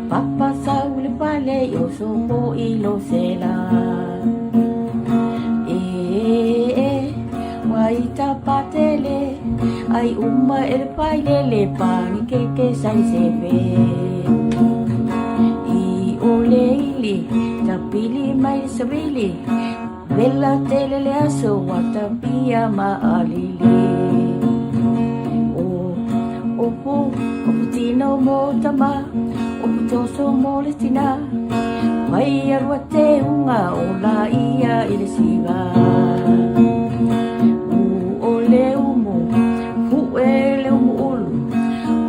Papa sau le fale i oso po i lo sela. E e wai tapatele ai uma e le pailele pani keke sai seve. I o le ili tapili mai savili vela tele le aso wa tapia ma alili. O opo opo tino mo tama opo toso mo le tina mai alua te unga o la ia i le siva. U o le umu pu'e le umu ulu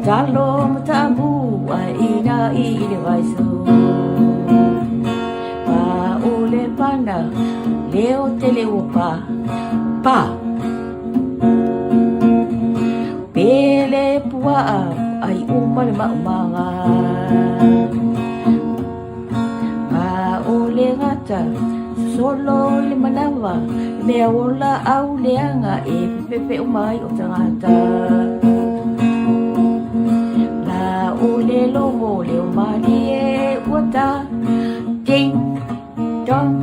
talo matamu ai ina i le vaiso. Pa o le pana leo tele ua pa pa. Pele pua'a ai uma le maumaga. Pa o le gata solo i le manawa mea ola au leaga e pepepe mai o tagata. La o le logo le o malie ua ta. Ding dong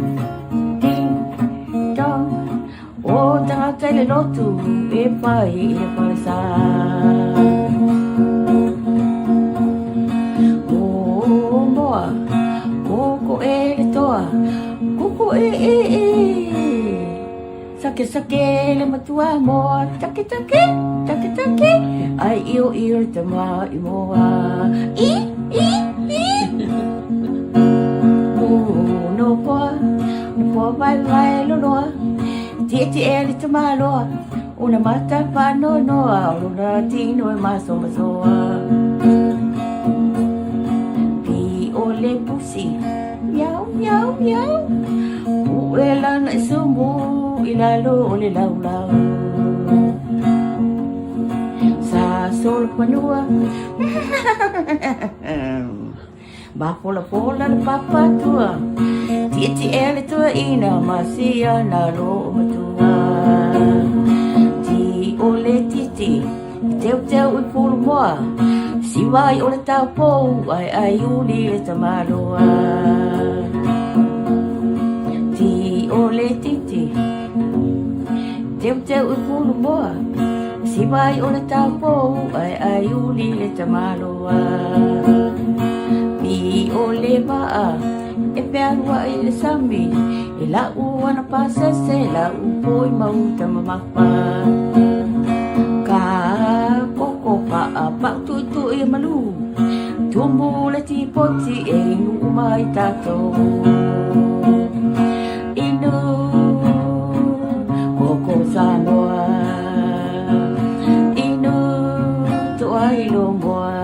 ding dong o tagata i le lotu e pai i le falesa. O moa koko e le toa koko e e e. Sake sake le matua moa take take take take ai io io le tama i moa i i i. O no poa no poa vai vai loloa tie tie le tama loa ona mata pa no noa o lona tino e maso masoa. Pi o le pusi miau miau miau pu'e lana i sumu i lalo o le laulau. Sa solo panua mafolafola le papatua tietie le tuaina masia na lo o matua. Ti o le titi teuteu i pulumoa siva i o le taupou ai ai uli le tamaloa. Ti o le titi teuteu i pulumoa siva i o le taupou ai ai uli le tamaloa. Pi o le vaa e pealua i le sami e lau ana pasese lau poi mauta mamafa. Ka koko pa'a pa'u tu'utu'u i malu tumu le tipoti e inu mai tatou. Inu koko Samoa inu tuai lomoa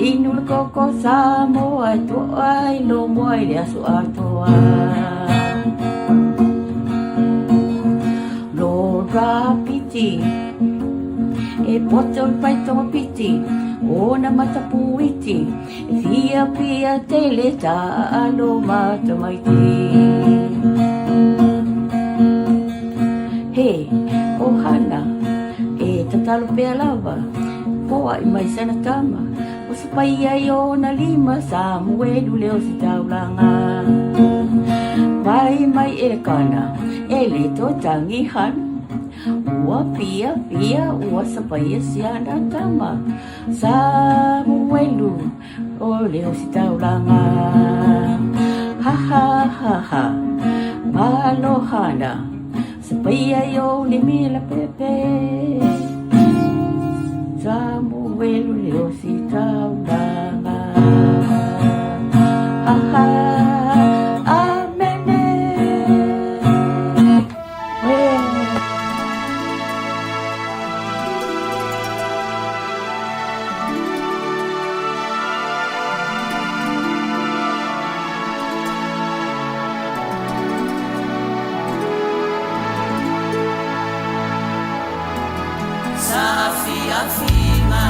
inu le koko Samoa tuai lomoa i le aso atoa. Lora piti e poto le paitoga piti ona matapuiti e fia pia tele ta'alo matamaiti. He ohana e tatalo pea lava poa'i mai sana tama o se paia i ona lima sa muelu le o se taulaga. Vai mai e le kana e le toe hana ua pia pia ua sapaia siana tama sa muelu o le o se taulaga. Ha ha ha ha malohana sapaia i o le mila pepe sa muelu le o se taulaga. Ha ha amene. Saafiafiga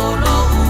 o lo'u.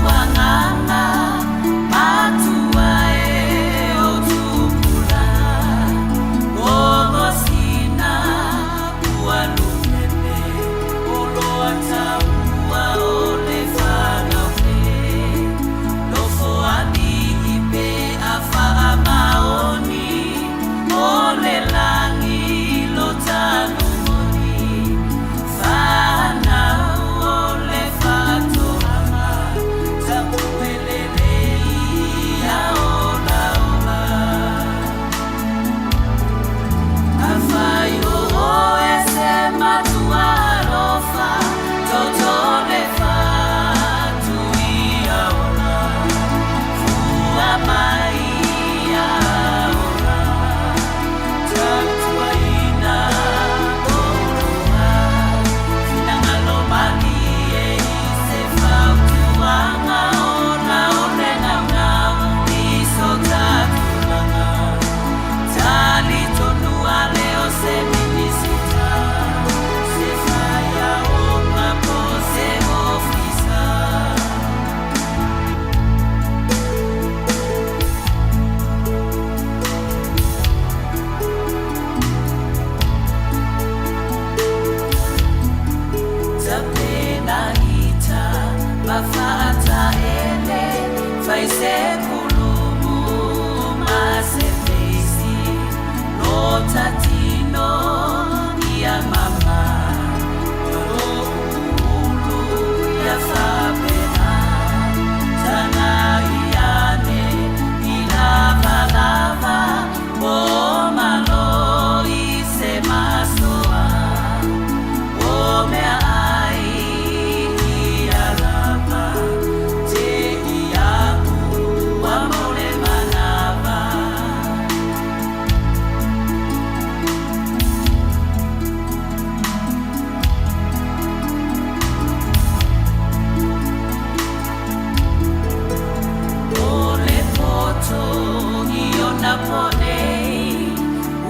ponei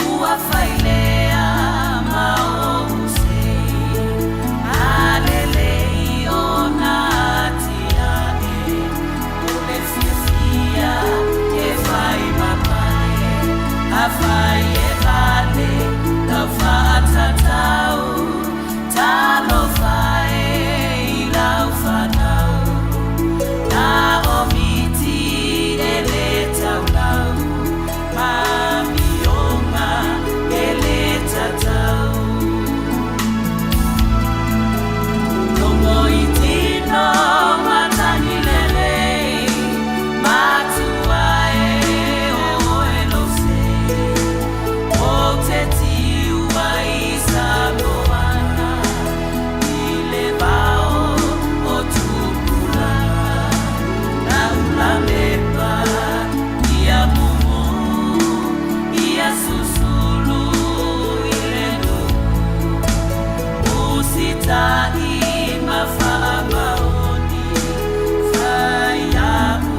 ua failea ma ou sei Alelei ona atiae O le fiafia e fai ma pale Afai e vale lau faatatau Talofa e i lau fanau Na o miti e le taulau Ma amioga e le tatau Logo i tino matagi lelei Matua e o oe lou sei Ou te tiu ai Samoana I le vao o Tupulaga Na ulamepa ia mumu Ia susulu i le nuu Usita'i ma faamaoni Fai a'u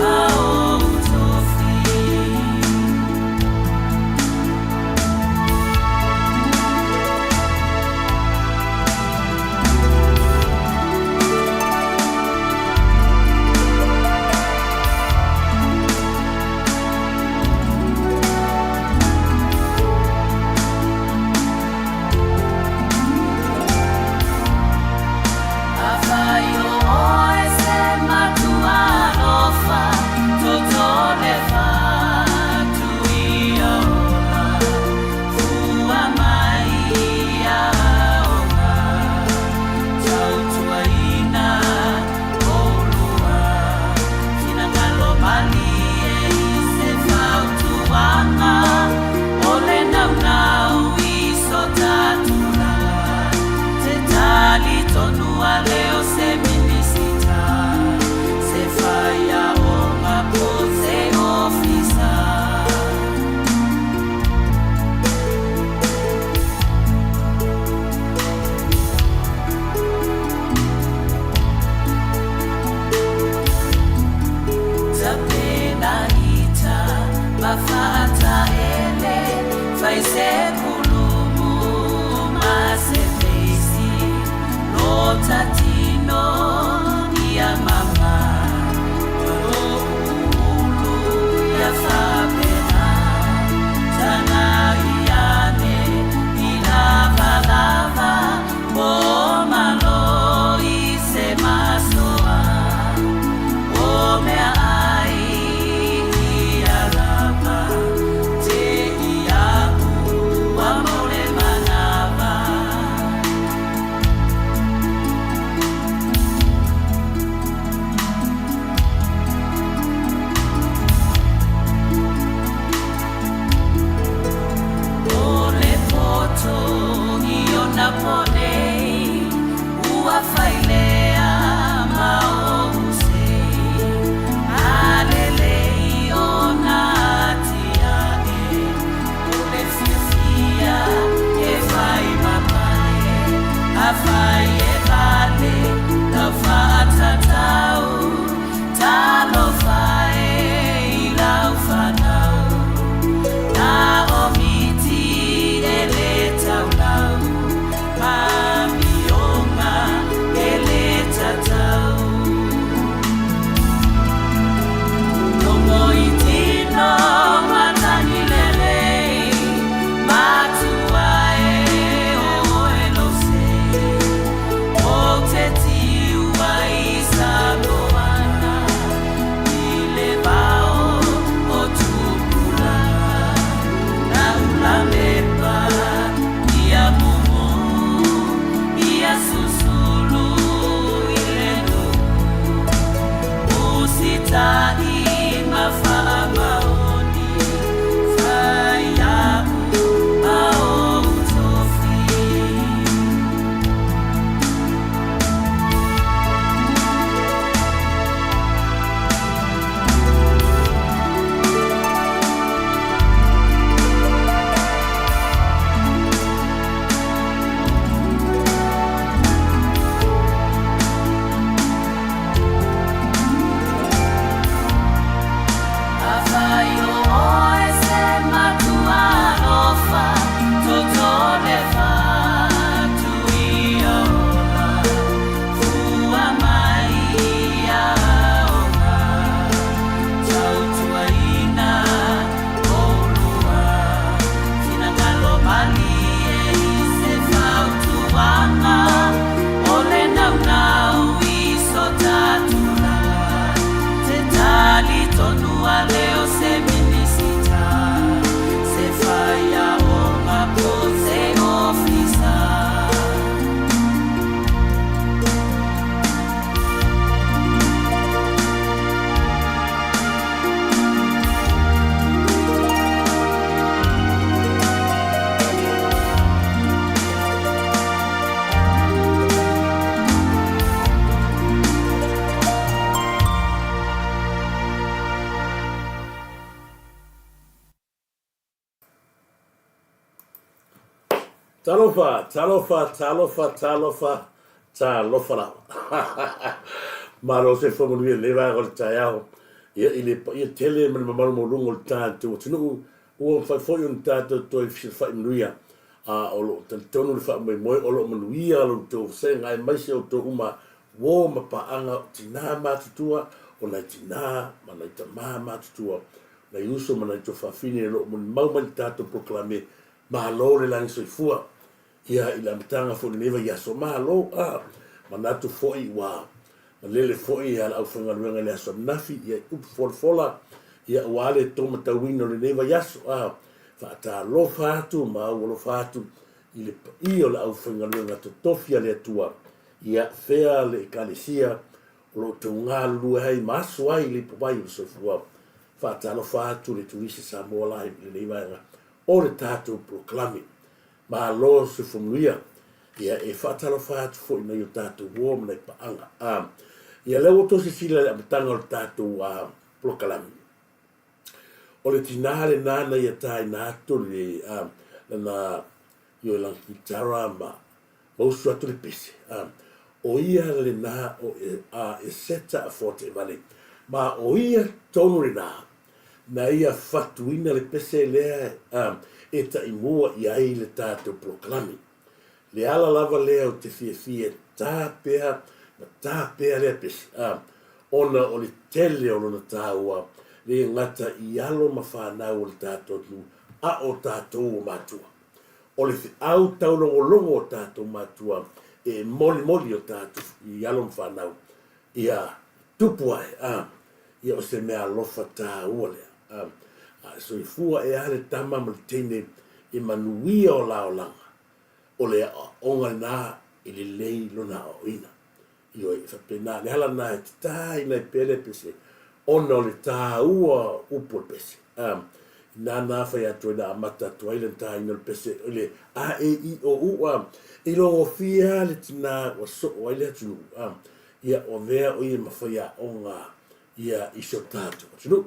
ma ou tofi. Afai o oe se matua alofa, toto le fatu ia ola, fua mai ia aoga, tautuaina oulua, finagalo malie i se fautuaga, o le naunau i so ta tulaga, te talitonu a le o se Minisita, se faiaoga po o se ofisa. Tapena ita ma faataele, fai se kulumu ma se feisi, lota tino ia mama, lou ulu ia faapena, tagai ane i lavalava, po malo i se masoa. O meaai ia lava, te i a'u ua mau le manava. O le poto i ona ponei, ua failea ma ou sei. Alelei ona atiae, o le fiafia e fai ma pale, Afai e vale lau faatatau, talofa e i lau fanau. Na o miti e le taulau, ma amioga e le tatau. Logo i tino matagi lelei, matua e o oe lou sei. Ou te tiu ai Samoana, i le vao o Tupulaga. Na ulamepa ia mumu, ia susulu i le nuu. Usita'i ma faamaoni, fai a'u ma ou tofi. Talofa, talofa, talofa, talofa, talofa lava. Malo soifua manuia i lenei vaega o le taeao. Ia, i le paia tele ma le mamalu maualuga o le tatou atunuu, ua mafai foi ona tatou toe fesilafai manuia. A o lo o talitonu le faamoemoe o lo o manuia lo outou vasega aemaise outou uma uo ma paaga o tinā matutua, o nai tinā ma nai tamā matutua, nai uso ma nai tuafafine o lo o molimau mai i le tatou polokalame Malo le lagi soifua ia i le amataga foi o lenei vaiaso. Malo a manatu foi ua malele foi a le aufaigaluega i le aso ananafi ia i upu folafola ia aua le tou matauina o lenei vaiaso a faatalofa atu ma aualofa atu i le paia o le aufaigaluega totofi a le Atua ia fea le Ekalesia o lo o tou galulue ai ma aso ai le ipuvai o le soifua. Faatalofa atu le Turisi Samoa Live i lenei vaega o le tatou polokalame. Malo soifua manuia. Ia, e faatalofa atu foi i nai o tatou uo ma nai paaga. A, ia, lea ua outou silasila i le amataga o le tatou a, polokalame. O le tinā lenā na ia tāina atu le, a, lana, ioe, lana kitara ma, ma usu atu le pese. A, o ia lenā o, a, Eseta Afoa-Teevale. Ma o ia tonu lenā na ia fatuina le pese lea e taimua i ai le tatou polokalame. Le ala lava lea ou te fiafia e tā pea ma tā pea lea pese, ona o le tele o lona tāua le gata i alo ma fanau o le tatou atunuu, a o tatou o matua. O le feau taulogologo o tatou matua e molimoli o tatou i alo ma fanau ia tupu ae, a, ia o se mea alofa tāua lea. A, a soifua ea le tama ma le teine e manuia o la olaga, o le aoaoga lena e lelei lona aoaoina. Ioe, e faapena, le ala lena e tataina ai pea le pese, ona o le tāua o upu o le pese. A, inā nā whai atu ai na amata atu ai le tāina o le pese, o le A, E, I, O, U, a, i logofia le tinā ua soo ai le atunuu, a, Ia, ua avea o ia ma faiaoga ia i si o tatou atunuu.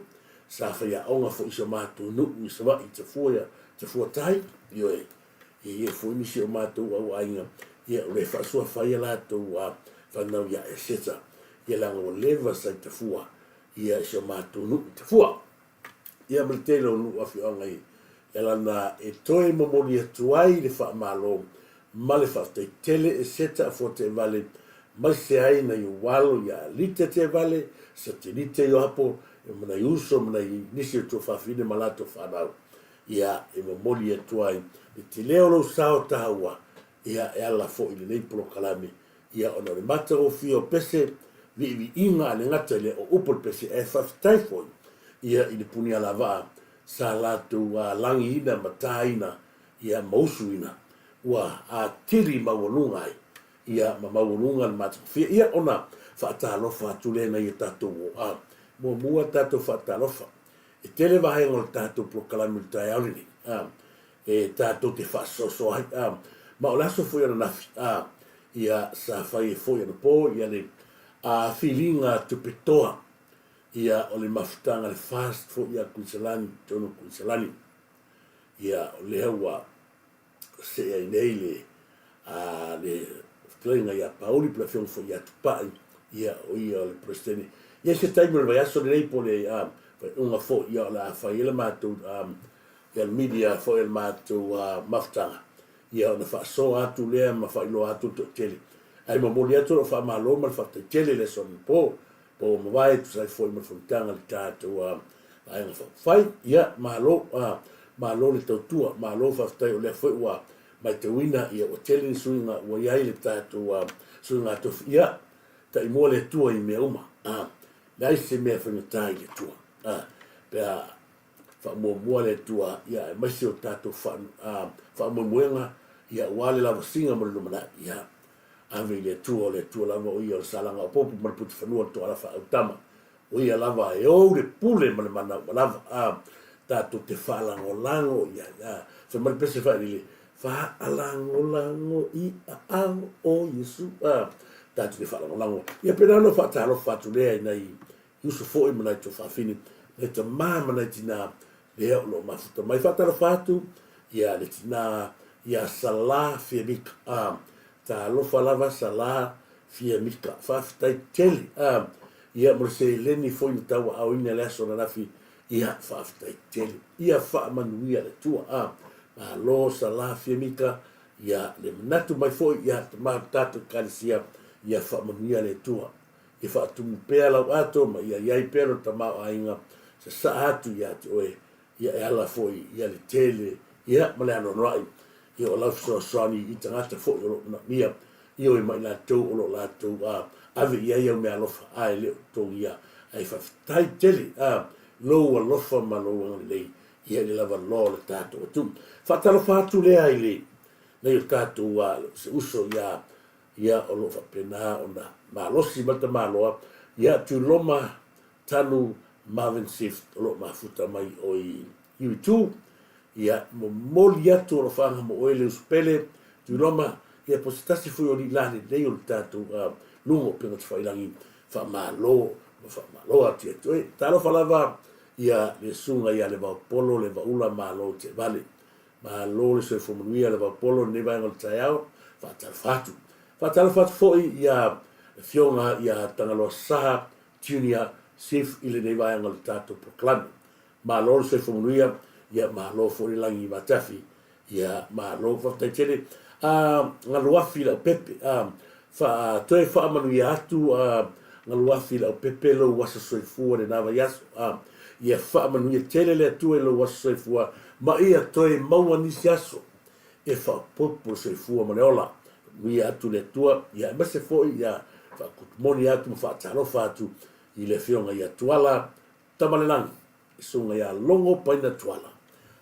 Sa faiaoga foi i si o matou nuu i Savaii i Tafua ia, Tafua Tai, ioe, e i ai foi nisi o matou auaiga, ia, o lea e faasuafa ai a latou a fanau ia Eseta, ia leaga ua leva sa i Tafua, ia i si o matou nuu i Tafua. Ia ma le tele o nuu afioaga i lana e toe momoli atu ai le faamalo ma le faafetai tele e Seta Afoa Teevale maise ai nai ou alo ia Alita Teevale, Satelita Ioapo, ma nai uso ma nai nisi o tuafafine ma latou fanau. Ia e momoli atu ai le tele o lou sao taua ia e ala foi i lenei polokalame, ia ona o le matagofie o pese, viiviiga a le gata i le o upu o le pese, ae faafetai foi ia i le puni alavaa sa latou lagiina ma taina ia ma usuina ua atili maualuga ai ia ma maualuga le matagofie. Ia ona faatalofa atu lea nai a tatou o a. Muamua tatou faatalofa. E tele vaega o le tatou polokalame i le taeao lenei. A. e tatou te faasoasoa ai, a, ma o le aso foi ananafi, a, ia, sa fai ai foi anapo, ia, le, a, filiga tupe toa, ia, o le mafutaga, le fast foi ia Kuiniselani, totonu o Kuiniselani. Ia, o lea ua see ai nei le, a, le fetalaiga ia Pauli, po o le afioga foi ia Tupai, ia, o ia o le Peresetene. Ia, se taimi o le vaiaso lenei, po o le, a, faaiuga foi, ia, o le a fai ai le matou, a, Ia le media foi o le matou mafutaga, ia ona faasoa atu lea ma faailoa atu le toatele. Ae momoli atu lou faamalo ma le faafetai tele i le aso anapo, po ua mavae e tusa ai foi ma le fonotaga i le tatou Vaega Faaupufai. Ia, malo, malo le tautua, malo faafetai o lea foi ua maitauina ia ua tele ni suiga ua i ai le tatou suiga tofi. Ia, taimua le Atua i mea uma, leai se mea faigata i le Atua, pe a Faamuamua le Atua, ia, aemaise o tatou faamoemoega, ia, aua le lavasiga ma le lumanai, ia, ave i le Atua, o le Atua lava o ia o le salagaopopo ma le putufanua o le toalafa autama, o ia lava e ou le pule ma le mana uma lava, a, tatou te faalagolago i ai, a, fai mai le pese failele, faalagolago i aao o Iesu, a, tatou te faalagolago, ia pena ona faatalofa atu lea i nai uso foi ma nai tuafafine, nai tamā ma nai tinā, lea o lo o mafuta mai. Faatalofa atu ia le tinā Ia Salah Fiamika, a, talofa lava Salah Fiamika, faafetai tele, a, ia mo le seleni foi na tauaaoina i le aso ananafi, ia faafetai tele, ia faamanuia le Atua, a, malo Salah Fiamika, ia le manatu mai foi ia tama o le tatou Ekalesia, ia faamanuia le Atua, ia faatumu pea lau ato ma ia iai pea lo tamaoaiga sasaa atu ia te oe, Ia e ala foi ia le tele ia ma le anoanoai ia o lau fesoasoani i tagata foi o lo o manaomia, ioe ma i latou o lo o latou a ave i ai au meaalofa a e le o totogia. Ae faafetai tele a lou alofa ma lou agalelei ia i le lava loa o le tatou atunuu. Faatalofa atu lea i le nei o tatou a se uso ia ia o lo o faapena ona malosi ma le tamaloa ia Tuiloma Tanu Marvin Swift o lo o mafuta mai o i Iwi-Tu, ia, momoli atu alofaaga mo oe le uso pele, Tuiloma, ia po o se tasi foi o alii la lelei o le tatou luga o upega tafailagi, faamalo ma faamalo atu ia te oe. Talofa lava ia le susuga ia Levaopolo Levaula Malo Teevale. Malo le soifua manuia Levaopolo i lenei vaega o le taeao, faatalofa atu. Faatalofa atu foi ia le Afioga ia Tagaloa Saha Junior Chief i lenei vaega o le tatou polokalame. Malo le soifua manuia, ia malo foi le lagi matafi, ia malo faafetai tele. A Galuafi Leaupepe, a fa toe faamanuia atu a Galuafi Leaupepe lou aso soifua lena vaiaso. A ia faamanuia tele le Atua i lou aso soifua ma ia toe maua nisi aso e faaopoopo le soifua ma le ola. Faamanuia atu le Atua, ia aemaise foi ia faakutumoni atu ma faatalofa atu i le Afioga ia Tuala Tamalelagi, le Susuga ia Logo Paina Tuala.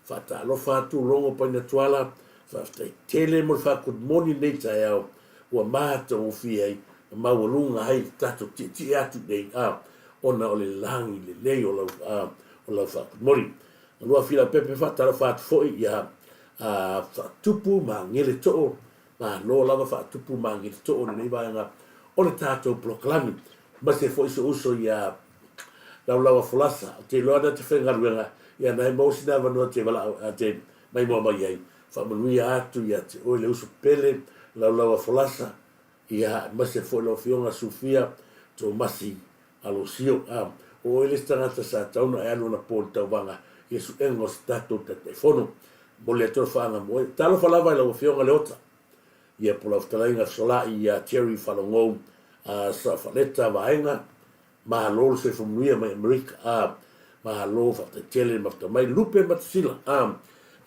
Faatalofa atu Logo Paina Tuala, faafetai tele mo le faakutumoni i lenei taeao ua matagofie ai ma maualuga ai le tatou tietie atu i nei, a, ona o le lagi lelei o lau, a, o lau faakutumoni. Luafila Pepe faatalofa atu foi ia Faatupu ma Geleto'o, malo lava Faatupu ma Geleto'o i lenei vaega o le tatou polokalame. Aemaise foi si ou uso ia Laulaua Folasa, ou te iloa na te faigaluega, ia na e maua sina avanoa te valaau te maimoa mai ai. Faamanuia atu ia te oe le uso pele Laulaua Folasa, ia aemaise foi lau Afioga Sufia Tomasi Alosio, a, o oe le isi tagata sa tatau ona e alu anapo i le tauvaga i le suega o se tatou Taitaifono. Momoli atu le faaga mo oe. Talofa lava i lau Afioga Leota, ia po lau fetalaiga Fesolai ia Jerry Falogou, a, Saofaleta Vaega, malo le soifua manuia mai Amerika, a, malo faafetai tele le mafuta mai, Lupe Matasila, a,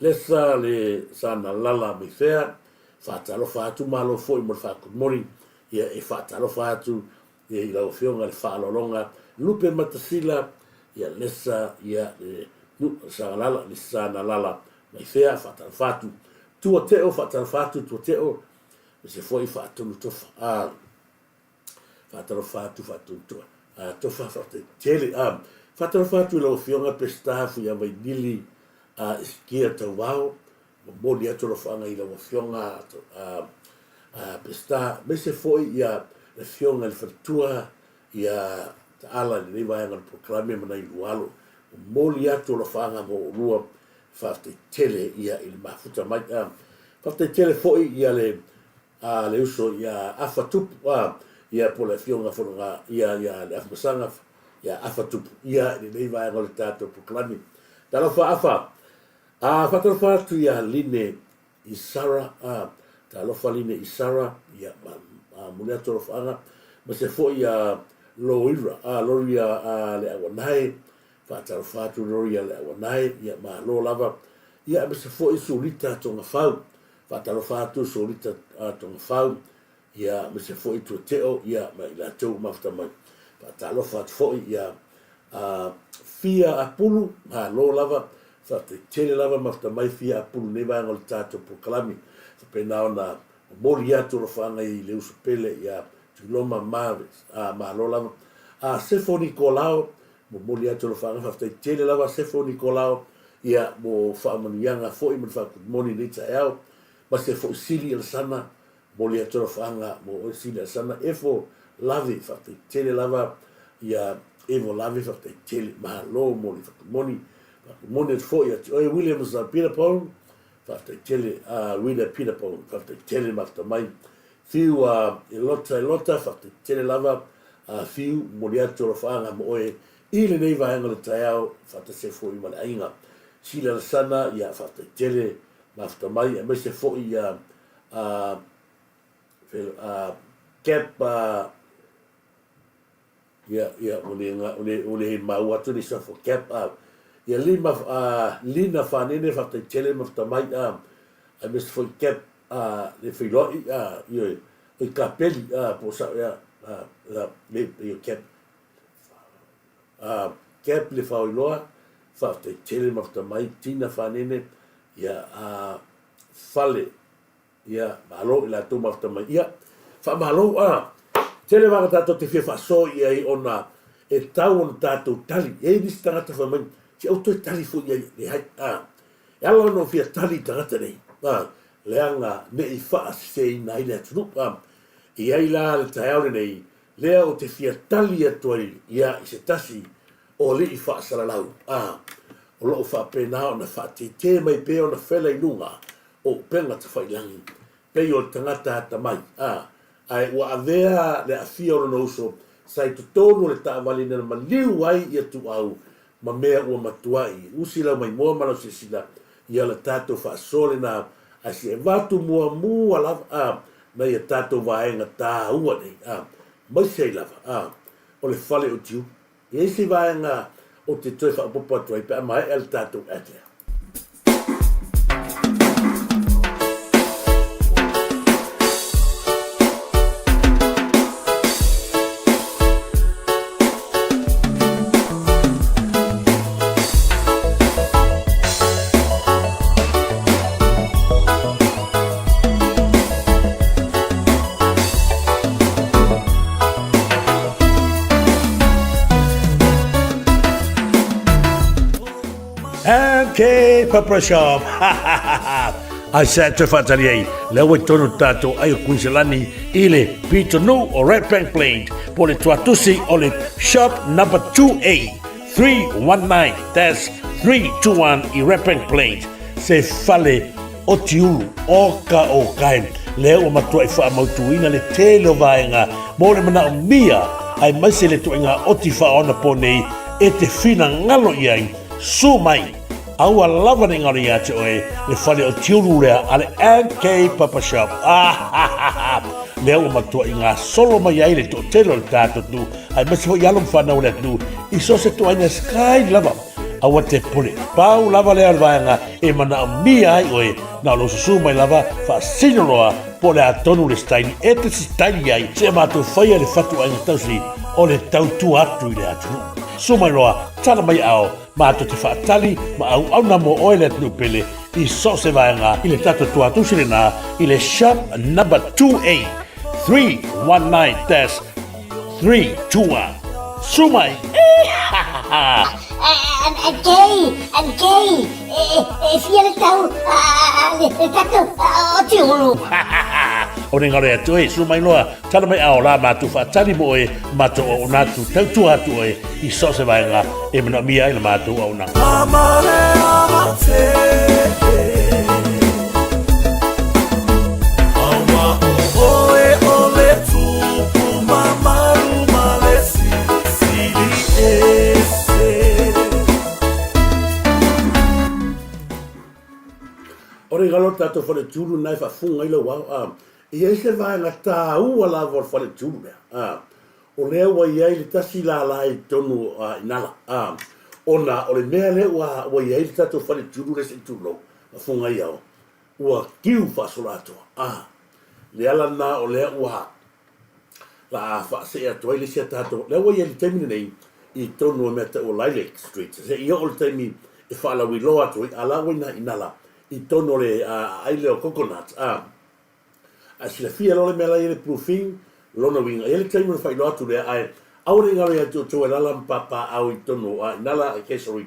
Lesa le Sanalala Meifea, faatalofa atu, malo foi mo le faakomoli, ia e faatalofa atu Ia i lau Afioga le faaaloaloga Lupe Matasila, ia Lesa, ia le Sagalala, le Sanalala mai fea, faatalofa atu. Tua Teo, faatalofa atu Tua Teo, me se foi faatonu tofa. A, faatalofa atu faatonu toa. A, tofa faafetai tele. A, faatalofa atu i lau Afioga Peseta Fuiavainili, a, Isikia Tauvao, Momoli atu alofaaga i lau Afioga a Peseta, aemaise foi ia le Afioga i le Faletua ia Taala i lenei vaega o le polokalame ma nai lua alo. Momoli atu alofaaga mo oulua, faafetai tele ia i le mafuta mai. Faafetai tele foi ia le a le uso ia Afa Tupu a ia po o le Afioga Fonoga ia ia le Afumasaga ia Afa Tupu ia i lenei vaega o le tatou polokalame. Talofa Afa, A faatalofa atu ia Line Isara, a, talofa Line Isara, ia, ma, a, muli atu alofaaga, ma se foi ia Loira, a, Loria, a, le Auanae, faatalofa atu Loria le Auanae, ia, malo lava, ia, ma se foi Sulita Togafau, faatalofa atu Sulita a, Togafau, Ia, aemaise foi Tuateo, ia, ma i latou ua mafuta mai. Faatalofa atu foi ia a Fia Apulu, malo lava, faafetai tele lava mafuta mai Fia Apulu i lenei vaega o le tatou polokalame. Faapena ona momoli atu alofaaga i le uso pele ia Tuiloma ma, a, malo lava. A Sefo Nikolao, momoli atu alofaaga, faafetai tele lava Sefo Nikolao, ia, mo faamanuiaga foi ma le faakulimoni i lenei taeao. Ma se foi Sili Alesana, Momoli atu alofaaga mo oe Sili Alesana Efo Lave faafetai tele lava ia Evo Lave faafetai tele malo mo le fatumoni fatumoni atu foi ia te oe Williams Peter Paul. Faafetai tele a Rita Peter Paul, faafetai tele mafuta mai. Fiu a Elota Elota, faafetai tele lava a Fiu, momoli atu alofaaga mo oe i lenei vaega o le taeao, faatasi ai foi ma le aiga. Sila Lasana, ia faafetai tele mafuta mai, aemaise foi ia a Cap a Ia, ia, ua le, ua le, ua le maua atu le shuffle cap, a. Ia lima, a, Lina Fanene, faafetai tele ma tamai, a, aemaise foi cap, a, le feiloai, a, ioe, oi Kapeli, a, po o sao ea, a, a, le, ia cap, a, cap le Faoiloa, faafetai tele ma tamai, Tina Fanene, ia, a, Fale, Ia, malo i latou mafuta mai. Ia, faamalo, a, tele vaega tatou te fia faasoa i ai ona e tau ona tatou tali. E i ai nisi tagata fai mai, se ou toe tali foi i ai, leai, a, e ala ona ou fia tali i tagata nei, a, leaga ne i faaseseina ai le atunuu, a. E i ai la le taeao lenei, lea ou te fia tali atu ai, ia, i se tasi o alii faasalalau, a, o lo o faapena ona faateete mai pea ona fela i luga o upega tafailangi, pei o le tagata atamai, a, ae ua avea le aafia o lona uso sa i totonu o le taavale ina maliu ai ia tuau ma mea ua matuai usi lau maimoa ma lau silasila ia la tatou faasoa lena ae se avatu muamua lava, a, nai a tatou vaega taua nei, a, maise ai lava, a, o le fale o Tiulu. I isi vaega ou te toe faaopoopo atu ai pe a maea le tatou ad lea. MK Pepper Shop. Ai se te whaatari ai, le ua tonu tātou ai o Queensland i le pito nu o Red Bank Plains, po le tuatusi o le shop number 2A 319-321 i Red Bank Plains, se fale o Tiulu, o ka o kai, lea ua matuai faamautuina le tele o vaega mo le manaomia aemaise le ituaiga oti faaonapo nei e te finagalo i ai. Su mai, aua lava ne i galo ia te oe le fale o Tiulu lea a le MK Papa Shop. Ah, lea ua matuai gasolo mai ai le toatele o le tatou atunuu aemaise foi alo ma fanau o le atunuu i so o se ituaiga sky lava. Aua te pule. Pau lava lea o le vaega e manaomia ai oe, na o lou susu mai lava, faasino loa po o le a tonu le sitaili e te sitaili ai, seia matou faia le fatuaiga tausi o le tautua atu i le atunuu. Susu mai loa, tala mai ao, matou te faatali ma auauna mo oe le atunuu pele i so o se vaega i le tatou tuatusi lena i le shop number 2A 319-321. Susu mai! MK, MK, e fia le tau le tatou o Tiulu. O le galo atu e, su mai loa, tala mai ao la matou faatali mo oe, matou auauna atu, tautua atu oe i so o se vaega e manaomia ai la matou auaunaga. O le galo o le tatou faletulu lena e faafofoga ai lau ao, a, e i ai se vaega taua lava o le faletulu lea, a, o lea ua i ai le tasi lala i totonu o Inala, a, ona o le mea lea ua, ua i ai le tatou faletulu lea se i tulou, faafofoga ai ao, ua kiu faasoloatoa, a, le ala lena o lea ua la a faasee atu ai le isi a tatou, lea ua i ai i le taimi lenei i totonu o mea tau o Lilac Street, se i oo le taimi e faalauiloa atu ai, a la ua i ina i Nala i totonu o le aai lea o Coconut, a, ae silafia loa le mea la e i ai le proofing, lona uiga, e i ai le taimi ona faailoa atu lea, ae aua ne i galo ia te outou e alaala ma papaaao i totonu o Inala i Keswick,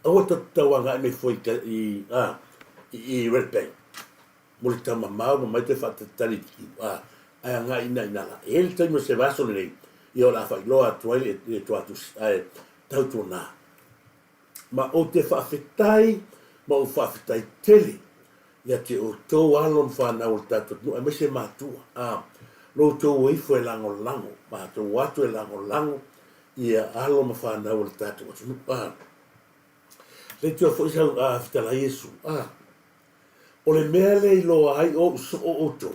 aua tou te tau agai mai fua i, a, i Red Bank. Mo le tau mamao ma mai toe faatalitali i te kiu, a, ae agai ina ina la. E i ai le taimi o se vaiaso lenei, ia o le a faailoa atu ai le, le tuatusi, ae tautuana. Ma ou te faafetai ma ou faafetai tele. Ia te outou alo ma fanau o le tatou atunuu aemaise matua, a, lo outou o ifo e lagolago, matou o atu e lagolago ia alo ma fanau o le tatou atunuu, a. Leitioa foi sau, a, fetalai Iesu, a. O le mea lea iloa ai o ou soo outou,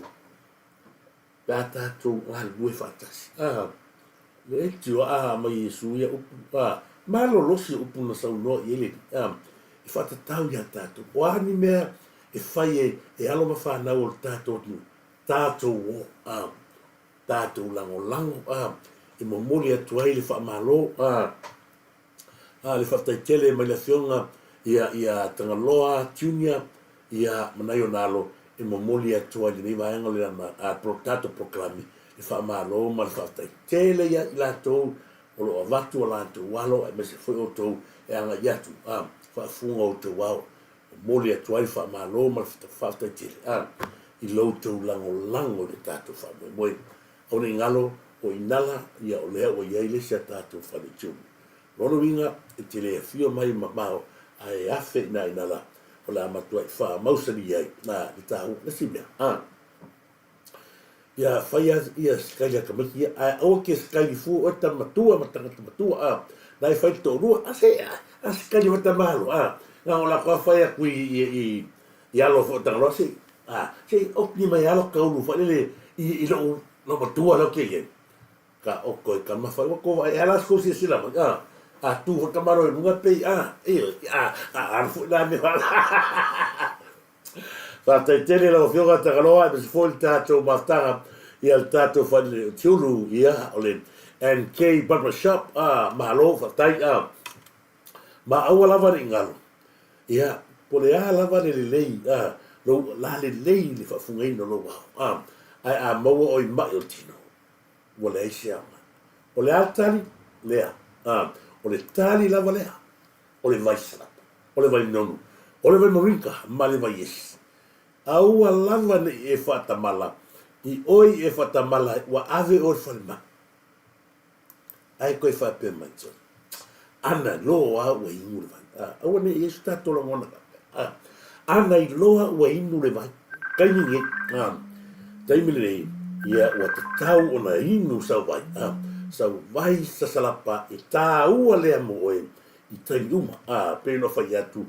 pe a tatou galulue faatasi. A, le aitio a mai Iesu ia upu, a, malolosi o upu na saunoa i ai le Alii, a, e faatatau iā tatou. O a ni mea e fai e, e alo ma fanau o le tatou atunuu, tatou o, a, tatou lagolago, a, e momoli atu ai le faamalo, a, A le faafetai tele mai le afioga ia ia Tagaloa Junior ia ma nai ona alo e momoli atu ai lenei vaega o le lana a pro tatou polokalame le faamalo ma le faafetai tele ia i latou o lo o avatu a latou alo aemaise foi outou e agai atu a faafuga outou ao momoli atu ai le faamalo ma le faafetai tele a i lo outou lagolago i le tatou faamoemoe. Aua ne i galo o Inala ia o lea ua i ai le isi a tatou fale i Lona uiga, e te le afio mai mamao ae afe i nā Inala o le a matuai faamausali ai nā le tāua. Le isi mea, a, ia fai a ia sikaili a tamaiti ia, ae aua ke sikaili fua oe tama matua ma tagata matua, a, na e fai le toalua, a se, a sikaili fai tama alo, a, na o lako a fai atu i, i, i, i alo foi o Tagaloa, se, a, se i okini mai alo kaulu fai lele i, i lou, lou matua lea ou te i ai. Ka oko i ka mawhai, ua ko e ala sku si sila mai, a, a tu ho tamaro i runga pei, a, e, a, a, alu foi la me whala. Faafetai tele lau Afioga Tagaloa, aemaise foi le tatou mafutaga ia le tatou fale o Tiulu, ia, o le NK Barber Shop, a, malo, faafetai, a. Ma aua lava ne i galo, ia, po o le a lava le lelei, a, lou, la lelei le faafugaina o lou ao, a, ae a maua oe i mai o le tino, ua leai se aoga. O le a le tali? Lea. A, o le tali lava lea, o le vai salapa, o le vai nonu, o le vai moringa ma le vai esi. Aua lava ne i e faatamala, i oi e faatamala ai, ua ave oe i le falemai. Ae koe faapea mai, John, ana loa ua inu le vai. A, aua ne i ai so tatou lagona faapea. A, ana iloa ua inu le vai. Taimi nei, a, taimi lenei, ia ua tatau ona inu sau vai. A, sau vai sasalapa e tāua lea mo oe i taimi uma. A, pei ona fai atu,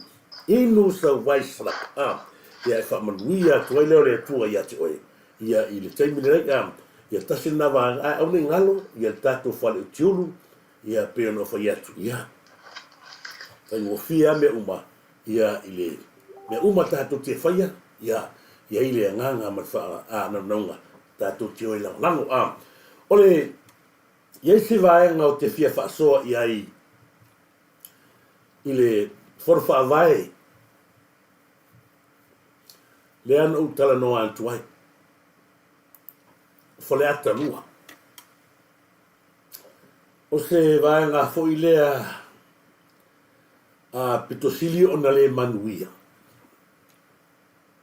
inu sau vai sasalapa. A, ia e faamanuia atu ai lea o le Atua ia te oe. Ia i le taimi lenei, a, ia tasi lena vaega, ae aua ne i galo, ia le tatou fale o Tiulu, ia pei ona ou fai atu, ia, faigofie lava mea uma, ia i le mea uma tatou te faia, ia, i ai le agaga ma le faa, a, naunauga, tatou te o e lagolago. A, o le, i ai se vaega ou te fia faasoa i ai i le Fono Faavae, Lea na ou talanoa atu ai. Faleata 2. O se vaega foi lea a pito sili ona le manuia.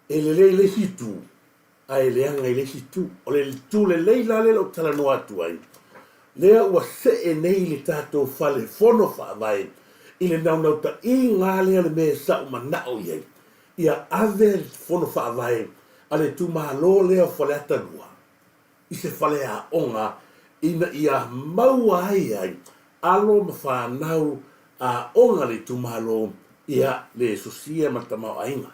E lelei le isi itu, ae leaga i le isi itu. O le itu lelei la lea na ou talanoa atu ai, lea ua see nei le tatou fale fono faavae i le naunautaiga lea o le mea sa ou manao i ai, ia ave le fono faavae a le itumalo lea o Faleata 2 i se faleaoga ina ia maua ai ai alo ma fanau aoga a le itumalo ia le sosia ma le tamaoaiga.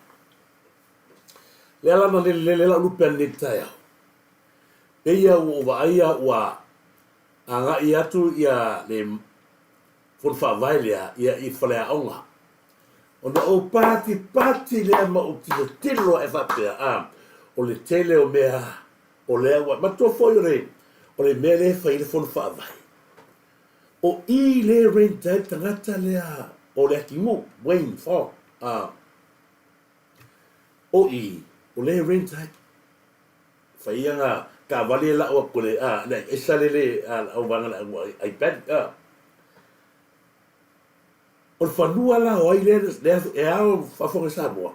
Lea la na lelelele lau lupe ananei i le taeao, pei a ua ou vaaia ua agai atu ia le fono faavae lea ia i faleaoga. Ona ou patipati lea ma ou tilotilo ae faapea, a, o le tele o mea o lea ua, matua foi o le, o le mea lea e fai ai le fono faavae. O i le rent ai le tagata lea o le atinuu, Wayne Fong, a, o i, o lea e rent ai. Fai ia nga taavale e lau atu le a le esa le le a au vaega le au iPad a. O le fanua la o ai lea lea e ao faafofoga i Samoa,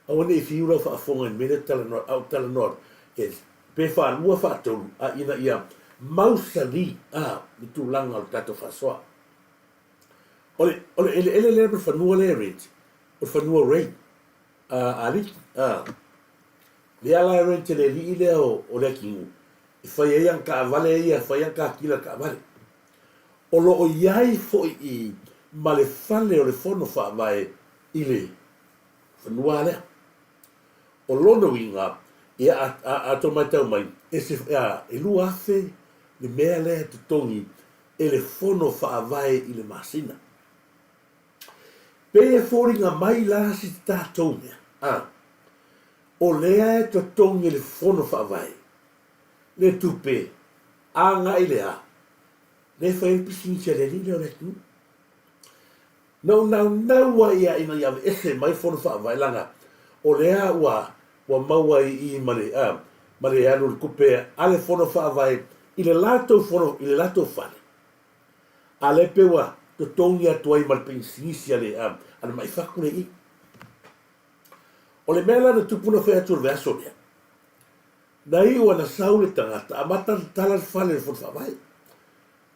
aua ne i fiu lau faafofoga i le mea lea talanoa a ou talanoa e pe faalua faatolu a ina ia mausali a le tulaga o le tatou faasoa. O le o le eleele lea ma le fanua lea e rent, o le fanua o Ray a Aliki a. Lea la e rent e le alii lea o Leatinuu e fai ai ana taavale ia, fai ai ana katila taavale. O lo o i ai foi i ma le fale o le Fono Faavae i le fanua lea. O lona uiga, ia a, a, a tou matau mai, e se, a, e 2000 le mea lea e totogi e le Fono Faavae i le masina. Pei e foliga mai la si tatou mea, a, o lea e totogi e le Fono Faavae le tupe agai le a, lea e fai ai le pisinisi a le alii lea o le atunuu. Na ou naunau ai ia ina ia aveese mai le Fono Faavae leaga o lea ua ua maua i i ma le a, ma le alu o le tupe a le Fono Faavae i le latou fono i le latou fale. A lea pei ua totogi atu ai ma le pisinisi a le a, a le maifatu lea i i. O le mea la na tupu na fai atu o le vaiaso lea, na iu ana sau le tagata amata ona tala le fale o le Fono Faavae.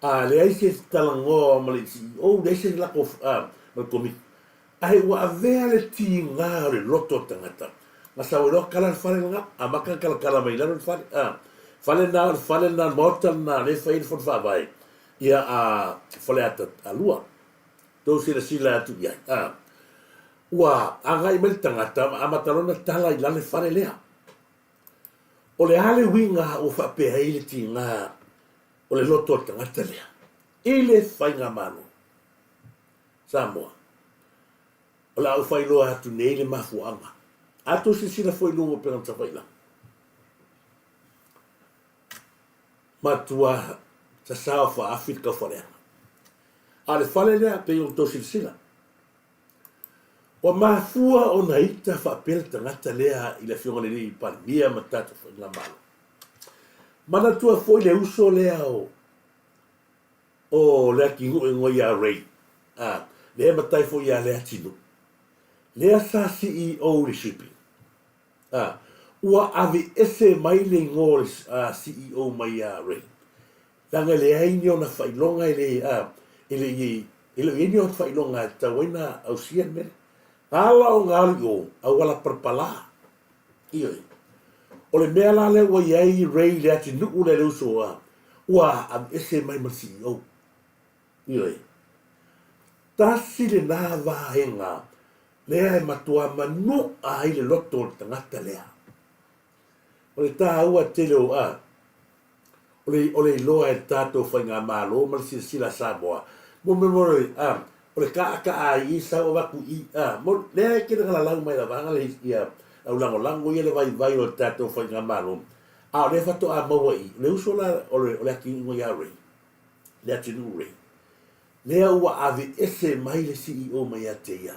A leai se talanoa ma le CEO, leai se lako ma le Komiti, ae ua avea le tiga o le loto o le tagata, na sau ai loa kala le fale lena, amata ona talatala mai i lalo le fale, a, fale lena, o le fale lena, le maota lena lea e fai ai le fono faavae, ia a Faleata 2. Tou silasila atu i ai, a, ua agai mai le tagata ma amata loa ona tala i lalo le fale lea. O le a le uiga ua faapea ai le tiga o le loto o le tagata lea i le faigamalo Samoa. O le a ou faailoa atu nei le mafuaaga. A tou silasila foi i luga o upega tafailagi, matua sasao faaafi le taufaleaga. A o le fale lea, pei ona tou silasila, ua mafua ona ita faapea le tagata lea i le Afioga i le Alii Palemia ma le tatou faigamalo. Manatua foi le uso lea o o Leatinuu e igoa ia Ray, a, lea e matai foi ia Leatinuu, lea sa CEO i le shipping, a, ua aveese mai le igoa o le CEO mai ia Ray, leaga e leai ni ona faailoga e le, a, e le i, e le o i ai ni ona faailoga e tatau ai ona ausia le mea lea. Na ala ona alu i o, auala palapala. Ioe. O le mea la lea ua i ai Ray Leatinuu lea le uso a, ua aveese mai ma le CEO. Ioe. Tasi lena vaega lea e matua manu'a ai le loto o le tagata lea. O le taua tele o a, o le, o le iloa e le tatou faigamalo ma le silasila a Samoa, mo mea mo le, a, o le kaaka'a i i sau avatu i i, a, mo, lea e tele na lalau mai lava le, ia, au lagolago ia le vaivai o le tatou faigamalo, a o lea faatoa maua i i, o le uso la o le, o le atunuu ia Ray, le atunuu Ray, Lea ua aveese mai le CEO mai ia te ia,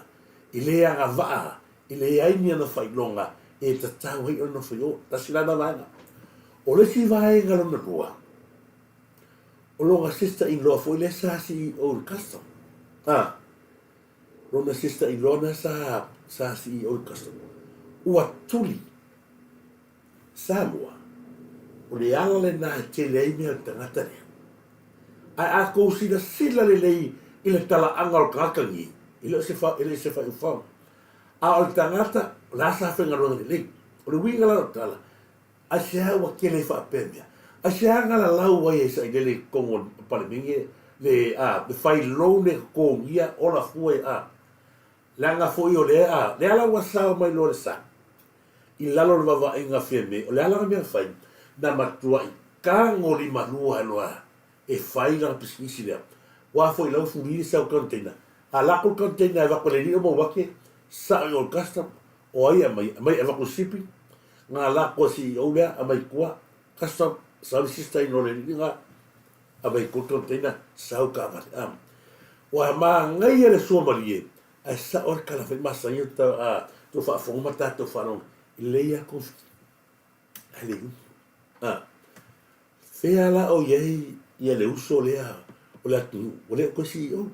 i le agavaa, e leai ni ana faailoga e tatau ai ona nofo i o. Tasi la lena vaega. O le isi vaega lona lua, o lona sister-in-law foi lea sa CEO i le Custom. A, lona sister-in-law lena sa, sa CEO i le Custom. Ua tuli Samoa, o le ala lena e tele ai mea o le tagata lea. Ae a kou silasila lelei i le talaaga o le tagata nei, e le o se e le o se faaiufaga. A o le tagata, o le a sa faigaluega lelei. O le uiga la o le tala, aisea ua tele ai faapea mea? Aisea na lalau ai e Sailele i totonu o le Palemene le, a, le fai loan e totogia ola fua e, a, leaga foi o lea, a, lea la ua sao mai loa le sa. I lalo o le vaavaaiga a Fiame, o le a lana mea na fai? Na matuai tagolimalua ai loa e fai lana pisinisi lea. Ua foi lau fuli le sau container. A lako le container e avatu e le alii o Mauake, sao i o i le custom, o ai e aumai? Aumai e avatu i le shipping, na lako e CEO lea, aumai i tua, custom, sau le sister in law le alii na, aumai i tua le container, sau taavale. A. Ua manaia le suamalie Ae sao le tala fai masani o tou faafofoga ma tatou faalogo, e lelei lava koviti ae le umi. A fea la o i ai ia le uso lea o le atunuu ua le o toe CEO.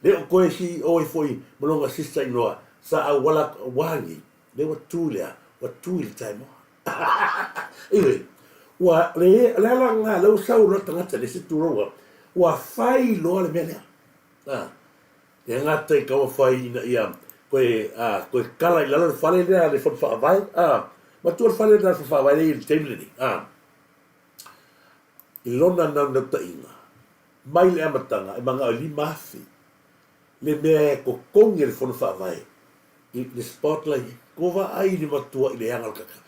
Le o toe CEO ai foi ma lona sister in law sa auala ua nei, lea ua tu i le a? Ua tu i le taimoa. Ioe, ua le o le ala lena lea ua sau loa le tagata lea se tulou lava, ua fai loa le mea lea. A E gata i taumafai ina ia toe, a, toe kala i lalo le fale lea a le Fono Faavae, a, Matua le fale lena faavae lea i le taimi lenei, a. I lona naunautaiga, mai le amataga e manao e 5,000 le mea e totogi e le Fono Faavae i le spot la i ai. Ua vaai le matua i le aga o le kaka.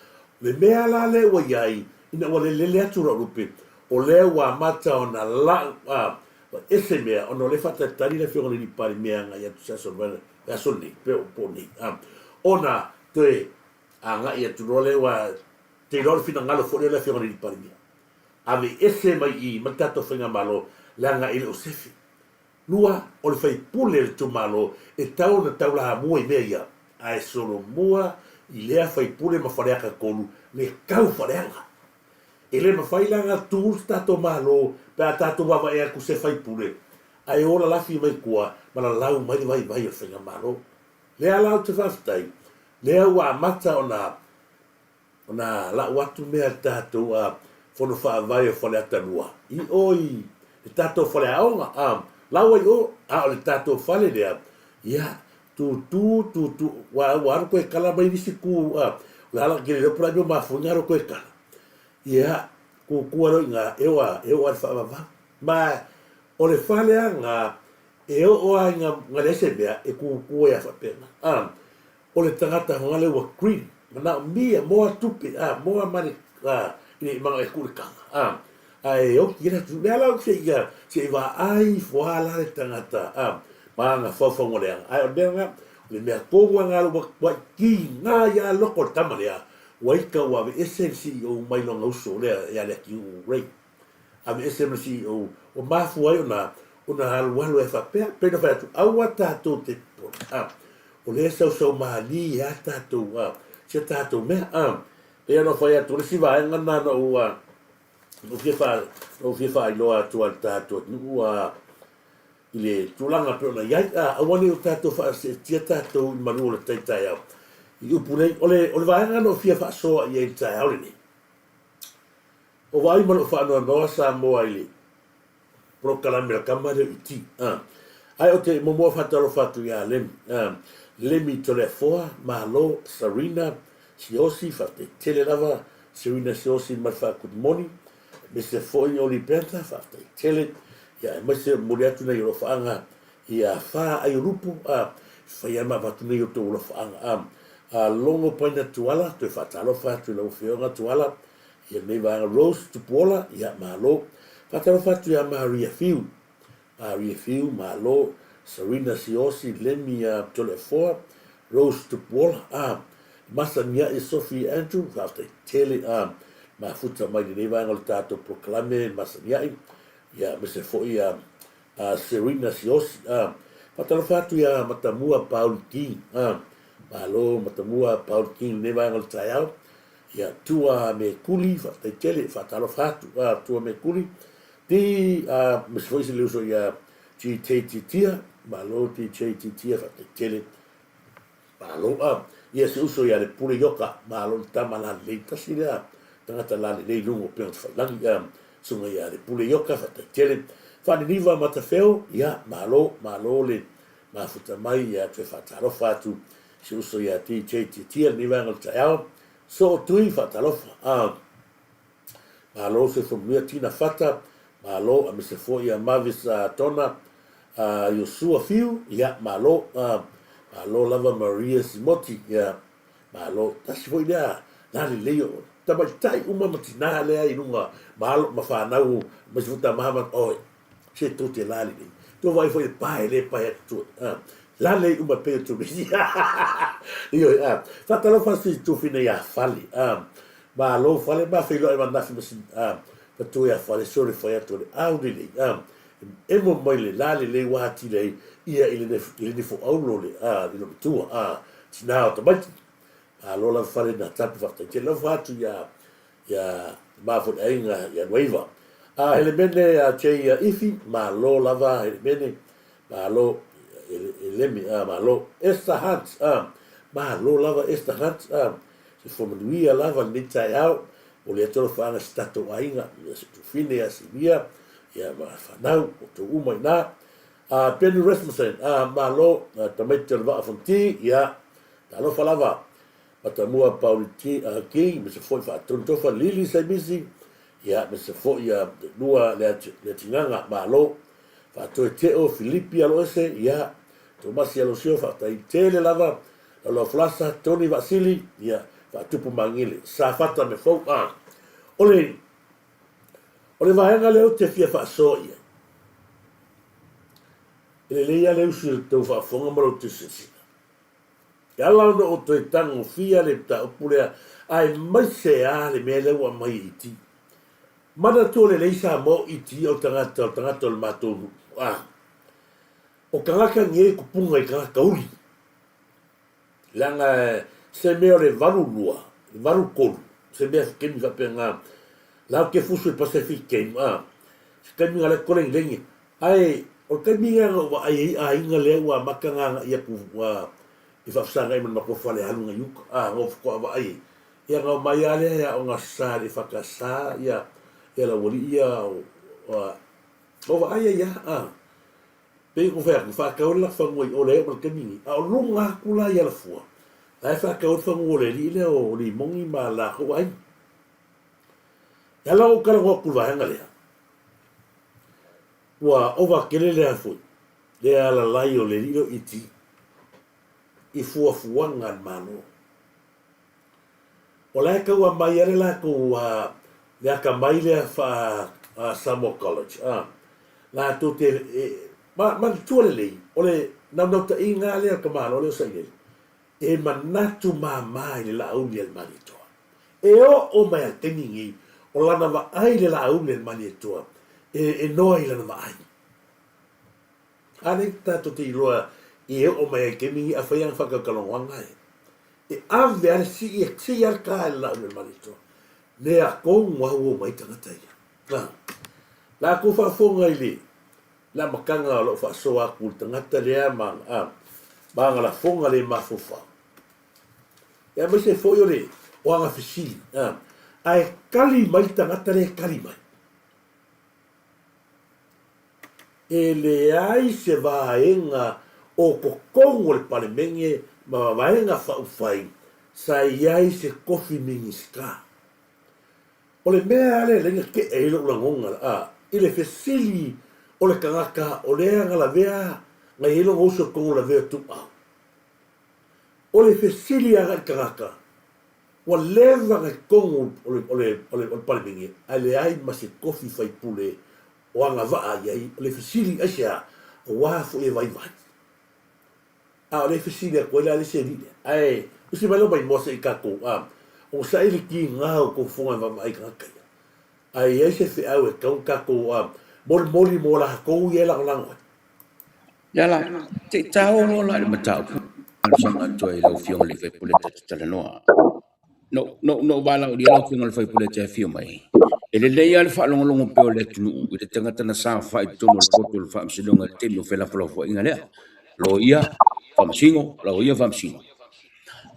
O le mea la lea ua i ai, ina ua lelele atu lau lupe, o lea ua amata ona lau a ese mea, ona o lea e faatalitali le Afioga i le Alii Palemia e agai atu i se aso le aso lenei, pe po o nei, a, ona toe agai atu loa lea, aua te iloa o le finagalo foi lea o le Afioga i le Alii Palemia, ave ese mai i i ma le tatou Faigamalo, leaga e le o sefe. Lua, o le faipule o le itumalo e tau ona taulamua i mea ia, ae solomua i lea faipule ma Faleata 3 le tau faaleaga. E le mafai la ona tu le tatou Malo pe a tatou vaavaai atu se faipule ae o lalafi mai tua ma lalau mai le vaivai o le Faigamalo. Lea la ou te faafetai, lea ua amata ona Ona lau atu mea a le tatou a Fono Faavae o Faleata 2 i o i le tatou faleaoga a laua i o, a o le tatou fale lea, ia, tutu, tutu, ua, ua alu toe kala mai nisi ku, a, o le ala kele leo pula mea mafuinga alu toe kala. Ia, tutu alo i ngā, e o a, e o a le faavavau. Ma, o le fale a ngā, e oo a i ngā, ngā leai se mea, e tutu ai a faapena. A, O le tagata hoga lea ua green, manaomia moa tupe, a, moa ma le, a, ina i manao e tuu le taga, a, ae oki ai le atunuu. Lea la ou te ia, se i vaai ifo a la le tagata, a, ma ana faufauga leaga. Ae o le mea lena, o le mea tonu lava lena ua matuai tiga ai lava loko o le tama lea, ua ita ua aveese le CEO mai lona uso lea ia Leatinuu Ray. Aveese ma le CEO, ua mafua ai ona, ona alualu ai faapea, pei ona fai atu, aua tatou te popole, a, o lea e sausau malie lava tatou, a, si a tatou mea, a. Pei ona fai atu, o le isi vaega lena na ou, a, na ou fia faa, na ou fia faailoa atu ai i le tatou atunuu, a, i le tulaga pei ona i ai, a, aua ne i o tatou faaseetia tatou i malu o le tai taeao i upu nei. O le, o le vaega na ou fia faasoa i ai i le taeao lenei, O vaai ma lou faanoanoa Samoa i le polokalame a le tama lea o Iti. A. Ae ou te muamua faatalofa atu ia Lemi. A. Lemi Toleafoa, Malo, Serena, Siaosi, faafetai tele lava Serena Siaosi mai le faa-good morning. Aemaise foi Oli Panther, faafetai tele. Ia aemaise o momoli atu nai alofaaga ia Fa Aiolupu, a, fai lava ma avatu nei outou alofaaga. A. A Logo Paina Tuala, toe faatalofa atu i lau Afioga Tuala, Ia lenei vaega Rose Tupuola, ia malo. Faatalofa atu ia Maria Fiu, Maria Fiu, malo. Serena Siosi, Lemi ia Toleafoa, Rose Tupuola, a Masaniai Sophie Andrew, faafetai tele a mafuta mai lenei vaega o le tatou polokalame Masaniai, ia aemaise foi ia a Serena Siosi, a faatalofa atu ia Matamua Paul King, a malo Matamua Paul King lenei vaega o le taeao. Ia Tua me Kuli, faafetai tele, faatalofa atu a Tua me Kuli. Ti a aemaise foi si le uso ia GJ Titia, malo DJ Titia, faafetai tele. Malo a ia si uso ia le Pule Ioka, malo le tama la lelei, tasi lea tagata la lelei i luga o upega tafailagi a susuga ia le Pule Ioka, faafetai tele. Faaniniva Matafeo, ia malo, malo le mafuta mai ia toe faatalofa atu Si uso ia DJ Tiatia lenei vaega o le taeao. Soo Tui faatalofa. Ah. Malo soifua manuia Tina Fata, malo aemaise foi ia Mavis Tona, Iosua Fiu, ia malo. Malo lava Maria Simoti, ia malo. Tasi foi lea la lelei o tamaitai uma ma tina lea i luga ma alo ma fanau aemaise foi tama ma oi. Se tou te la lelei. Tou vaai foi e pae le pae atu tua. A, la lelei uma pei o Tunisia. Ioe, a, faatalofa si tufina ia Fale. A, malo Fale, ma feiloai ma nafi ma si, a, matua ia Fale, sore fai atu o le au lelei. A, emo mai le la lelei ua atili ai ia i le, i le nifo aulo le, a, le matua, a, tina o tamaiti. Malo lava Fale na tapu faafetai tele lava atu ia Ia ma foi aiga ia Nuaiva. A Helemene a Jay ia Ifi, malo lava Helemene, malo Elemi, a malo. Esther Hunt, a malo lava Esther Hunt, a se fua manuia lava lenei taeao, momoli atu alofaaga i si tatou aiga, ia si Tufine ia Sinia, ia ma fanau, outou uma i ina. A Benny Rasmussen, a malo, tamaiti o le Vaa o Fonoti, ia, talofa lava. Matamua Pauli Ki, aemaise foi Faatonu Tofa Lili Saimisi, ia, aemaise foi ia Lua Leatigaga, Malo, Faatoe Teo Filipi Aloese, ia, Tomasi Alosio, faafetai tele lava, Laulao Falasa, Tony Vaasili, ia, Faatupu Magele, Safata me Fou, a. O le, o le vaega lea ou te fia faasoa i ai, e lelei lava le usi o le tou faafofoga ma lo outou silasila. E ala ona ou toe tagofia le mataupu lea, aemaise lava le mea lea ua aumai e ET. Manatua lelei Samoa o ET o le tagata, o le tagata o le matou nuu. A. O tagata nei e kupuga i tagata uli. Leaga se mea o le 82, le 83, se mea kemi faapena, la ou te fusu i le Pacific Game, a, se taimi na la e kolengilegi, ae o le taimi lea na ou vaai ai aiga lea ua amata ona agai atu i faafesagai ma le matou fale alu i uta, a, na ou faatoa vaai ai, ia na omai lava lea e aoga sa i le EFKS ia le aualii ia, na ou vaai ai lava, a. Pei ona fai atu, faatau ai le latou fanua i o leai oo mai le taimi lenei. A o luga atu la i Alafua, la e faatau ai le fanua o le alii lea o Limoni ma latou aiga. E ala ona ou talanoa atu i le vaega lea, ua ova tele lea foi, le alalai o le alii lea o ET i fuafuaga a le Malo. O la e tau aumai lava le latou le atamai lea faa Samoa College a, latou te manatua lelei, o le naunautaiga lava lea o le tamaloa lea o Sailele, e manatu mama i le Laauli a le Malietoa. E oo mai lava i le taimi lenei, o lana vaai i le Laauli a le Malietoa, e noa i lana vaai. A lea tatou te iloa i e oo mai ai i le taimi lenei, afai lava na faatalatalanoaga e, e ave lava le sii, e sii lava le ta i le Laauli a le Malietoa. Mea tonu lava ua omai tagata ia. Na, latou faafofoga i le le amataga o lau faasoa atu i le tagata lea ma, a, ma ana lafoga le mafaufau. E aemaise foi o le, o ana fesili, a, ae tali mai le tagata lea e tali mai. E leai se vaega o totonu o le Palemene ma Vaega Faaupufai sa i ai se tofi Minisita. O le mea lava lea e ala ai ona tea ai lou lagona i le fesili o le tagata o lea na lavea na i ai lona uso i totonu o lavea o Tuuau. O le fesili agai i le tagata, ua leva ona i totonu o le Palemene ae leai ma se tofi faipule o agavaa i ai, o le fesili aisea, aua foi e vaivai. A o lea e fesili atu ai la le isi alii lea, ae usi mai lau maimoa se i tatou onosai le tiga o tou fofoga e vaavaai i tagata ia. Ae i ai se feau e tatau ona tatou molimoli mo latou ia e lagolago ai. Ia la, se i taua loa la i le mataupu talosaga atu ai i lau Afioga i le sui usufono ta te talanoa. Na ou valaaulia lau Afioga i le sui usufono e te afio mai. E lelei lava le faalogologo pea o le atunuu i le tagata na saofai i totonu o le poto o le Faamasinoga i le taimi o felafolafoaiga lea. Loia, Faamasino, Loia, Faamasino.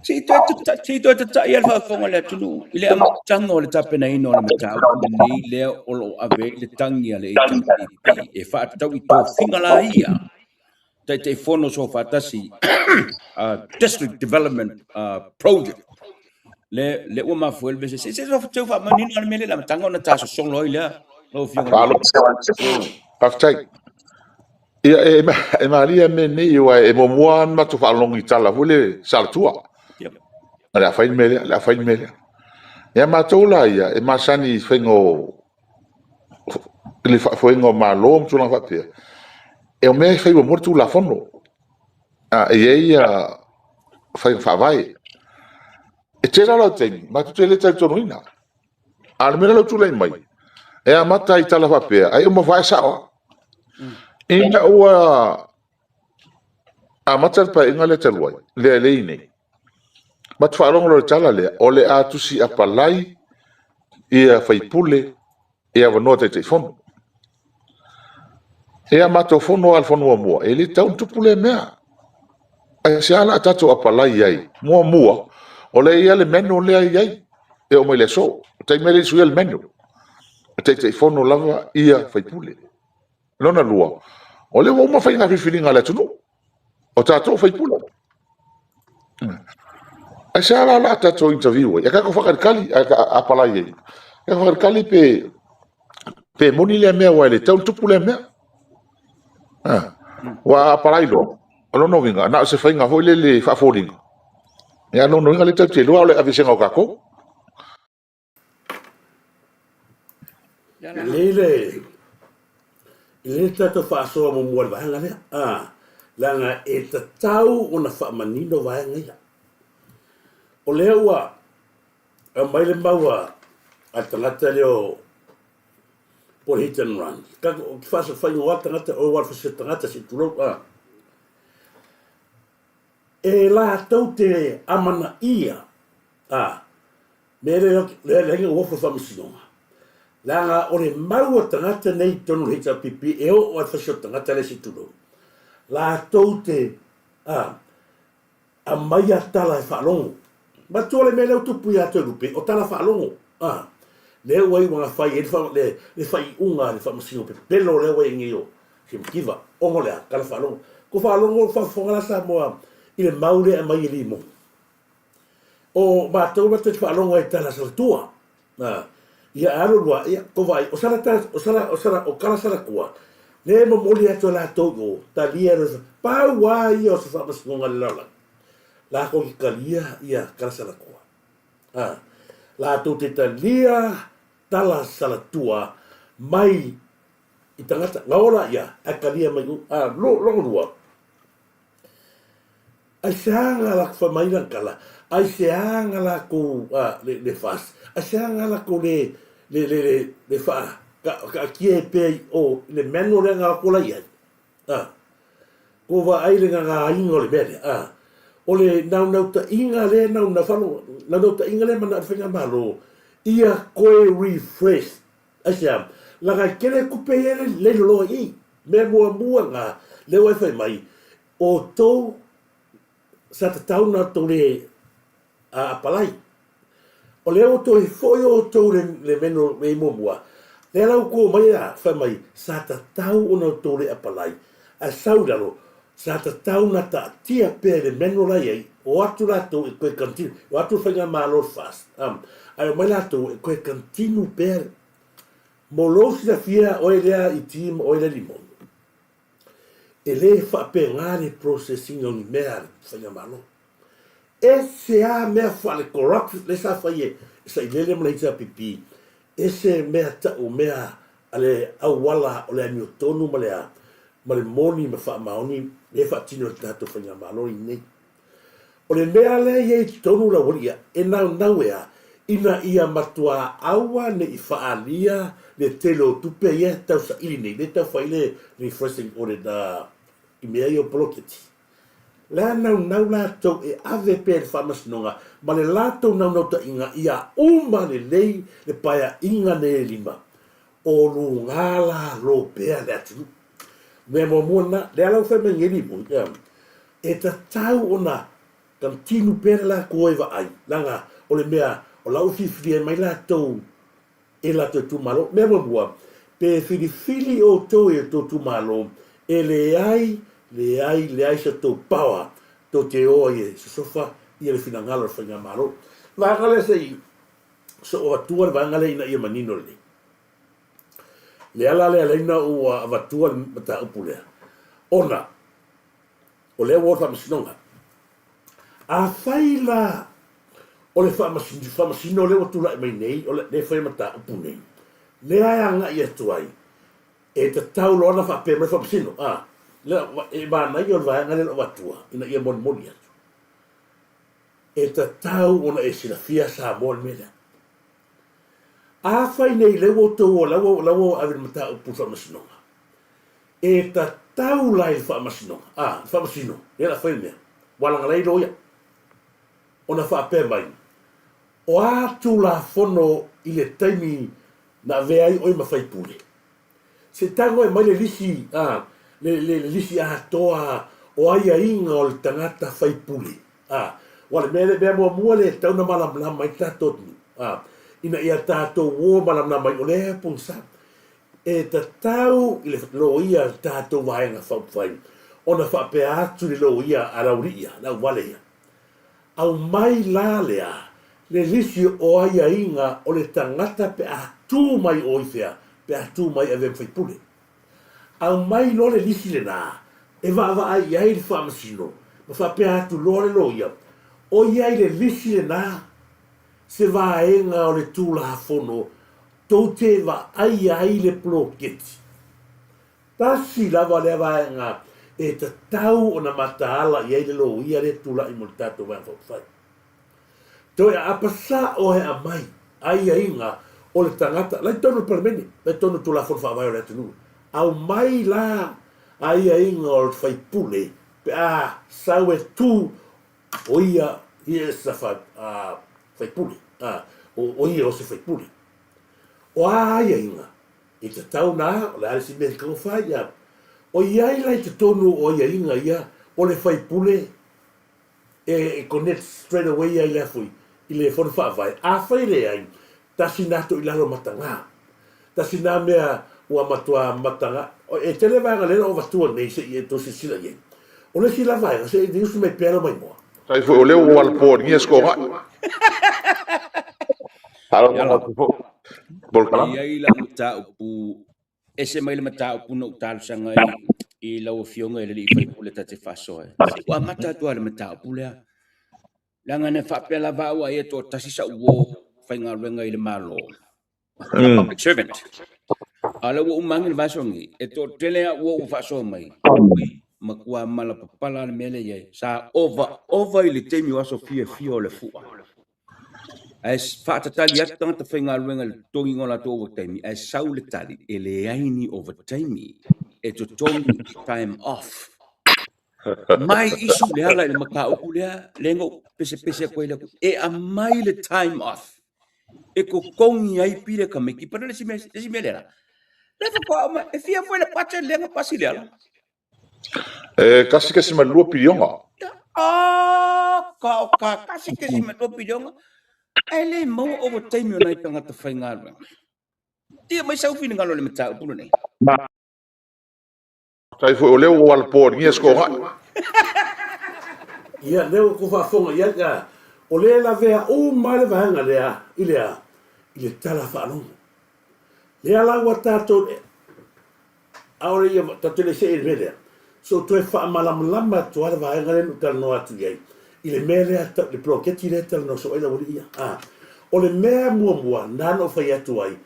Se i toe tatai lava le faafofoga a le atunuu i le amataga o le tapenaina o le mataupu lenei lea o lo o ave ai le tagi a le HRPP e faatatau i tofiga la ia Taitaifono Soofaatasi District Development Project le ua mafua ai le mea. Se i faamanino le mea lea i le amataga ona ta sosolo ai lea lau Afioga. Faafetai. Ia, e malie mea nei, aua e muamua lava ona matou faalogo i tala foi lea Salatua. O le a fai le mea lea, o le a fai le mea lea. Ia matou la ia, e masani i faiga o le faafoega o Malo ma tulaga faapea, e o mea e fai muamua le Tulafono. A, e i ai ia faiga faavae. E tele lava taimi, matou te le talitonuina. A o le mea lea ua tulai mai, e amata i tala faapea, ai uma vae sao lava. Ina ua amata le paeaiga lea talu ai, lea e i nei, matou faalogo loa i le tala lea, o le a tusi apalai ia faipule i avanoa Taitaifono. Ia matou fono lava i le fono muamua, e le tatau ona tupu lea mea. Aisea la a tatou apalai ai? Muamua, o lea e i ai le manual lea e i ai, e oo mai i le aso. O le taimi lea e le i suia le manual. E Taitaifono lava ia faipule. Lona lua, o lea ua uma faiga filifiliga a le atunuu, o tatou o faipule. Aisea la o le a tatou interview ai? E tatou faatalitali a apalai ai. E tatou faatalitali pe pe moni lea mea aua e le tatau ona tupu lea mea. Ah. Ua a apalai loa, o lona uiga, na o se faiga foi lele faafoliga. Ia lona uiga lea tatou te iloa o le aveesega o tatou. Lelei le lelei le tatou faasoa muamua i le vaega lea, a, leaga e tatau ona faamanino vaega ia. O lea ua aumai le mau a le tagata lea o po o le hit and run. Ou te faaigoa le tagata o le fasi o le tagata se i tulou, a. E latou te amanaia, a, mea lea lea lea ua ofo faamasinoga. Leaga o le mau a tagata nei i totonu o le HRPP e oo lava i le fasi o le tagata lea se i tulou, latou te a, aumaia tala e faalogo. Manatua le mea lea ua tupu ia Toelupe, o tala faalogo, a, lea ua iu ina fai ai le, le faaiuga a le faamasino pepelo lea ua i ai nei o Simativa, ona o le a? Tala faalogo. Ua faalogo, faafofoga la Samoa i le mau lea e aumai e Limoni. O matou la te faalogo ai i tala salatua. A, ia alu alu a, ia, ko vaai, o sala tala, o sala, o sala, o kala salatua, lea e momoli atu e latou i o, talia e le, pau a ia o se faamasinoga a le lalolagi, latou te talia ia kala salatua. A, latou te talia tala salatua mai i tagata, na ola ia, ae talia mai o, a, lo, lona lua, Aisea nga lakou fai mai lana tala, aisea nga lakou le le fas, aisea nga lakou le le le le le faa taatia ai pea i o i le manual lea na o atu la i ai. A. Ko vaai le gagāina o le mea lea. A. O le naunautaiga lea naunau faalogo, naunautaiga lea manao le faigamalo ia toe refresh. Aisea? Leaga e tele tupe ia le loloa i i. Mea muamua na lea ua e fai mai, outou sa tatau ona outou le apalai. O lea ua toe foi outou le le meno le muamua, lea la ua tou omai a fai mai sa tatau ona outou le apalai, ae sau i lalo sa tatau ona taatia pea i le meno la i ai, o atu latou e toe continue, o atu le faigamalo le FAST, ae omai latou e toe continue pea mo lou silafia oe lea i ti ma oe lea limonu. E le faapena le process ina o ni mea a le faigamalo. Ese a mea faale corrupt lea sa fai e Sailele ma le HRPP, ese mea tau mea a le auala o le amiotonu ma le a, ma le moni ma faamaoni lea e faatino e le tatou faigamalo lenei. O le mea lea e i ai i totonu lau alii ia, e naunau e a, ina ia matuā aua ne i faaalia le tele o tupe ia e tau saili nei, lea e tau fai le refreshing audit i mea ia o poloketi. La naunau latou e ave pea i le faamasinoga ma le latou naunautaiga ia uma lelei le paeaiga nei e lima, o luga lalo pea le atunuu. Mea muamua lena, lea la ua fai mai nei lipoti, e tatau ona continue pea le latou e vaai, leaga o le mea o la ua filifilia mai latou e latou itumalo. Mea muamua, pe filifili outou e outou itumalo, e leai, leai, leai se tou power tou te o ai e sosofa ia le finagalo o le faigamalo. Vaega lea se i soo atua le vaega lea ina ia manino lelei. Le ala lea laina ua avatua le mataupu lea, ona o lea ua o le faamasinoga. Afai la o le faamasino lea ua tulai mai nei, o lea e fai mataupu nei, lea e agai atu ai, e tatau loa ona faapea mai le faamasino, a, lea, e manaia o le vaega lea o lo o avatua ina ia molimoli atu. E tatau ona e silafia Samoa le mea lea. Afai nei lea ua outou o la ua la ua ave le mataupu i le faamasinoga, e tatau la i le faamasinoga, a, le faamasino, lea o le a fai le mea, ua alagalai loia, ona faapea mai, o a Tulafono i le taimi na avea ai oe ma faipule? Se tago e mai le lisi, a, le, le, le lisi atoa o aiaiga o le tagata faipule, a. Ua le mea, le mea muamua lea e tatau ona malamalama ai le tatou atunuu, a, ina ia tatou o malamalama ai, o lea e pogisa. E tatau i le loia a le tatou Vaega Faaupufai ona faapea atu i le loia a Laulii ia, le auvale ia. Aumai la lea le lisi o aiaiga o le tagata pe a tu mai o i fea, pe a tu mai e avea ma faipule. Aumai loa le lisi lenā e vaavaai i ai le faamasino ma faapea atu loa le loia, o i ai le lisi lenā se vaega o le Tulafono tou te vaaia ai le poloketi. Tasi lava lea vaega e tatau ona mataala i ai le loia lea e tulai mo le tatou Vaega Faaupufai. Toe aapa sao he aumai aiaiga o le tagata la i totonu o le Palemene, la i totonu o Tulafono Faavae o le atunuu. Aumai la aiaiga o le faipule pe a sau e tu o ia he is a faipule, o ia o se faipule. O a aiaiga i tatau na, o le a le isi mea e tatau ona fai, a o i ai la i totonu o aiaiga ia o le faipule e connect straight away ai le foi i le fono faavae. Afai e leai, tasi na to i lalo mataga. Tasi na mea ua matua mataga. E tele vaega lea o avatua nei se i e toe silasila i ai. O le isi la vaega, se i usu mai pea lou maimoa. Tai foi o lea ua alapoa ni sko ngai. Yala. E i ai lau mataupu ese mai le mataupu na ou talosaga ai i lau Afioga i le alii faipule ta te faasoa ai. Ua amata atu lava i le mataupu lea. Leaga na faapea lava au ai e toatasi sau uo faigaluega i le Malo, a public servant. A o lea ua uma ane le vaiaso nei, e toatele lava uo ua faasoa mai, ui, matua malapapala le mea lea e i ai. Sa ova ova i le taimi o aso fiafia o le fua. Ae faatatali atu tagata faigaluega i le totogiina o latou ovataimi, ae sau le tali, e leai ni ovataimi, e totogi time off. My issue le ala i le mataupu lea, lea na ou pesepese atu ai le atu, e aumai le time off e totogi ai pili a tamaiti. Pana le isi mea, le isi mea lea la, lea faatoa aumai, e fia foi le budget lea na pasi le ala. E 1.2 piliona. Ah, ka o ka 1.2 piliona. Ae le maua ovataimi o nai tagata faigaluega. Tia mai sau finagalo i le mataupu lenei. Tai foi o lea ua alapoa ni sko ngai. Ia, lea ua tou faafofoga i ai, a, o lea e lavea uma ai le vaega lea i le a? I le tala faalogo. Lea la ua tatou, ʻaʻole ia tatou te le seʻe i le mea lea. So toe faamalamalama atu lava le vaega lea na ou talanoa atu i ai i le mea lea, le poloketi lea e talanoa soo ai le aualii ia. A, o le mea muamua na na ou fai atu ai,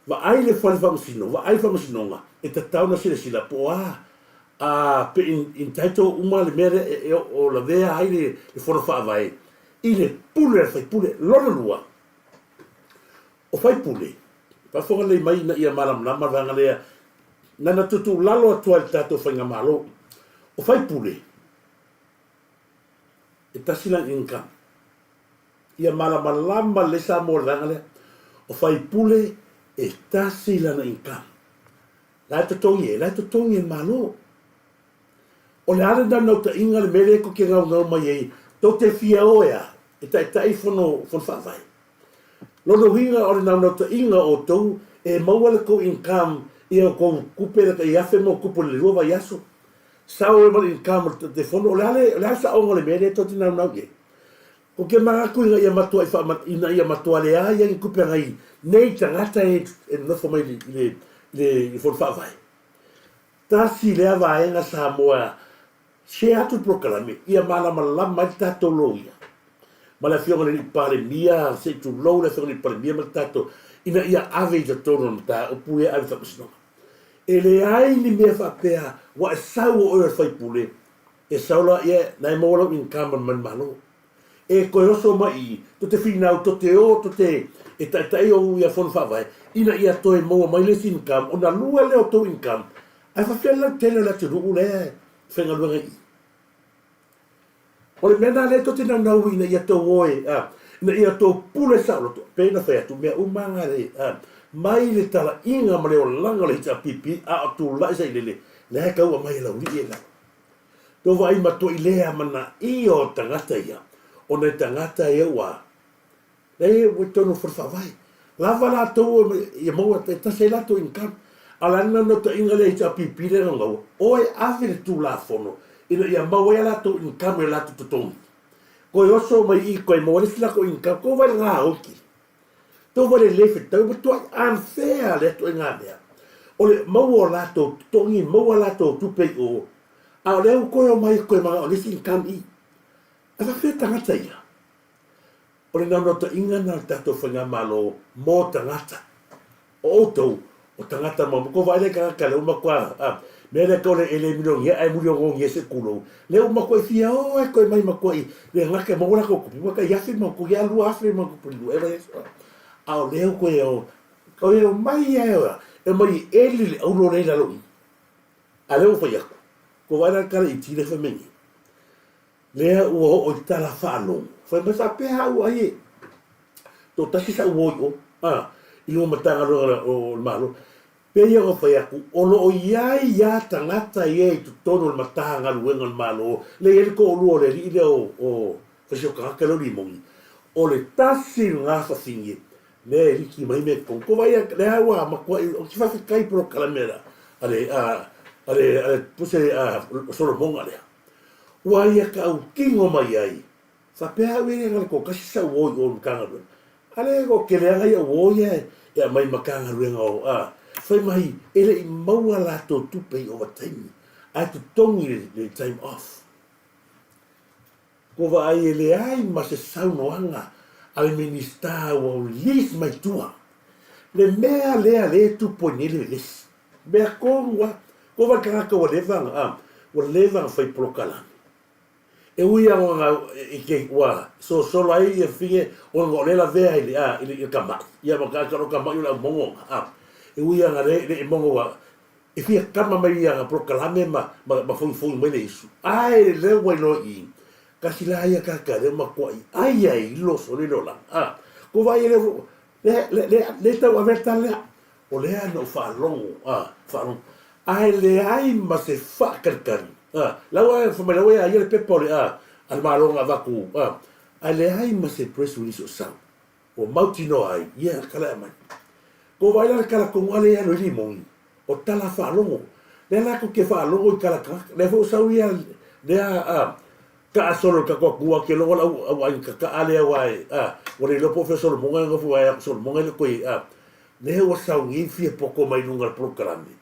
vaai le fale faamasino, vaai le faamasinoga e tatau ona silasila po o a, a, pe entitle uma le mea lea e, e, o lavea ai le, le fono faavae i le pule a le faipule. Lona lua, O faipule, faafofoga lelei mai ina ia malamalama le vaega lea na na tuutuulalo atu ai le tatou faigamalo. O faipule, e tasi lana income. Ia malamalama lelei Samoa i le vaega lea. O faipule, e tasi lana income. La e totogi e, la e totogi e le Malo. O le a le naunautaiga le mea lea tou te gaugau mai ai, tou te fia o e a? E taitai fono, fono faavae. Lona uiga o le naunautaiga o outou e maua le tou income i a outou tupe le tai afe ma tupu i le lua vaiaso. Sao ai ma le income o le fono. O le a le, o le a le saoga o le mea lea tou te naunau i ai? Ou te manatu ina ia matuai faama, ina ia matua leai ai ni tupe a nai nei tagata e, e nonofo mai i le, i le fono faavae. Tasi lea vaega Samoa share atu le polokalame ia malamalama ai le tatou loia ma le afioga i le alii Palemia, se i tulou le afioga i le alii Palemia ma le tatou ina ia ave i totonu o le mataupu ia ave i le faamasinoga. E leai ni mea faapea ua e sau o oe o le faipule e sau la ia na e maua lau income mai le Malo. E toe oso mai i i, to te finau, to te o, to te e taitai ou ia fono faavae, ina ia toe maua mai le isi income, ona lua lea o tou income, ae faapefea le lautele o le atunuu lea e faigaluega i i. O le mea lena lea tou te naunau ina ia tou o e, a, ina ia tou pule saoloto, pei ona fai atu, mea uma lava na le, a, mai le talaiga ma le olaga o le HRPP a o tulai sailele, lea e tau aumai e Laulii e lau. Tou vaai matua i le amanaia o tagata ia, o nai tagata ia ua leai ua i totonu o le fale faavae. Lava latou ia maua e tasi ai latou income. A o le a le naunautaiga lea HRPP lea e naunau, o e ave le Tulafono ina ia maua ai a latou income i o latou totogi. Koe oso mai i koe maua le isi lako income, ko wai ngā hoki. Tō wale le whetau, matuai unfair lea ituaiga mea. O le maua o latou totogi, maua latou tupe i o, a o lea ua toe omai koe manao i le isi income i. E faapefea tagata ia? O le naunautaiga lena o le tatou faigamalo mo tagata. O outou, o tagata ma ko vaai lea i tagata lea ua matua a mea lea tau le e le milionia ae muliogogia se tulou lea ua matua i fia o ai koe mai matua i le gata e maua latou tupe ua tai afe ma tupe ia 2000 ma tupe lua e vaiaso a o lea ua toe o o e omai a e omai e eli le auro lea i lalo i a lea ua fai atu ko vaai la le tala i ti le fai mai nei Lea ua oo i tala faalogo. Fai mai faapea au ai e toatasi sa'u uo i o, a, i luga Matagaluega o le Malo. Pei ona fai atu, o lo o i ai a tagata ia i totonu o le Matagaluega o le Malo, lea e i ai le toalua o le alii lea o, o Faisio Tagata lea o Limoni, o le tasi lena fafine lea e liki mai mea i totonu. Tou vaai lea ua matuai, ou te faafetai i polokalame a le, a le, a le, a le puse a Solomona lea. Ua ia tautino mai ai, faapea au e le na o le toatasi sau o i o i Matagaluega. A lea o tele lava ia uo ia e aumai i Matagaluega o a fai mai e le i maua latou tupe i ovataimi ae totogi le time off. Ua vaai e leai ma se saunoaga a le Minisita ua release mai tua le mea lea lea e tupu ai nei le vevesi. Mea tonu lava. Ko wai tagata ua leva ona, a, ua leva ona fai polokalame. E ui lava ona i ke, ua sosolo ai ia fine ona o lea lavea i le, a, i le, i le tama'i. Ia ma tagata o le tama'i o le au mogo ona, a. E ui lava ona le, le mogo ua, e fia kama mai ia ana polokalame ma, ma, ma fogifogi mai le isu. Ae lea ua iloa i i, kasi la ia tagata lea ua matuai ai ai i loso le olaga, a. Ko wai e le, le, le, le, le tau avea le tala lea. O lea na ou faalogo, a, faalogo, ae leai ma se faatalitali, a, la ua, fai mai la ua ia ia le pepa o le, a, a le Malo na avatu, a, ae leai ma se press release o sau, ua mautinoa ai, ia le tala e aumai. Ua vaai la le tala tonu a lea e alu ai Limoni, o tala faalogo, lea la tou te faalogo i tala tagata, lea foi ua sau ia lea, a, taasolo i le tatou atunuu a ke logo le au, au aiga tataa lea aua e, a, ua le iloa po o fea Solomona e nofo ai, Solomona e le toe, a, Lea ua sau nei fia poto mai luga o le polokalame,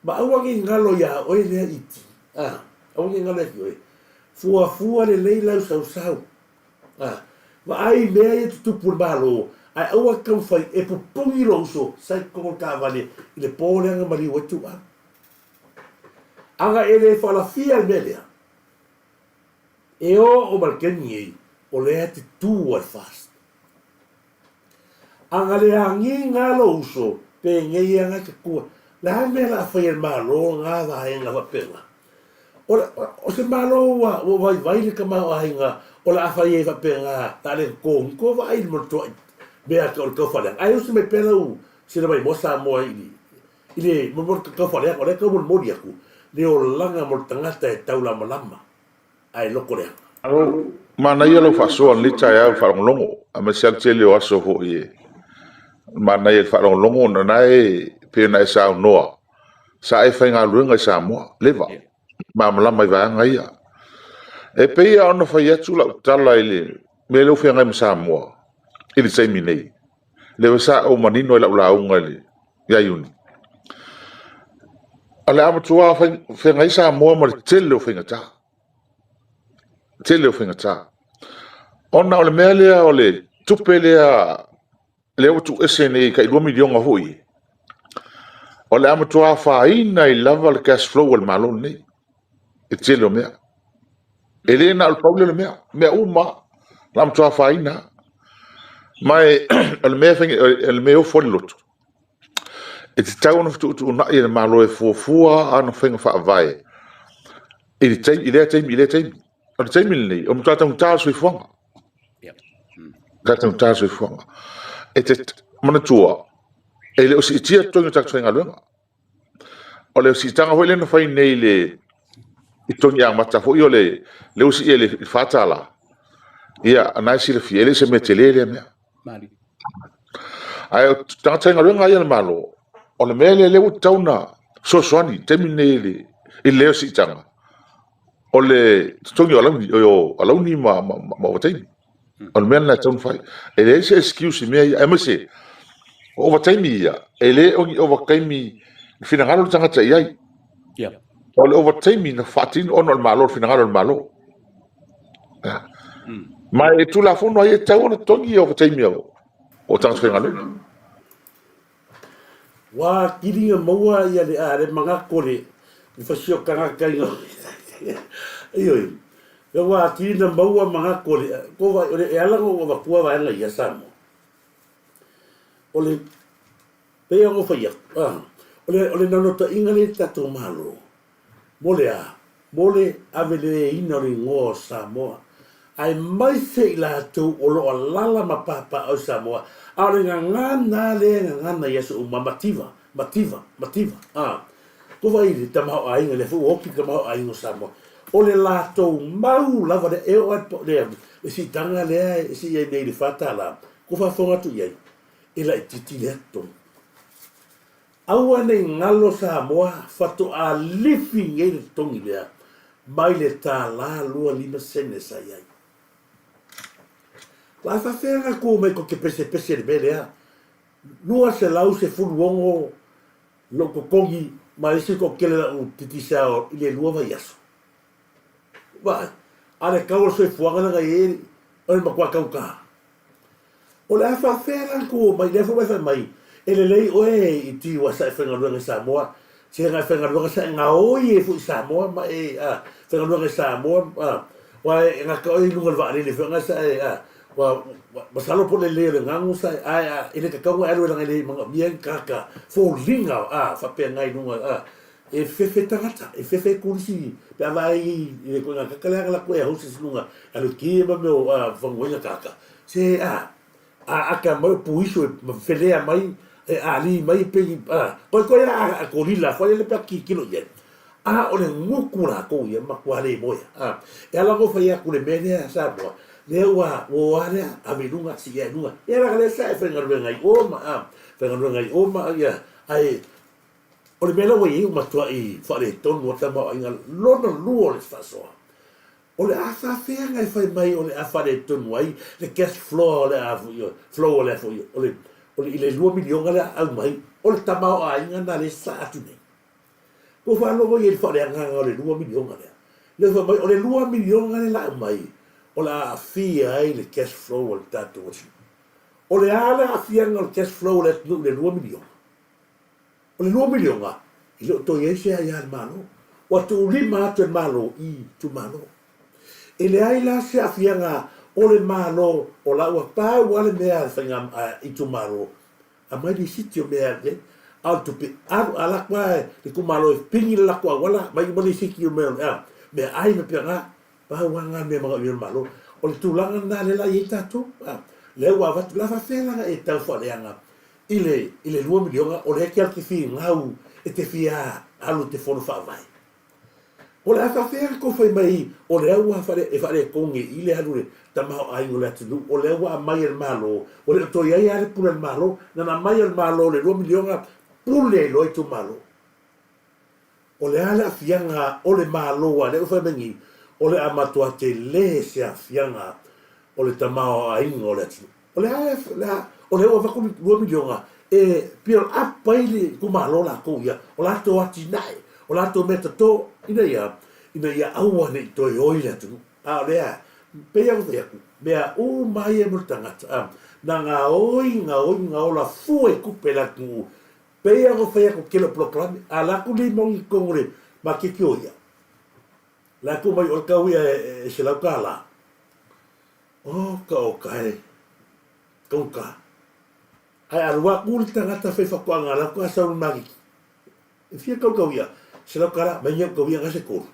ma aua nei galo iā oe lea iti, a, aua nei galo ia te oe. Fuafua lelei lau sausau, a, vaai i mea ia tutupu i le Malo, ae aua te taumafai e pupuni lou uso sa i totonu o le taavale i le po lea na maliu ai tuuau. Ana e le faalafia le mea lea, e oo ma le taimi nei, o lea e te tu ai fast. Ana le agiga lou uso, penei ana te tua. Le a mea la fai e le Malo nga vaega faapena? O, o se Malo ua, ua vaivai le tamaoaiga o le a fai ai faapena, la le totogi, tua vaai le matuai mea o le taufaaleaga. Ae usi mai pea lau sila maimoa Samoa i le, i le mo le taufaaleaga, o lea e tau molimoli atu le olaga mo le tagata e taulamalama. ae loko leaga. Malo, manaia lau faasoa i lenei taeao i le faalogologo, aemaise lava le tele o aso foi e manaia i le faalogologo ona o lena e pei ona e saunoa, sa e faigaluega i Samoa, leva, malamalama i vaega ia. E pei lava ona fai atu lau tala i le mea lea ua feagai ma Samoa i le taimi nei, lea foi sa ou manino i lau lauga ia Iuni. O le a matua feagai Samoa ma le tele o faigata. Tele o faigata. Ona o le mea lea o le tupe lea lea ua tuuese nei tai 2 miliona foi, o le a matua afaina ai lava le cash flow a le Malo lenei i le tele o mea. E le na o le pau lea o le mea, mea uma lava, o le a matua afaina lava. Ma e o le mea o le mea e ofo ai le loto, e tatau ona fetuutuunai e le Malo e fuafua ana faiga faavae i le taimi, i lea taimi, i lea taimi. O le taimi lenei, o le matua taugata le soifuaga. Matua taugata le soifuaga. E te manatua, e le o siitia totogi o tagata faigaluega. O le siitaga foi lea na fai nei i le i totogi amata foi o le lea ua sii i le $4, ia, na e silafia, e le o se mea tele lea mea. Ae o tagata faigaluega ia a le Malo, o le mea lea lea ua tatau ona fesoasoani i le taimi lenei i le lelei o siitaga. O le totogi o alauni, o alauni ma, ma, ma ovataimi. O le mea lena e tatau ona fai. E leai se excuse i mea ia, aemaise o ovataimi ia, e le o ni ovataimi na finagalo le tagata i ai. Yeah. O le ovataimi na faatino ona o le Malo, le finagalo o le Malo. Ma e Tulafono ai e tatau ona totogi ovataimi o tagata faigaluega. Ua kiliga maua ia le a le magako le fasio tagata ina Ioe. Ua kilina maua magako le ko vai o le e ala no ua vatua vaega ia Samoa. O le pei ona fai atu, o le o le naunautaiga lea i le tatou Malo, Mo le a? Mo le aveleina o le igoa o Samoa, aemaise i latou o lo o alaala ma papaaao i Samoa, a o le gagana lea e gagana i aso uma, mativa, mativa, mativa, a. Ko wai le tamaoaiga, lea foi ua oti le tamaoaiga o Samoa. O le latou mau lava lea, e oo lava i le siitaga lea e sii ai nei i le $4, ko faafofoga atu i ai, e laitiiti lea totogi. Aua nei galo Samoa faatoa lifi nei le totogi lea mai le $1 25 sene sa i ai. La faafefea na tu mai tou te pesepese i le mea lea? 216 lou totogi ma le isi toatele lau titisao i le lua vaiaso. Vaai, a le tau o le soifuaga lea na i ai o le matua taugata. O le a faafefea la tu mai, lea foi ua e fai mai, e lelei oe i tiwa sa e faigaluega i Samoa, se na e faigaluega sa e gaoi ai foi i Samoa ma e a, faigaluega i Samoa, a, ua e gata oe i luga o le vaalele foi na sa e a, ua, masalo po o le lelei o le gago sa e, ae a, e le tatau ona e alu ai leaga e le manaomia ni tagata foliga a, faapena i luga a, e fefe tagata, e fefe turisi pe a vaai i le ituaiga kaka lea na latou air hostess i luga alu ki ma mea o faguaina kaka se a a ata mai o puiso e felea mai e ali mai pei a koikoi a a kolila foi le pe a kikilo i ai a o le gutu latou ia matua le moe a e ala ona fai atu le mea lea Samoa lea ua ua oa lea ave i luga sii ae i luga ia leaga lea sa e faigaluega i o ma a faigaluega i o ma ia ae O le mea la ua i ai ua matuai faaletonu a tamaoaiga lona lua o le faasoa. O le a faafea na e fai mai o le a faaletonu ai le cash flow o le a foi flow o le a foi o le o le i le $2 miliona lea aumai o le tamaoaiga na lea sa atu nei. Ua faalogo i ai i le faaleagaga o le $2 miliona lea. Lea fai mai o le $2 miliona lea la aumai o le a aafia ai le cash flow o le tatou atunuu. O le a le aafiaga o le cash flow o le atunuu i le $2 miliona? O le $2 miliona, e le o toe i ai se aia a le Malo. Ua tuulima atu e le Malo i itumalo. E leai la se aafiaga o le Malo o la ua pau lava le mea a le faiga itumalo, aumai lisiti o mea e alu i ai. A o le tupe alu, a alu atu lava le itumalo e pigi le latou auala, aumai uma lisiti o mea, meaai ma pea na, pau lava na mea e manaomia e le Malo. O le tulaga lena lea la e i ai tatou. Lea ua avatu, la faapefea la ona e tau faaleaga I le, i le $2 miliona, o lea e te alu te finau e te fia alu i te fono faavae. O le a faafefea ona tou fai mai o lea ua faale, e faaletonu nei i le alu le tamaoaiga o le atunuu, o lea ua aumai e le Malo, ua le o toe i ai lava le pule a le Malo, na ona aumai e le Malo le $2 miliona pule ai loa itumalo. O le a le aafiaga o le Malo a lea ua fai mai nei, o le a matua tele se aafiaga o le tamaoaiga o le atunuu. O le a, le a, o lea ua avatu le $2 miliona e build up ai le itumalo latou ia, o latou atinae, o latou mea toto, ina ia, ina ia aua ne i toe oi le atunuu. A o lea, pei lava ona fai atu, mea uma ia mo le tagata, a, na gaoi, gaoi, gaola fua i tupe a le atunuu Pei lava ona fai atu tele o polokalame, a la atu limoni i totonu o le maketi o ia, la atu mai o le tau ia e $100. Oka oka e, taugata. Ae alu atu le tagata faifaatoaga la faatoa sau i le maketi, e fia tau tau ia, $100, mai au tau ia na se tolu.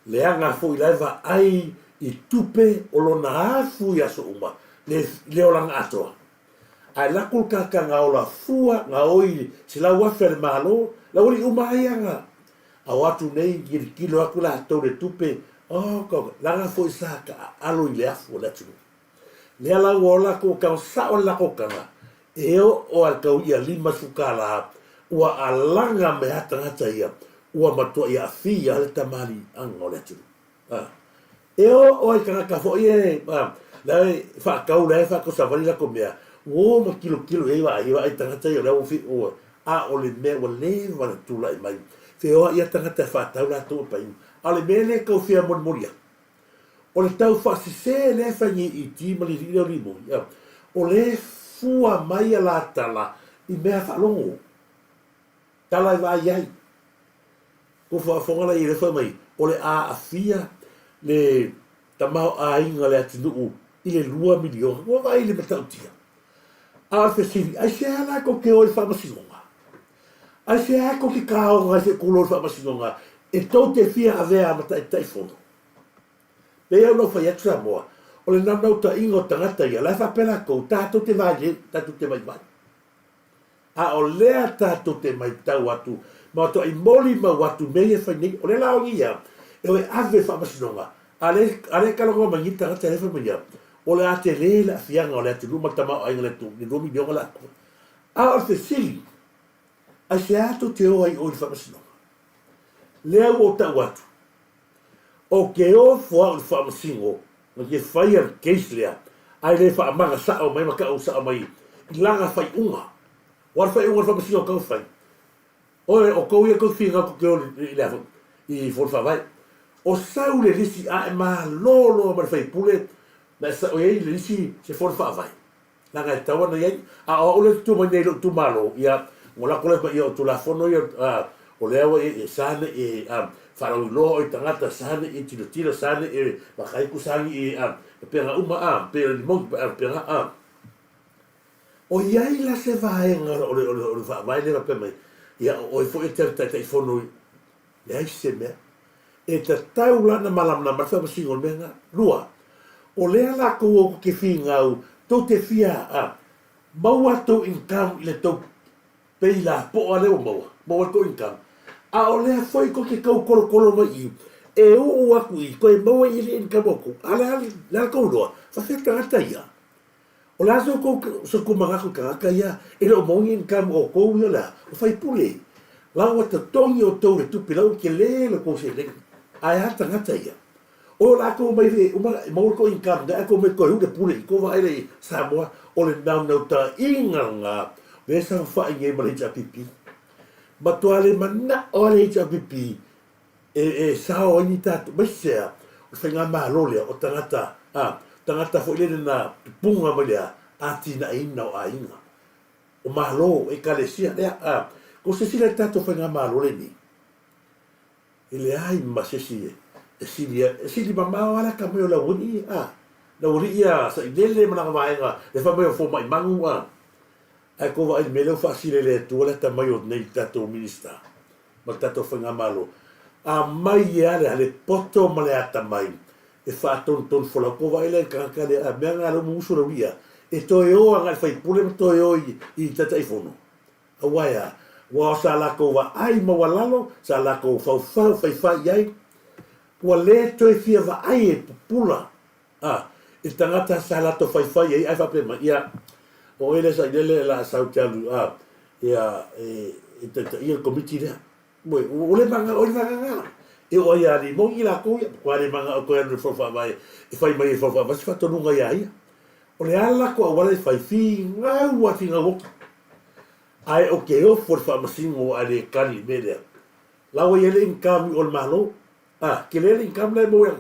Leaga foi la e vaai i tupe o lona afu i aso uma, le olaga atoa. Ae lako le kaka nga ola fua nga oi 100,000 a le Malo, la ua le uma ai a nga ao atu nei kilokilo atu latou le tupe, oh ka laga foi sa ka aalo i le afu o le atunuu. Lea la ua ola atu kau sao le lako kanga, e oo a le tau ia $50 ua alaga mai a tagata ia, Ua matuai aafia le tamaliiaga o le atunuu. A. E oo ai tagata foi e, a, la e faatau, la e faatau savali latou mea, ua o ma tilotilo i ai vaai, vaai tagata ia o la ua fi, ua, a o le mea ua leva ona tulai mai, feoai lava tagata e faatau latou e painu. A o le mea lea e tau fia molimoli atu, o le tau faasese lea e fai nei i ti ma le alii lea o Limoni, a, o lea e fua mai a la tala i mea faalogo. Tala e vaai ai. Kou faafofoga la i le fai mai, o le a aafia le tamaoaiga o le atunuu i le $2 miliona. Ua vaai i le matautia. A o le fesili, aisea la tou te o i le faamasinoga? Aisea tou te taoga ai se i tou i le faamasinoga e tou te fia avea ma taitaifono? Pei ona ou fai atu Samoa, o le naunautaiga o tagata ia, la e faapea latou, tatou te vaileu, tatou te vaivai. A o lea tatou te maitau atu ma matuai molimau atu i mea ia e fai nei, o lea la o ia e o e ave i le faamasinoga, a lea, a lea e talanoa mai nei le tagata lea fai mai ia, o le a tele le aafiaga o le atunuu ma le tamaoaiga o le atunuu i le $2 miliona le atoa. A o le fesili, aisea tou te o ai i o i le faamasinoga? Lea ua ou tau atu, ou te ofo au i le faamasino na te faia le case lea ae le faamaga sao mai ma tau sao mai i lana faaiuga. Ua le faaiuga o le faamasino tau fai. Oe o tou ia tou finau tou te o i le a foi i fono faavae. O sau le lisi a e malo loa ma le faipule na e sao i ai le lisi se fono faavae. Leaga e tatau ona i ai. A o au lea e tutu mai nei i lou itumalo, ia, ua lako lea mai, ia, o Tulafono ia, a, o lea ua i, e sa nei e, a, faalauiloa oe i tagata, sa nei e tilotilo, sa nei e makaiku, sa nei e, a, pega uma, a, pei o le limoni, a, pega, a. O i ai la se vaega o le, o le, o le faavae lea faapea mai, ia, o oe foi e te alu Taitaifono i, leai se mea. E tatau la ona malamalama le faamasino o le mea lena. Lua, o lea latou o te finau tou te fia a maua tou income i le tou pay lapoa lea ua maua, maua ai tou income. A o lea foi tou te tau tolotolo mai i e uu atu i toe maua i le income o outou. A o le a le tou iloa? Faafefea tagata ia? O le a so tou manatu i tagata ia e le o maua ni income o outou ia o le a? O faipule. La ua totogi outou i le tupe la ua tele lo tou seleni. Ae a tagata ia? O latou mai le uma maua le tou income ae tou omai toe ule pule i tou vaai la i Samoa o le naunautaiga lena lea e saofai nei ma le HRPP. Matua le manao a le HRPP e sao ai ni tatou, aemaise a o le faigamalo lea o tagata, a, tagata foi lele na tupuga mai le a, atinaeina o aiga, o malo, o ekalesia, lea, a, kou silasila i le tatou faigamalo lenei, e leai ma se isi e sili, e sili mamao lava le atamai o le aualii, a, le aualii ia Sailele ma lana vaega, le fai mai o fomai manu, a, ae kou vaai i le mea lea ua faasili e le Atua le atamai o nei tatou Minisita. ma le tatou faigamalo, aumai ea le le poto ma le atamai e faatonutonu folau. Kou vaai la i le tagata lea, a mea na lea ua musu lau ia, e toe o agai i le faipule ma toe o i Taitaifono. Aua e a? Aua o sa latou vaai maualalo, sa latou faufau faifai i ai, ua le toe fia vaai e pupula a i le tagata sa latou faifai i ai ae faapea mai, ia, o oe lea Sailele o le a sau te alu a, ia, e taitaia le Komiti lea. Ua, ua le manao ai le vaega lena. E oo ai ia Limoni latou ia, matua le manao toe alu i le Fono Faavae e fai mai e le Fono Faavae se faatonuga ia ia. O le a le latou auala e fai, finau a finau atu. Ae ou te ofo i le faamasino ae le tali i le mea lea. La ua i ai le income i o le Malo. A, tele le income la e maua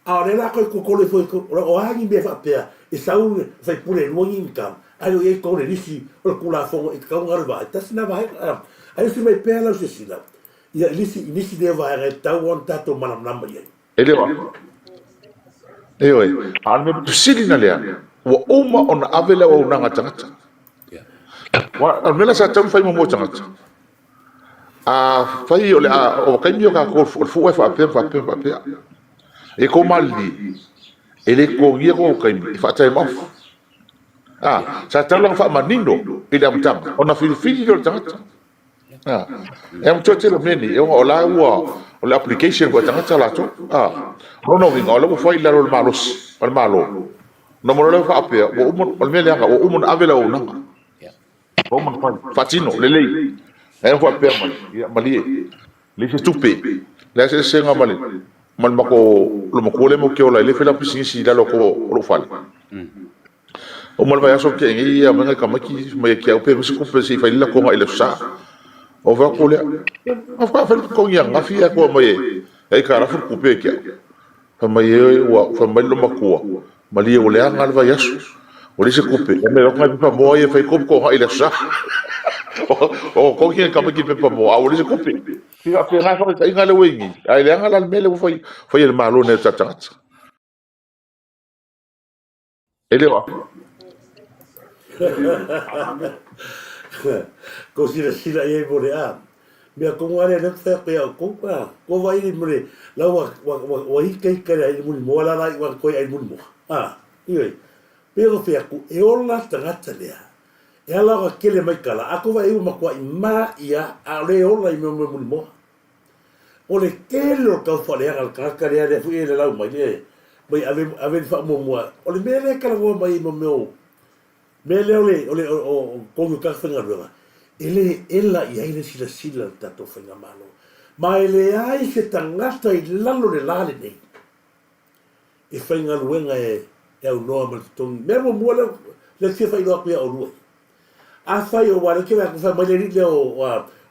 A o lea la toe totolo ifo i o a ni mea faapea e sau le faipule e lua ni income ae le o i ai i totonu o le lisi o le Tulafono e tatau ona alu vaai. Tasi lena vaega. Ae usi mai pea lau silasila ia i lisi, i nisi lea vaega e tatau ona tatou malamalama i ai. E le o au. Ioe. A o le mea pito sili na lea, ua uma ona ave le auaunaga a tagata. Aua o le mea la sa tatau ona fai muamua e tagata, Afai o le a o taimi o tatou o le fua e faapea ma faapea ma faapea. E tou malilie, e le totogia tou taimi e faa-time off. A, sa tatau la ona faamanino i le amataga ona filifili lea o le tagata. A, e amatoa tele o mea nei, ona o la ua o le application foi a tagata latou. A, o lona uiga o la ua fai i lalo o le malosi o le Malo. Ona uma loa lea faapea, ua uma, o le mea leaga ua uma ona ave le auaunaga. Ua uma ona fai, faatino, lelei. Ae faapea mai, ia malie. Leai se tupe, leai se eseesega ma le ma le matou loomatua lea matou te ola ai lea e fai lana pisinisi i lalo atu o lou fale. Uma le vaiaso na tea nei ia aumai nai tamaiti fai mai ia te au pe maua se tupe se i fai ai le latou i le Aso Sa. Ona ou fai atu lea, na faatoa fai le totogi ananafi ae toe aumai e aitalafu le tupe ia te au. Fai mai e ua fai mai le loomatua, malie ua leaga le vaiaso, ua leai se tupe, aumai atu nai pepa moa ia e fai ai tou totogi i le Aso Sa. Ona totogi e tamaiti i pepa moa, a ua leai se tupe. E faapena le faataitaiga lea ua i ai nei, ae leaga la le mea lea ua fai e le Malo i nai o tatou tagata. E le o afe. Kou silasila i ai mo le a. Mea tonu lava lea lea ou te fai atu ia outou, a. Kou vaai mo le la ua ua ua ua ika ika le ai mulimoa la la iu atu ai mulimoa, a. Ioe. Pei ona fai atu, e ola le tagata lea. E ala ona tele mai tala, a kou vaai ai ua matuai maʻi a, a o lea e ola i mea o mulimoa. O le tele o le tau faaleaga a le tagata lea, lea foi e lalau mai le mai ave ave le faamuamua. O le mea lea e talanoa mai ai mo mea o mea lea o le o le o totogi o tagata faigaluega, e le ela i ai le silasila a le tatou faigamalo. Ma e leai se tagata i lalo o le la lenei e faigaluega e aunoa ma le totogi. Mea muamua lea lea ou te fia faailoa atu ia oulua. Afai o aua lea ou te vaai atu fai mai le alii lea o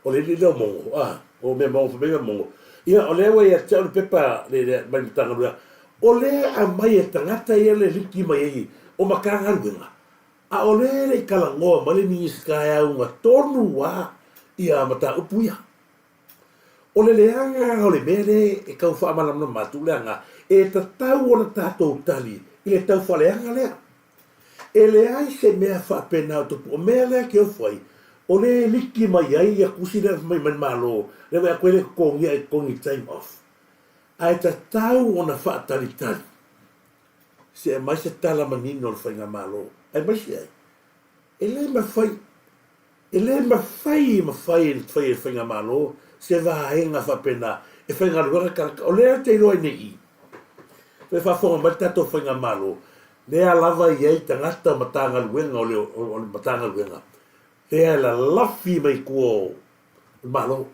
o le alii lea o Mogo a o mea Mogo fai mai mea Mogo ia o lea ua ia te au le pepa le le mai le Matagaluega o lea e aumai e tagata ia le liki mai ai o Matagaluega a o lea e le i talanoa mai le Minisita e auga tonu a ia mataupu ia. O le leaga o le mea lea e tau faamalamalama atu leaga e tatau ona tatou tali i le tau faaleaga lea. E leai se mea faapena o tupu. O mea lea ke ofo ai, o lea e liki mai ai ia tusi lea mai mai le Malo, lea vaai atu ai le totogia e totogi time off. Ae tatau ona faatalitali se aumai se tala manino a le Faigamalo. Aemaise ai, e le mafai E le mafai e mafai e fai e le Faigamalo se vaega faapena e faigaluega tagata. O lea ou te iloa ai nei i i, toe faafofoga mai le tatou Faigamalo, lea lava e i ai tagata o Matagaluega o le o le Matagaluega lea e lalafi mai tua o le Malo.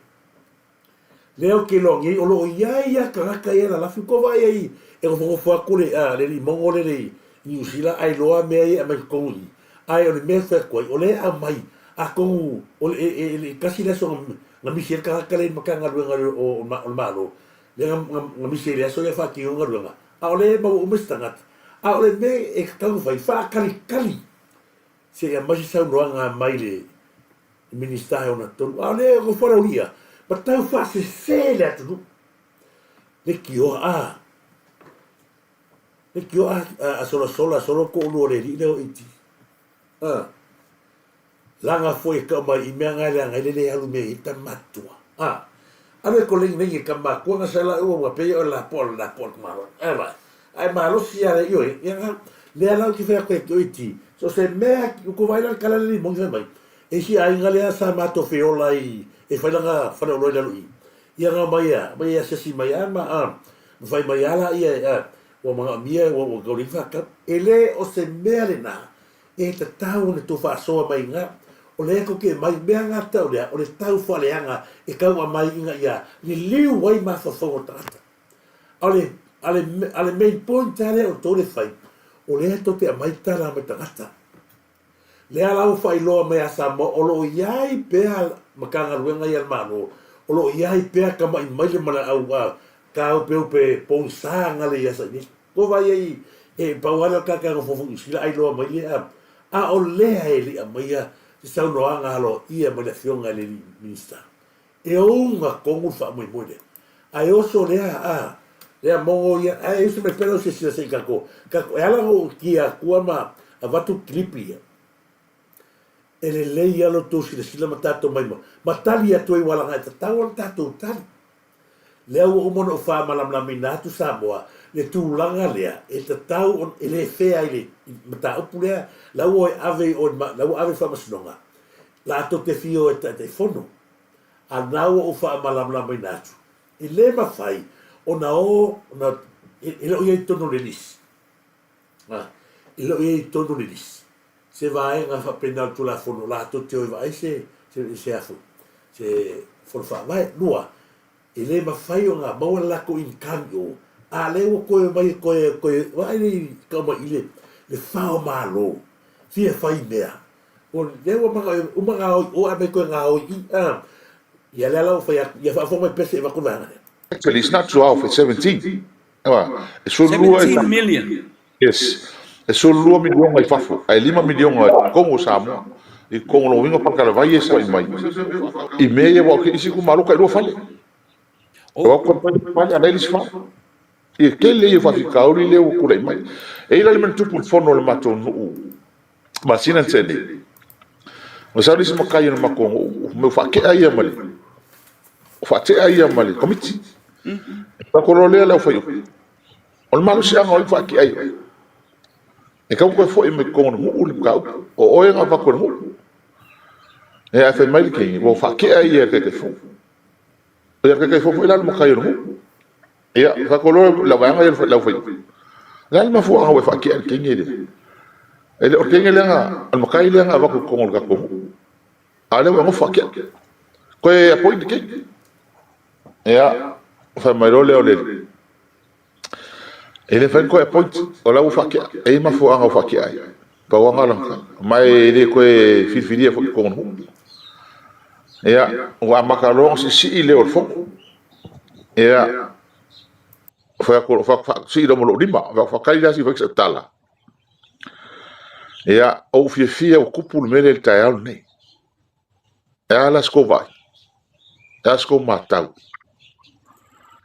Lea ou te iloa nei o lo o i ai lava tagata ia e lalafi. Ua tou vaai ai e nofonofo atu le alii mogo lele i Niu Sila ae iloa mea ia e aumai i totonu i i. Ae o le mea e fai atu ai, o lea e aumai, atonu o le, e le i tasi le aso na misi ai le tagata lea i le Matagaluega o le Malo, lea na misi ai i le aso lea e faatino ai galuega, a o lea e maua uma isi tagata. A o le mea e tatau ona fai, faatalitali se i aumai se saunoaga mai le Minisita e ona tonu, a o lea e nofo le aulia ma tau faasese le atunuu. Leitioa a, leitioa a solasola solo toalua o le alii lea o Iti. A, laga foi e tau mai i mea nga e leaga ai le le alu mea i ai tama matutua. A, alu e koleni nei e tama matua nga sa la ua ua pei o la po la po le malo. E vai. Ae malosi lava le ioe, ia nga lea la ou te fai atu ai ki Iti, so se mea ua kou vaai la le kala le limoni fai mai, E isi aiga lea sa matou feola ai e fai lana faleoloa i lalo i i. Ia na omai a, omai e asiasi mai a ma a, ma fai mai a laia a, ua manaomia ua ua tau leai ni faatau. E le o se mea lena e tatau ona tou faasoa mai ina, o lea tou te aumai mea na tau lea, o le tau faaleaga e tau aumai ina ia liliu ai mafaufauga o tagata. A o le, a le, a le main point lava lea o tou le fai, o lea tou te aumai tala mai tagata. Lea la ua faailoa mai ia Samoa o lo o i ai pea Matagaluega ia a le Malo, o lo o i ai pea tama'i maile ma le au tāupeupe pogisa gale i asa nei. Ua vaai ai e pau lava lea o le tagata e nofo foi i Niu Sila ai loa mai lea, a o lea e le i aumaia se saunoaga aloaia mai le Afioga i le Minisita. E ouga tonu le faamoemoe lea. Ae oso lea, a, lea mogo ia, ae usu mai pea lau silasila se i tatou, tatou, e ala ona ou tia atua ma avatu kilipi ia, e lelei lava lo outou silasila ma tatou mai ma, ma tali atu ai ua laga e tatau ona tatou tali. Lea ua uma ona ou faamalamalamaina atu Samoa, le tulaga lea e tatau ona, e le fair i le mataupu lea, la ua e ave i o i le, la ua ave i le Faamasinoga, latou te fia o e Taitaifono. A na ua ou faamalamalamaina atu, e le mafai ona o, ona, e le o i ai i totonu o le lisi, a, e le o i ai i totonu o le lisi, se vaega faapena o le Tulafono latou te o e vaai se, se, se a foi, se Fono Faavae. Lua, E le mafai ona maua le latou income i o, a lea ua toe omai e toe, toe, vaai le i tau mai i le, le fao malo, fia fai mea. O lea ua mana uma gaoi i o ae aumai toe gaoi i i, a. Ia lea la ua fai atu, ia faafofoga mai pea se i avatu le vaega lea. Actually it's not 12, it's 17. Aua, e 12 e 17 million. Yes. E 12 miliona i fafo, ae 5 miliona i totonu o Samoa. I totonu o lona uiga o faletalavai ia e saoai mai. I mea ia aua o isi itumalo e tailua fale. O atu e fale, a la e le isi fale. Ia tele ia o faafitauli lea ua tulai mai. E i ai la le mea na tupu i le fono a le matou nuu masina na tea nei. Na sau le isi matai o le matou nuu, mea ua faatea ia ma le faatea ia ma le komiti. Tatou loa lea le aufaiupu. O le malosiaga o ai ua faatea ai oe? E tatau ona toe foi mai totonu o le nuu le mataupu. O oe na avatu e le nuu. Ae fai mai le teine, ua faatea ia e le Taitaifono. Ia le Taitaifono foi la o le matai o le nuu. Ia, fai atu loa lau vaega ia le aufaiupu. O le a le mafuaaga ua e faatea ai le teine lea? E le o le teine lea na, o le matai lea na avatu i totonu o le tatou nuu. A o lea ua e nofo faatea. Toe appoint le teine. Ia, fai mai loa lea o le E le mafai ona toe appoint, o la ua faatea. E i ai mafuaaga ua faatea ai. Pau lava lena o lana tala. Ma e le toe filifilia foi i totonu o le nuu. Ia, ua amata loa ona siisii leo o le fono. Ia, fai atu, sii loa ma lou lima, faatali la se i fai sau tala. Ia, ou fiafia ua tupu le mea lea i le taeao lenei. E a la se tou vaai? E a se tou matau?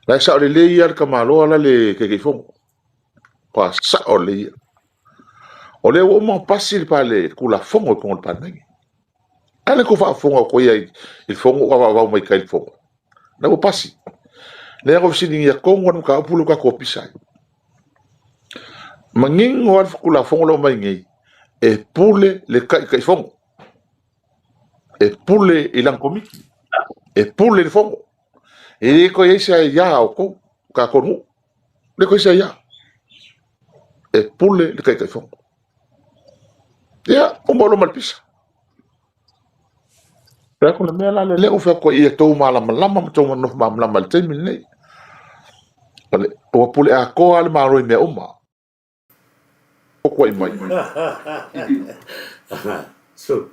La e sao lelei ia le tamaloa la le Taitaifono. Pa sao lelei ia. O lea ua uma ona pasi le pale Tulafono i totonu o le Palemene. A lea tou faafofoga tou ia i le fono ua vavau mai tai i le fono. La ua pasi. Lea ua fesiligia tonu lava le mataupu lea ua tatou pisa ai. Manino lava le Tulafono lea ua aumai nei, e pule le Taitaifono. E pule i lana komiti, e pule i le fono. E le toe i ai se aia a outou, tatou nuu. E le toe i ai se aia. E pule le Taitaifono. Ia, uma loa ma le pisa. Fai atu le mea la lea, lea ua fai atu ai, ia outou malamalama ma outou nofo malamalama i le taimi lenei. Ua pule atoa lava le Malo i mea uma. Kokoai mai. So,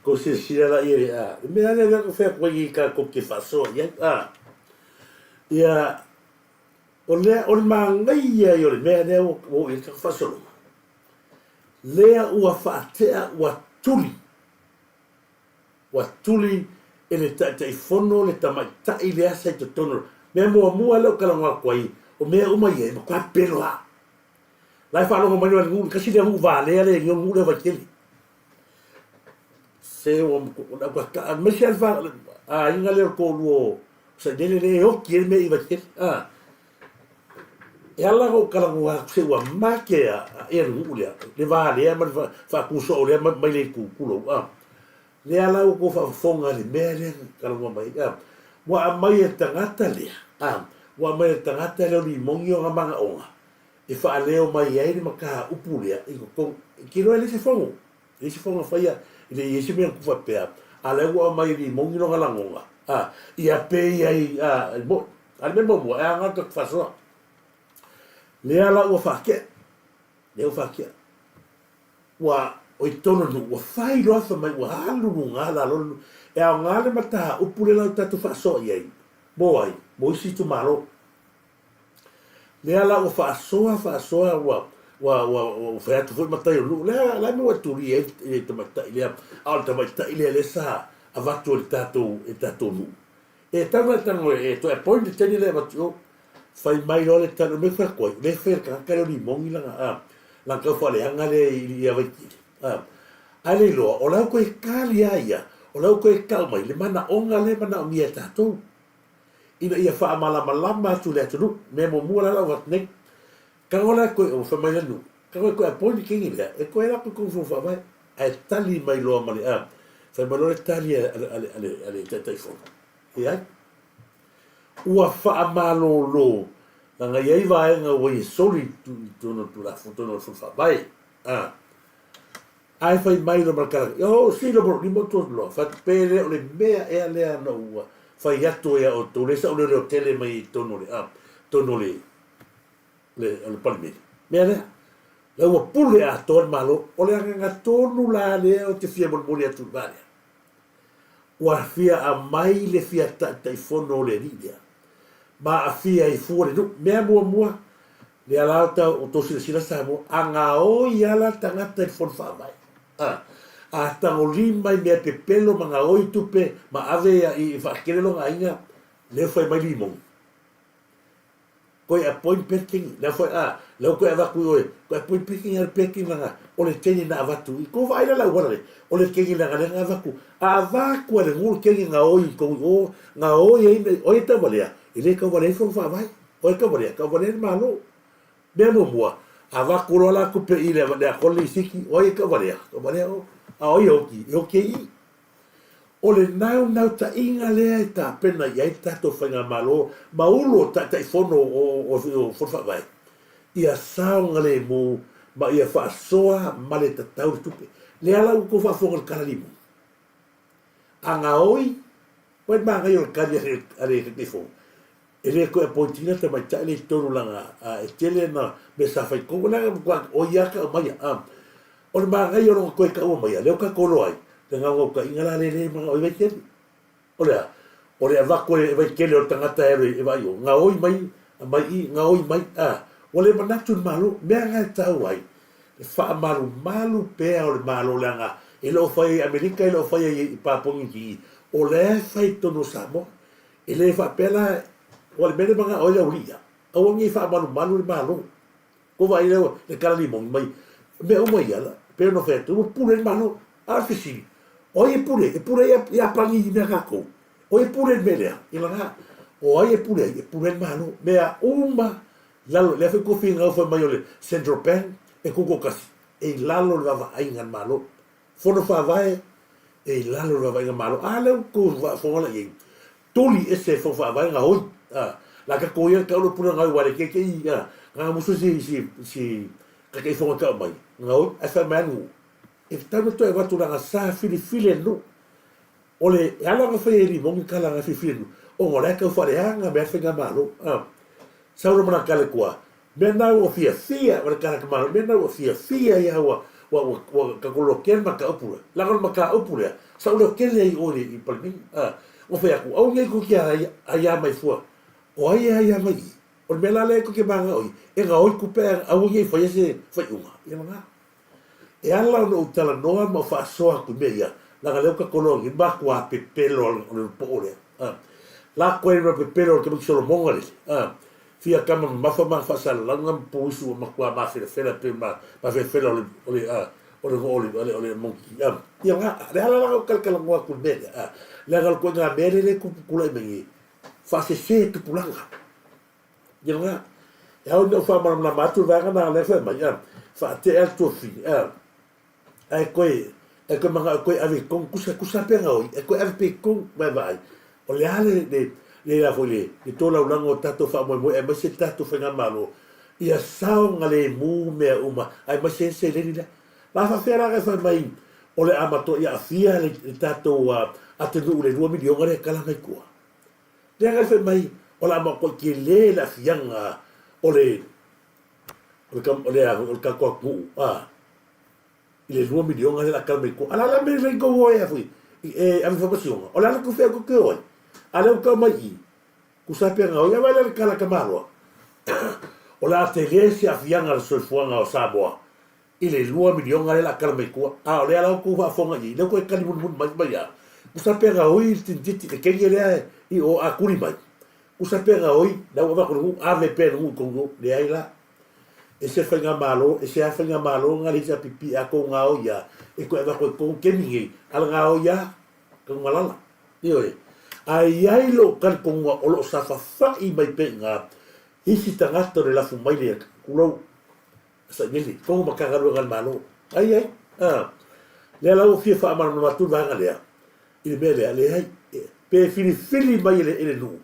ko silasila la i a, i mea lea lea ko fea koe i tatou te faasoa i ai, a. Ia, o lea, o le manaia ia o le mea lea ua oo i ai le tatou faasologa, lea ua faatea, ua tuli, ua tuli e le Taitaifono le tamaitai lea sa i totonu. Mea muamua lea ou talanoa atu ai, o mea uma ia e matua pelo lava. La e faalogo mai le nuu, tasi lea nuu valea lea i le nuu lea o Vaitele. Se ua aemaise lava le aiga lea o le toalua o Sailele lea e oti ai le mea i Vaitele. E ala ona ou talanoa atu se ua make a le nuu lea, le valea ma le faatusoo lea mai le itu, tulou. Lea la ua tou faafofoga i le mea lea na talanoa mai ai, a, ua aumai e le tagata lea, a, ua aumai e le tagata lea o Limoni ona manaoga e faaleo mai ai le mataupu lea i totonu. E te iloa e leai se fono, e leai se fono na faia, e le i i ai se mea na tupu faapea, a o lea ua aumai e Limoni lona lagona, a, ia pei ai, a, e moni. A o le mea muamua, e aoga le tatou faasoa. Lea la ua faatea, lea ua faatea. Ua oi tonu nuu, ua fai loa fai mai ua alu luga lalo le nuu. E aoga le mataupu lea la ua tatou faasoa i ai, mo ai? Mo isi itumalo. Lea la ua faasoa faasoa ua ua ua ua fai atu foi matai o le nuu, lea la mea ua tuli ai le tamaitai lea, a o le tamaitai lea lea sa avatu e le tatou e le tatou nuu. E tatau ona e tago e toe appoint le teine lea e avatu i o. Fai mai loa le tali, o le mea e fai atu ai, o lea e fai e le tagata lea o Limoni lana, a, lana tau faaleaga lea i ia Vaitele. A, ae le iloa, o la ua toe tali lava ia, o la ua toe tau mai le manaoga lea e manaomia e tatou, ina ia faamalamalama atu i le atunuu. Mea muamua la lau avatu nei, tago la e toe, fai mai le nuu, tago e toe appoint le teine lea, e toe alu atu i totonu o le Fono Faavae. Ae tali mai loa ma le, a, fai mai loa le tali a le Taitaifono, leai. Ua faamalolo leaga e i ai vaega ua ia soli i totonu o le Tulafono, totonu o le Fono Faavae. A, ae fai mai loa ma le tala, oh, silo mo lima o tuatu loa, fai atu, pe le o le mea ea lea na ua fai atu ai a outou, lea sa ou leoleo tele mai ai i totonu o le, a, totonu o le, le, o le Palemene. Mea lea, la ua pule atoa le Malo. O le agaga tonu la lea ou te fia molimoli atu i le va lea. Ua fia aumai le fia Taitaifono o le alii lea, ma aafia ai fua le nuu. Mea muamua, lea la o tau outou silasila Samoa, a gaoi lava la tagata i le Fono Faavae, a, a tagolima i mea pepelo ma gaoi tupe ma ave i faakele lona aiga, lea ua fai mai limogi. Koe appoint packing lea foi a lea ua koe avatu i oe koe appoint packing ale packing langa o le keni na avatu i ko vaai la le auala le o le keni langa lea na avatu a avatu e le nuu le keni na oi i tou i o na oi ai me oi e tauvalea e le tauvalea ai fono faavae oi e tauvalea tauvalea le malo mea muamua avatu loa la tupe i le le akola le isiki oi e tauvalea tauvalea o a oi e oti e oti ai i O le naunautaiga lea e tapena i ai le tatou Faigamalo ma ulu o Taitaifono o Fono Faavae, ia saogalemu ma ia faasoa ma le tatau le tupe. Lea la ua outou faafofoga i le tala limu. A gaoi, ua le manaia o le tali a le Taitaifono, e le toe appoint ina tamaitai lea i totonu leaga e tele ana mea sa fai tonu, leaga e matua oi lava tau maia. O le manaia o lona toe taua maia, lea ua tatou iloa ai, le naunautaiga la lea e le manao ai Vaitele. O le a? O le avatu e Vaitele o le tagata e alu e vaai o, gaoi mai, aumai i, gaoi mai, a. Ua le manatu i le Malo. Mea na e tau ai, le faamalumalu pea o le Malo leaga e le o fai ai i Amerika, e le o fai ai i Papua Niu Kini, o lea e fai i totonu o Samoa. E le faapea la, ua le mea lea e manao ai le aualii ia, aua ne i faamalumalu le Malo. Ko vaai lea le kala limoni mai mea uma ia la, pei ona fai atu, ua pule le Malo. A o le fesili, o ai e pule? E pule ai Iapani i mea tatou? O ai e pule i le mea lea? I lana, o ai e pule ai? E pule ai le Malo. Mea uma lalo, lea foi kofi gau fai mai o le Central Bank e tutoatasi, e i lalo le vaavaaiga a le Malo. Fono Faavae, e i lalo le vaavaaiga a le Malo. A lea ua tou faafofoga la i ai, tuli ese e Fono Faavae gaoi. A, la tatou ia tau le pule gaoi ua le te te i a, nga musu si si si Taitaifono tau mai, gaoi, ae fai mai a nuu. E tatau ona toe avatu leaga sa filifili e le nuu. O le e ala ona fai e Limoni tala na filifili e le nuu, ona o la e tau faaleaga mea le faigamalo. A, sau le manatu tua, Mea na ua fiafia, o le kanaka Malo, mea na ua fiafia ia ua, ua, ua, ua tatou lotea le mataupu lea. Leaga o le mataupu lea, sa ou leotele ai i o i le, i Palemene. A, ua fai atu, aua nei tou te aia mai fua. O ai e aia mai i? O le mea la lea tou te manao i, e gaoi tupe ae aua nei faia se faaiuga. Ia lena. E ala ona ou talanoa ma ou faasoa atu i mea ia, leaga lea ua tatou iloa nei, matua pepelo o le poo lea. A, la koe ma pepelo o le tamaiti Solomoga lele. A, fia tama mamafa ma faasalalauga ma puisu ua matua mafelafela pei ma mafelafela o le, o le, a, o le o le, o le, o le monkey. A, ia la, le ala la o talatalanoa atu i le mea lea. A, leaga o le ituaiga mea lea lea e tulai mai nei, faasese tupulaga. Ia lena. E ao ina ou faamalamalama atu le vaega lena o lea e fai mai, a, faatea le tuafafine, a, ae koe, ae koe manao e koe ave i totonu, tusa, tusa pe gaoi, e koe ave pea i totonu, ma e vaai, o le a le, le, le la foi le, le tolaulaga o tatou faamoemoe aemaise le tatou faigamalo, ia saogalemu mea uma, aemaise ai le seleni lea. La faapefea la ona e fai mai o le a matuai aafia le, le tatou atunuu i le $2 miliona lea e tala mai tua? Lea nai fai mai o le a matuai tele le afiaga o le o le o le o le tatou atunuu a i le 2 miliona lea o le a tala mai tua. A o le a la le mea lelei tou o ai foi e ave faamasinoga? O le a la tou fea tou te o ai? A lea ua tau mai i i, tusa pe gaoi. Ia vaai la i le tala a Tamaloa, o le a tele se aafiaga o le soifuaga o Samoa i le 2 miliona lea o le a tala mai tua, a o lea la ua outou faafofoga i ai, lea ua toe tali mulimuli mai mai a, tusa pe gaoi le tinititi le kenge lea i o a tuli mai, tusa pe gaoi la ua avatu i le nuu, ave pea i le nuu i tou o, leai la. E se faigamalo, e se a faigamalo na le HRPP a tou gaoi a, e toe avatu ai tonu kemi nei, a le gaoi a, tau malala. Ioe. Ae i ai lou talitonuga o lo o safafa'i mai pea i ina isi tagata o le lafu mai le tulou, Sailele, togo Matagaluega a le Malo. Ai ai, a. Lea la ua fia faamalamalama atu le vaega lea, i le mea lea, leai, pe filifili mai e le, e le nuu,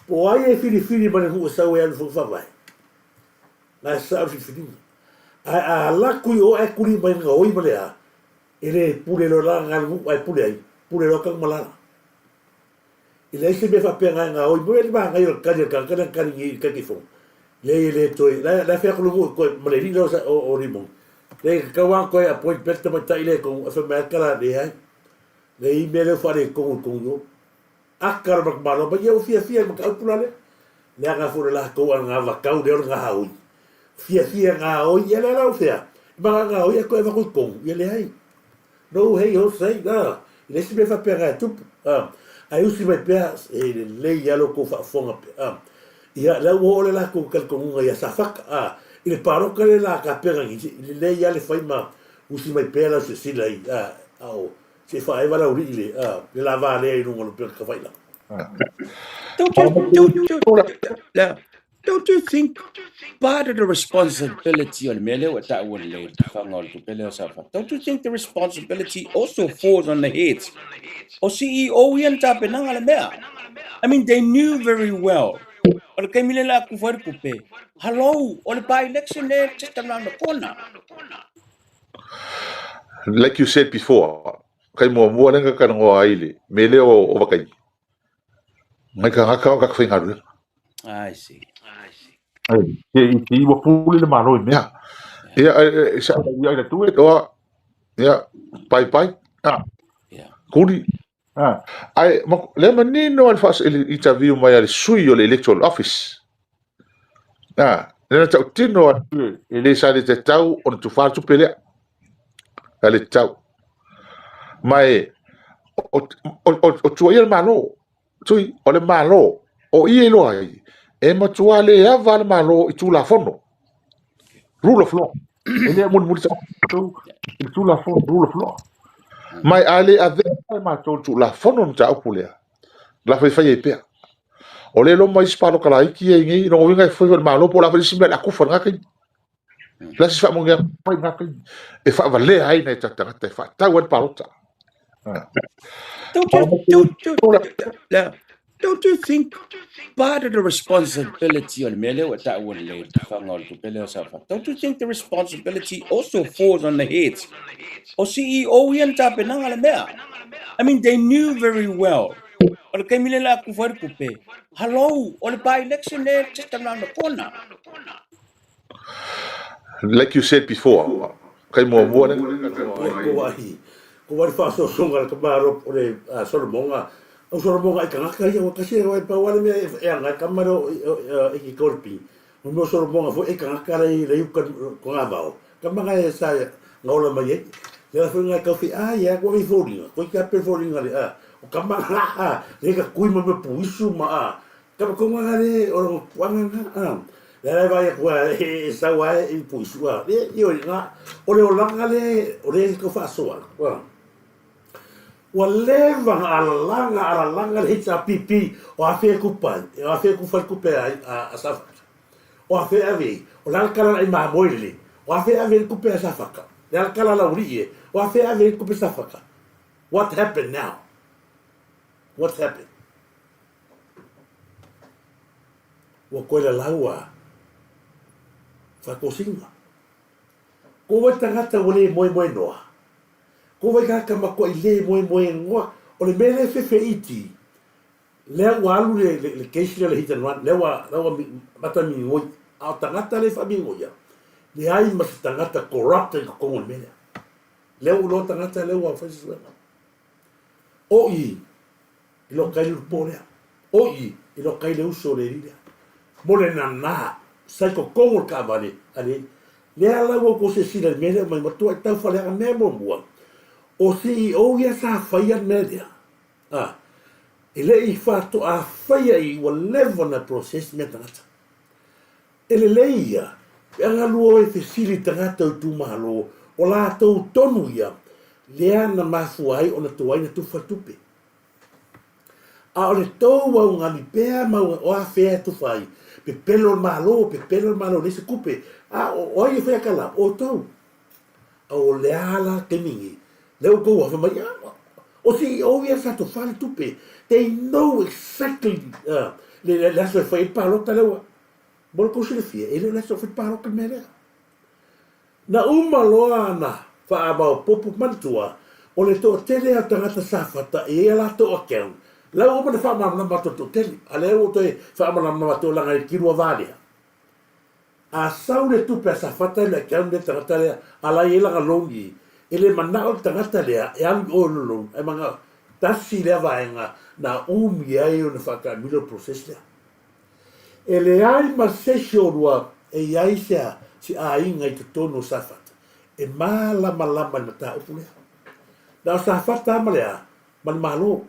po o ai e filifili mai le nuu e sau e alu i Fono Faavae, na e sao le filifiliga. Ae a alu atu i o ae tuli mai le gaoi ma le a, e le pule loa la na le nuu ae pule ai, pule loa Tanumalala. I leai se mea faapea na e gaoi mo le magai o le kali a le tagata lea na kali nei i le Taitaifono. Leai e le toe, la la e fai atu le nuu toe ma le alii lea o o Rimoni. Leai e tatau lava ona toe appoint pea le tamaitai lea i totonu ae fai mai lava le tala, leai. Leai mea lea ua faaletonu i totonu i o. Aka le matou Malo mai, ia ua fiafia i le mataupu la lea. Leaga foi o le latou anavatau lea o le gaoi. Fiafia e gaoi, ia lea la ua fea? E maga gaoi ae toe avatu i totonu, ia leai. No hei ho sei, a, e leai se mea faapena e tupu, a. Ae usi mai pea, e lelei lava lo outou faafofoga pea, a. Ia, lea ua oo le latou talitonuga ia Safata, a, i le palota lea o le a tapena nei, e lelei lava le fai ma usi mai pea lau silasila i, a, a o, se i faaeva le aualii le, a, le lava lea i luga o le upega tafailagi. Don't you, don't you, don't you think part of the responsibility o le mea lea ua taua lelei le tufaga o le tupe lea o Safata, don't you think the responsibility also falls on the heads o CEO ia na tapenaga le mea? I mean, they knew very well o le taimi lea la tufa ai le tupe, hello, o le by-election lea just around the corner. Like you said before, kai muamua lea na talanoa ai le mea lea o Vakaini. Ngai tagata o tagata faigaluega. I see. Ai, te i te iwa pule le malo i mea. Ia, e, sa ia ina tue, toa, ia, pai pai, ah, Yeah. kuli, ah. Ai, ma, le manino al fas il interview mai al sui o le electoral office. Ah, le na tau tino a e le sa le te tau o le tuwha tupe lea. A le tau. Mai, o, o, o, o tua ia le malo, tui, o le malo, o ia i loa ai, e matua le ava le malo i tulafono. Rule of law. E le mulimuli sa tou i le tulafono, rule of law. Mai a le avea e matou le tulafono le mataupu lea, la faifai ai pea. O le loma isi paloka laiti ia i nei, lona uiga e fai foi le Malo po o le a foi le isi mea o le a kufa i lena taimi. La se faamonia mai lena taimi e faavalea ai nai o tatou tagata e faatau ai le palota. Don't you, don't you, yeah. Don't you think part of the responsibility o le mea lea ua taua lelei le tufaga o le tupe lea o Safata, don't you think the responsibility also falls on the heads o CEO ia na tapenaga le mea? I mean, they knew very well o le taimi lea la tufa ai le tupe, hello, o le by-election lea just around the corner. Like you said before, kai muamua lea. Ia, ko wai, ko wai faasoasoga le tama o le Solomoga, o Solomoga i tagata ia, ua tasi e pau lava le mea e aga ai tama lea e ki Kolipi. O mea o Solomoga foi e tagata lea i uka Togavao, tama na e sa na ola mai ai. Lea foi na tau fi, a ia, kua vi foliga, koe kia pe foliga le, a, o tama na, a, le ka kui ma mea puisu ma, a, Kapa konga nga le o rongo puanga nga a. Le ala e vai aku a e sau a e puisu a. Le i oi nga o le olanga le o le ko faasoa a. Ua leva nga alalanga alalanga le HRPP o afe e kupai o afe e kufa le kupe a a Safata. O afe ave i o le alakala la i mamoe le o afe ave le kupe a Safata. Le alakala la uri e o afe ave le kupe Safata. What happened now? What happened? Ua koe lalau a Whakosina. Ko wai tangata ua le moemoe noa? Ko wai tagata matua i le moemoe noa? O le mea lea e fefe iti, lea ua alu le, le, le case lea o le hit and run, lea ua, lea ua mata migoi, a o tagata lea e faamigoia, leai ma se tagata corrupt i totonu o le mea lea. Lea ua iloa tagata lea ua fai se suega. O i, i lo kai le po lea. O i, i lo kai le uso le lea. Mo le nanā, sa i totonu o le taavale a le Lea la ua outou silasila i le mea lea mai matua i tauwhaleaga mea muamua. O CEO ia sa faia le mea lea. A, e le i faatoa faia i ua leva ona process mea tagata. E lelei ia, pe a galue oe fesili i tagata o itumalo, o latou tonu ia, lea na mafua ai ona tuai na tufa tupe. A o le tou augani pea ma o a fea e tufa ai, pepelo le Malo, pepelo le Malo, leai se tupe, a o ai e fai akala? O outou. A o le a la taimi nei, lea ua outou afa mai, a, o CEO ia sa tofa le tupe, they know exactly le aso e fai ai le palota lea ua, mo le tou silafia, e le o le aso e fai palota le mea lea. Na uma loa ana faamaopoopo manatua, o le toatele o tagata Safata e i ai a latou account. La ua uma ona faamalamalama atu e le toatele, a lea ua ou toe faamalamalama atu leaga e kilua va lea. A sau le tupe a Safata i le account lea le tagata lea, a la e i ai lana loan i i, e le manao le tagata lea e alu i o i le loan, ae manao, tasi lea vaega na umi ai ona faataamilo le process lea. E leai ma se isi o oulua e i ai se aiga i totonu o Safata e malamalama i le mataupu lea. Na o Safata lava ma le a? Ma le Malo.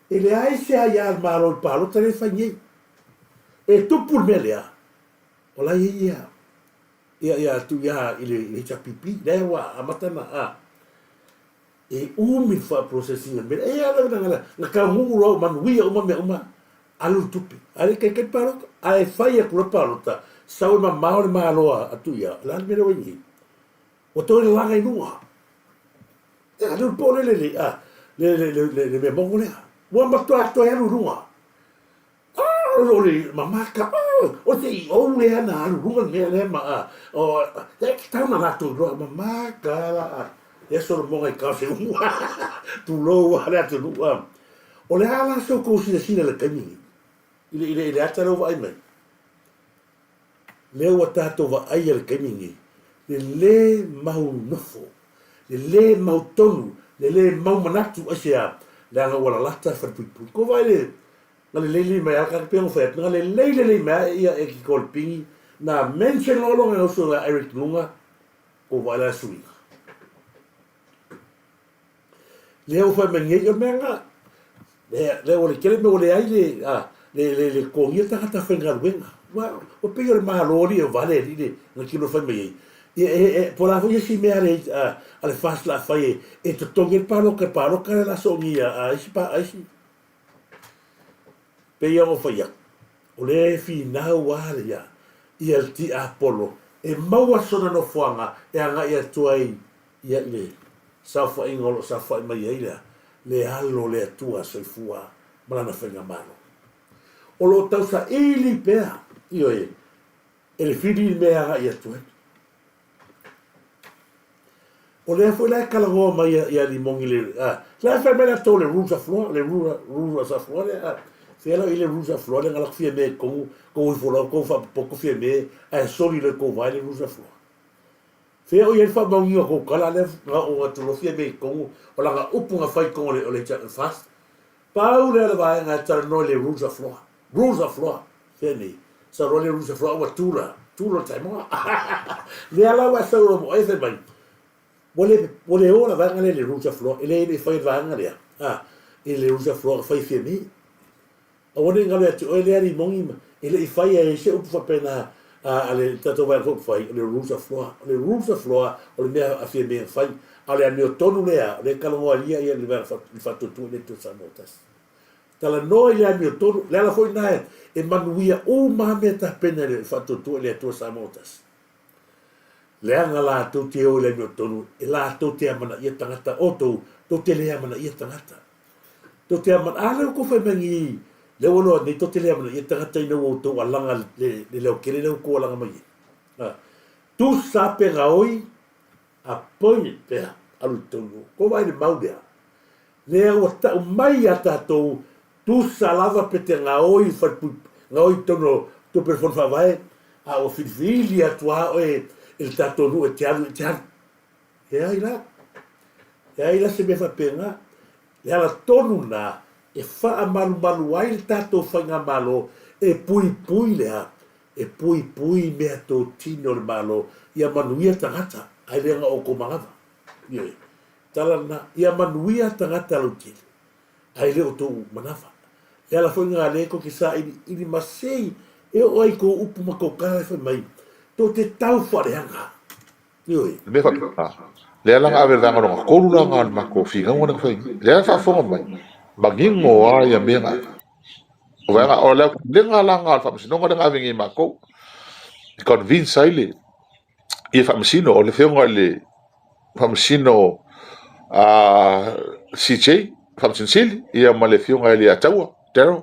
E leai se aia a le Malo i le palota lea e fai nei. E tupu le mea lea, o la e i ai ia, ia, ia Tuia i le HRPP, lea ua amata ona, a, e umi le faa-process ina o le mea lea. E ala ona na taunuu loa ua manuia uma mea uma, alu le tupe. Ae le i taitai le palota. Ae fai atu loa le palota, sau e mamao le Malo a Tuia, o le a le mea lea ua i ai nei? Ua toe lalaga i luga. E alu le po lele le, a, le, le, le, le, le mea mongo lea. Ua matua toe alu i luga. Ah, o le mamaka, ah, o te i ou lea na alu luga le mea lea ma, ah, o, e tatau na latou iloa, mamaka la, ah, lea solomoga i kao se umu, tulou a le atunuu, ah. O le a la se tou silasila i le taimi nei, i le, i le, i le ata lea ua vaai mai? Lea ua tatou vaaia i le taimi nei, le lē mau nofo, le lē mau tonu, le lē mau manatu, aisea? Leaga ua lalata le falepuipui. Ko vaai le, na lelei lelei mai lava, pei ona fai atu, na lelei lelei mai lava ia Eki Kolipingi, na mention loa lona uso ia Eric Luga, ko vaai la le suiga. Lea ua fai mai nei, o le mea lena, lea, lea ua le tele mea ua leai le, a, le, le, le totogia tagata faigaluega. Ua, ua pei o le Malo alii e vale alii le, na tino fai mai ai. Ia, e, e, po o le a foi isi mea a le, a, a le FAST la fai e, e totogi ai le palota, le palota lea la soongi a, a isi pa, a isi. Pei ona fai atu, o lea e finau lava le ia, ia le tiapolo e maua sona nofoaga e agai atu ai ia i le saofaiga o lo o saofai mai ai le, le Alo o le Atua soifua ma Lana Faigamalo. O lo o tausaili pea, ioe, e le fili le mea e agai atu ai. O lea foi la e talanoa mai ia Limogi le, a, la e fai mai latou le rules of law, le rule, rules of law lea, a, fea la i le rules of law lea nga lako fia me kou, kou ifo lau, kou faapopoto fia me, ae soli loa i kou vae le rules of law. Fea o i ai le faamauina o kou tala lea na oo atu loa fia me i totonu o lana upu na fai i totonu o le, o le FAST. Pau lea o le vaega e talanoa i le rules of law. Rules of law. Fea nei? Sau loa le rules of law ua tula, tula le taimoa. Lea la ua e sau loa mo oe fai mai, ua le, ua le o la vaega lea i le rules of law, e le, le fai le vaega lea, a, i le rules of law na fai fia me. Aua ne i galo ia te oe lea limoni ma, e le i faia e se upu faapena a, a le tatou vaega faaupufai, o le rules of law. O le rules of law, o le mea a fia me na fai. A o le amiotonu lea, o lea e talanoa ai ia ia le vaega le faatuatua i le Atua Samoa tasi. Talanoa i le amiotonu, le ala foi lena e manuia uma lava mea tapena i le faatuatua i le Atua Samoa tasi. Leaga latou te o i le amiotonu, e latou te amanaia tagata, outou, tou te le amanaia tagata. Tou te amana, a lea ua tou fai mai nei, lea ua loa nei, tou te le amanaia tagata ina ua outou alaga le, le leokele lea ua outou alaga mai ai. A, tusa pe gaoi, appointed pea, alu i totonu. Kou vaai i le mau lea, lea ua tau mai ia tatou, tusa lava pe te gaoi i falepui, gaoi i totonu o tupe o le Fono Faavae, a ua filifili atu lava oe e le tatou nuu e te alu, e te alu. Leai la. Leai la se mea faapena. Le ala tonu lena e faamalumalu ai le tatou faigamalo e puipui le a? E puipui meatotino o le Malo ia manuia tagata, ae le na o outou manava. Ioe. Tala lena, ia manuia tagata lautele, ae le o outou manava. Le ala foi lena lea tou te sailiili masei e oo ai i tou upu ma tou tala e fai mai, tou te tau faaleaga. Ioe. Le mea faapena, lea la na ave i le vaega lona tolu la na o le matou finauga lea na fai nei. Lea e faafofoga mai, manino lava ia mea na ave. O vaega, o le aotelega la na o le faamasinoga lea na ave nei e matou, e convince ai le ia faamasino, o le afioga i le faamasino a CJ, Faamasino Sili, ia ma le afioga i le Ataua, Daryl,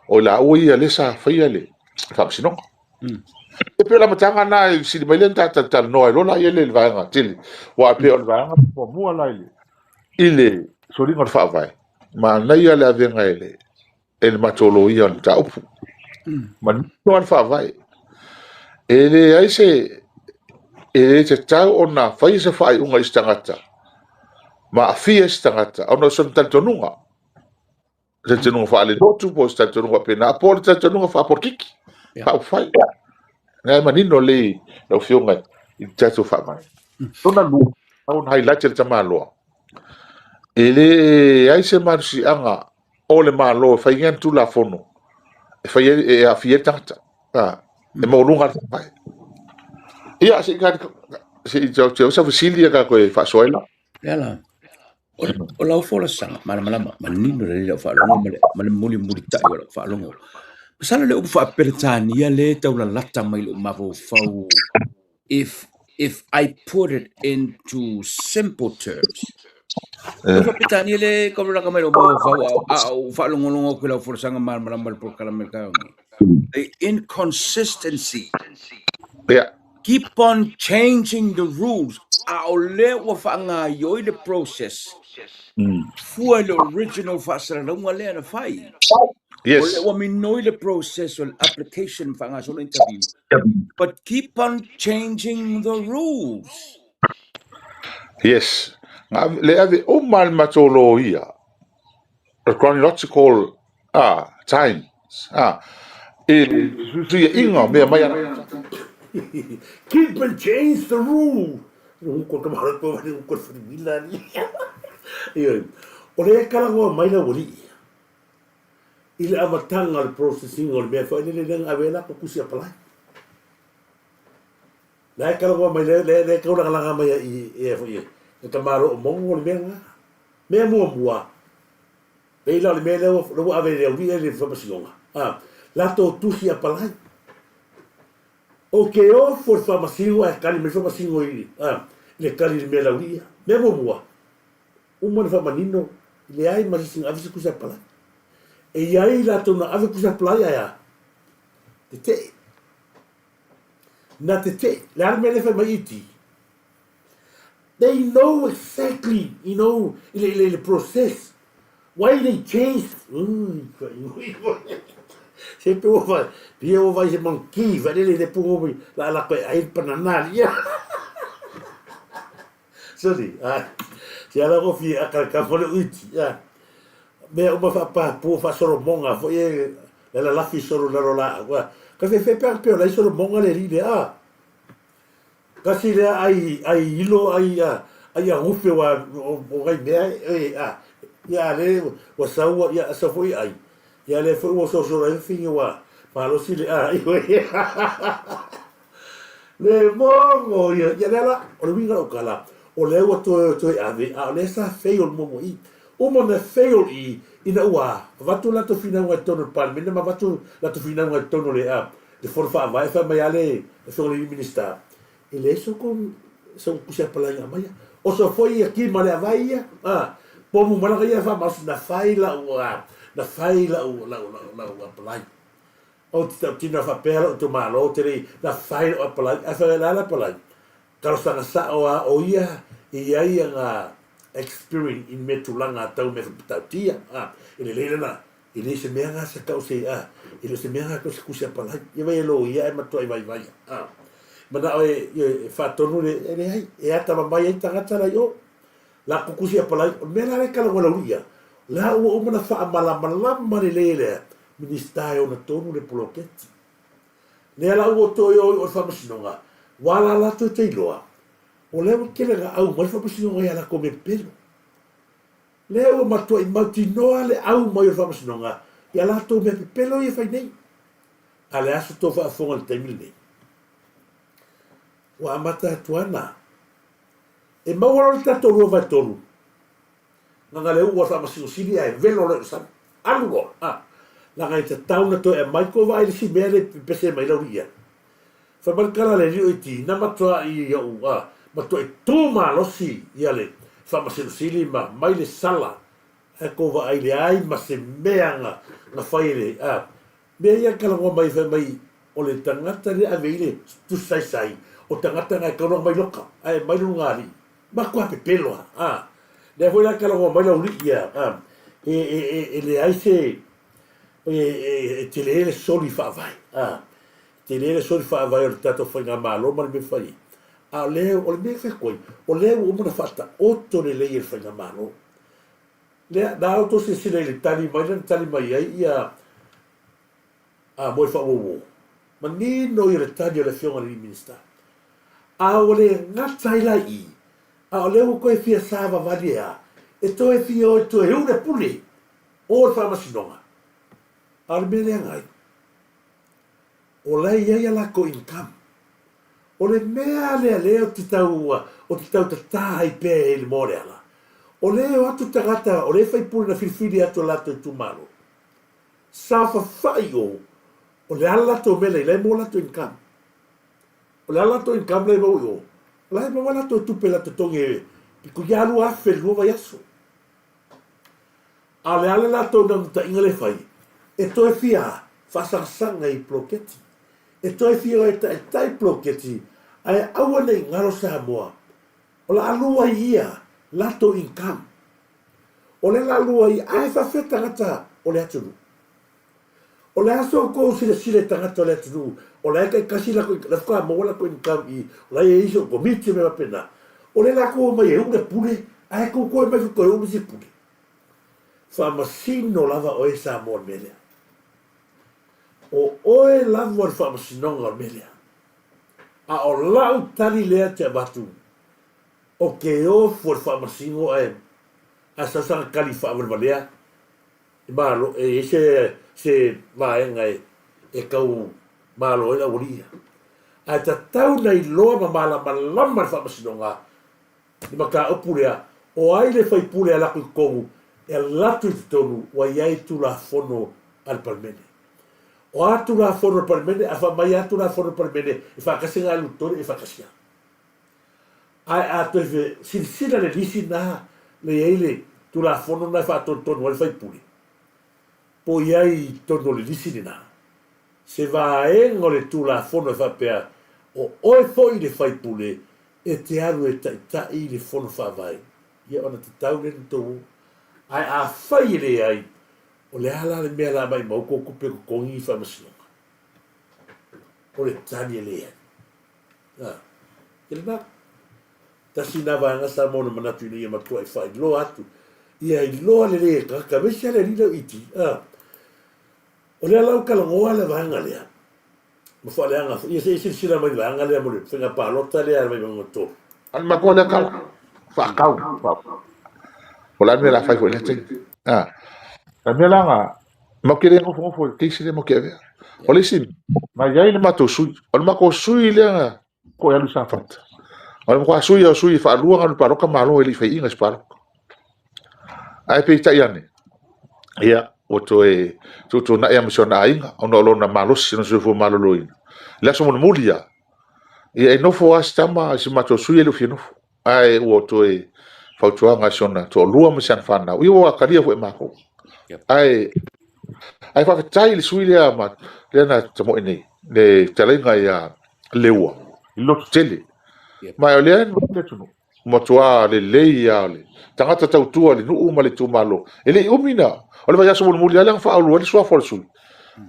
o i laua ia lea sa faia le faamasinoga. E pei o le amataga lena e fesili mai lea na ta talatalanoa ai loa la i le vaega tele. Aua e pei o le vaega muamua la i le soliga o le faavae. Manaia le avega e le e le matou loia o le mataupu. Manino lava le faavae. E leai se e le tatau ona faia se faaiuga i se tagata ma aafia ai se tagata ona o sona talitonuga. Talitonuga faale-lotu po o se talitonuga faapena, po o le talitonuga faapolokiki, faaupufai. Na e manino lelei lau Afioga i le tatou faavae. Lona lua, ona highlight e le tamaloa, e leai se malosiaga o le Malo e fai ai ni Tulafono e fai ai, e aafia ai le tagata. A, e maualuga le faavae. Ia, se i se i tau sau fesili ia tatou e faasoa ai la. Le ala, o lau folasaga malamalama, manino lelei lau faalogo ma le, ma le mulimulitai o lau faalogo. Masalo le upu faa-Peretania lea e taulalata mai i lou mafaufau if I put it into simple terms. Le upu faa-Peretania lea e taulalata mai i lou mafaufau a o faalogologo atu i lau folasaga malamalama i le polokalame le taeao nei. The inconsistency. Yeah. Keep on changing the rules a o lea ua faagaioi le process fua i le original faasalalauga lea na fai. Yes. O lea ua minoi le process o le application faagasolo interview. But keep on changing the rules. Yes. Le ave uma le matou loia the chronological time i le fesuiaiga o mea mai ana. Keep and change the rule. O lea e talanoa mai le aualii i le amataga o le processing o le mea foi lele lea na ave ai latou tusi apalai. La e talanoa mai lea e taulagalaga mai ai i e le tamaloa o Mogo le mea lena. Mea muamua, pei la o le mea lea ua ave i le aualii i le faamasinoga, a latou tusi apalai. Ou te ofo i le faamasino ae tali mai le faamasino i le tali i le mea laulii ia. Mea muamua, uma ona faamanino, leai ma se isi na ave se tusi apalai. E i ai latou na ave tusi apalai ae a? Tetee. Na tetee. Le a le mea lea e fai mai iti? They know exactly, you know, i le, i le process. Why they change? Se pe ua vai, pia ua vai se monkey, vai lele le pungo mi, la la koe ai panana ia. Sorry, ah, se ala ko fi aka ka fole uiti, ah. Mea uma whaapapua, whaasolomonga, fo e, la la lafi solo la la, ka fe fe pe pe la solomonga le li le, ah. Kasi lea ai ai ilo ai a ai agufe wa o ngai mea e a ia le ua sau ia sau foi ai ia le foi ua soso ai fingi wa malosi le a le mongo ia ia le la o le winga o kala o le ua toe toe ave a o le sa fail mo mo i uma na fail i ina ua avatu latou finauga i totonu o le Palemene ma avatu latou finauga i totonu o le a le Fono Faavae fai mai a le Afioga i le Minisita, e leai so kou so kusi apalai nga maia. O so foi ia ki ma le avai ia, a, pomu malaga ia fa mas na fai lau a, na fai lau lau lau lau apalai. O te tau tina fa pea lau tu malo te rei, na fai lau apalai, a fai la la apalai. Talosaga sa'o a o ia e i ai ana experience i mea tulaga a tau mea whakapatautia, a, e lelei lana, e le se mea nga se kau se, a, e le se mea nga kau se kusi apalai, ia vai e lo ia e matua i vaivai, a. Mana'o e, e whaatonu le, e leai, e ata mamai ai tagata la i o, la ku kusi apalai, o le mea la le kala ua lauli ia, la ua uma na whaamalamalama lelei e lea, Minista e ona tonu le poloketi. Lea la ua toe o i o le faamasinoga, ua ala latou te iloa, o lea ua tele na au mai le faamasinoga ia latou mea pepelo. Lea ua matuai mautinoa le au mai o le faamasinoga ia latou mea pepelo ia e fai nei. A le aso tou faafofoga i le taimi lenei? Ua amata atu ana. E maua loa le tatou 2/3. Leaga le uu a le Faamasino Sili ae velo loa i le sami. Alu loa, a. Leaga e tatau na toe aumai koe vaai le isi mea lea e pepese mai lau ia. Fai mai le tala a le alii o iti, na matuai ou, a, matuai tu malosi ia le Faamasino Sili ma mai le sala ae kou vaai leai ma se mea na, na fai e le, a, mea ia talanoa mai fai mai o le tagata lea ave i le tusi saisai o tagata na e tatau ona aumai loka ae aumai le luga alii. Matua pepelo a. Lea foi la talanoa mai lau alii ia, a. E, e, e, e leai se, e, e, e tele le soli faavae, a, tele le soli faavae o le tatou faigamalo ma le mea fai ai. A o lea, o le mea e fai atu ai, o lea ua uma ona faataoto lelei e le faigamalo. Lea, na outou silasila i le tali mai lea na tali mai ai ia a Moe Faauouo. Manino ia le tali a le Afioga i le alii Minisita. A ua le gata ai la i i, a o lea ua toe fia savavali e a? E toe fia o e toe uu le pule o le Faamasinoga. A o le mea leaga ai, o la e i ai a latou income. O le mea lea lea ou te tau, ou te tau tatā ai pea i le moa o le ala, o lea e o atu tagata, o lea e faipule na filifili atu e latou itumalo, saofafai i o, o le a le latou mea la i la e maua latou income. O le a le latou income la e maua i o? O la e maua latou tupe la totogi e pito ia 2,000 i le lua vaiaso. A o le a le latou naunautaiga lea e fai? E toe fia faasagasaga i poloketi. E toe fia o e taitai poloketi ae aua ne i galo Samoa. O le a lua ai ia latou income. O le la lua ai ae faafefea tagata o le atunuu? O le a so outou silasila i tagata o le atunuu o la e taitasi latou income, la faatoa maua latou income i, o la e i ai sou komiti ma mea faapena. O lea latou omai e uu le pule ae tou toe omai foi toe uu le isi pule. Faamasino lava oe Samoa i le mea lea. O oe lava o le faamasinoga o le mea lea. A o lau tali lea te avatu, o ke ofu o le faamasino ae a sasaga tali faavalevalea e malo, e i ai se, se vaega e, e tau malo ai le aualii ia. Ae tatau ona iloa ma malamalama le faamasinoga i le mataupu lea, o ai le faipule e alu atu i totonu, e alu atu i totonu ua i ai Tulafono a le Palemene. O a Tulafono a le Palemene, a fai mai a Tulafono a le Palemene e faatasi ona alu i totonu, e faatasi lava. Ae a toe silasila le lisi na le i ai le Tulafono na e faatonutonu ai le faipule, po o i ai i totonu o le lisi lena se vaega o le Tulafono e faapea, o oe foi le faipule e te alu e taitai i le Fono Faavae, ia ona tatau lea ona tou o. Ae afai e leai, o le a la le mea o le a maimau tou tupe totogi i Faamasinoga? O le tali e leai. A, ke lena. Tasi na vaega Samoa na manatu ina ia matuai faailoa atu, ia iloa lelei e tagata, aemaise lava le alii lauiti. A, o lea la ua talanoa le vaega lea, ma faaleaga foi. Ia se i silasila mai i le vaega lea mo le faiga palota lea a le Vaimauga 3. A le matua lea tala, faatau. O le a le mea o le a fai foi i lea taimi? A, o le mea la na, matou te le nofonofo i le case lea matou te avea. O le isi, na i ai le matou sui, o le matou sui lea na toe alu i Safata. O le matua sui o sui e faalua na alu i le palota malo e le i faiina i se palota. Ae peitai ane, ia, ua toe tuutuunai lava ma si ona aiga ona o lona malosi, lona soifua maloloina. I le aso mulimuli lava, ia e nofo lava si tama, si matou sui e le o fia nofo. Ae ua toe fautuaga i si ona toalua ma si ana fanau. Ia ua talia foi e matou. Ae ae faafetai i le sui lea ma lea na tamoe nei, le fetalaiga ia Leua, i le loto tele. Ma o lea e le atunuu matua lelei lava o le tagata tautua i le nuu ma le itumalo. E le i umi na, o le vaiaso mulimuli lava lea na faaulu ai le suafa o le sui.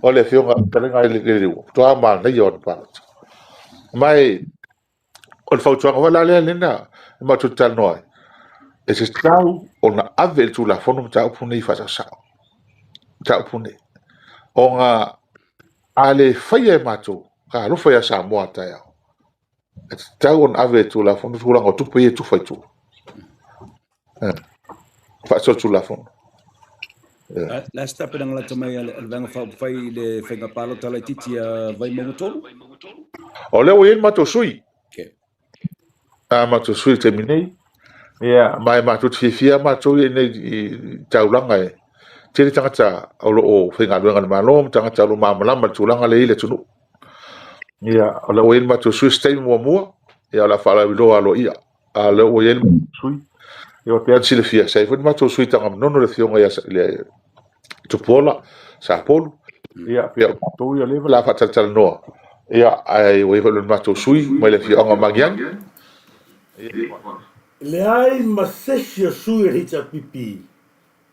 O le afioga fetalaiga i le Leua, matua manaia o ana palota. Ma e o le fautuaga foi la lea lena e matou te talanoa ai, e tatau ona ave i le Tulafono mataupu nei faasaosao, mataupu nei. Ona a le faia e matou, talofa ia Samoa a taeao, e tatau ona ave i le Tulafono tulaga o tupe ia e tufa i tua. Faasolitulafono. Le a se tapenaga lata mai a le Vaega Faaupufai i le faiga palota laitiiti a Vaimauga 3? O lea ua i ai le matou sui. Okay. A matou sui i le taimi nei. Ia, ma e matou te fiafia matou ia nei i taulaga e tele tagata o lo o faigaluega i le Malo ma tagata o lo o malamalama i le tulaga lea e i ai le atunuu. Ia, o lea ua i ai le matou sui i se taimi muamua, ia o le a faalauiloa aloaia. A o lea ua i ai le sui, ia pei ona silafia, sa i ai foi le matou sui Tagamanono le afioga ia le Tupuola Sapolu, ia pei o matou ia lea o le a faatalatalanoa, ia ae ua i ai foi le matou sui mai le afioaga o Magiagi. Leai ma se isi o sui o le HRPP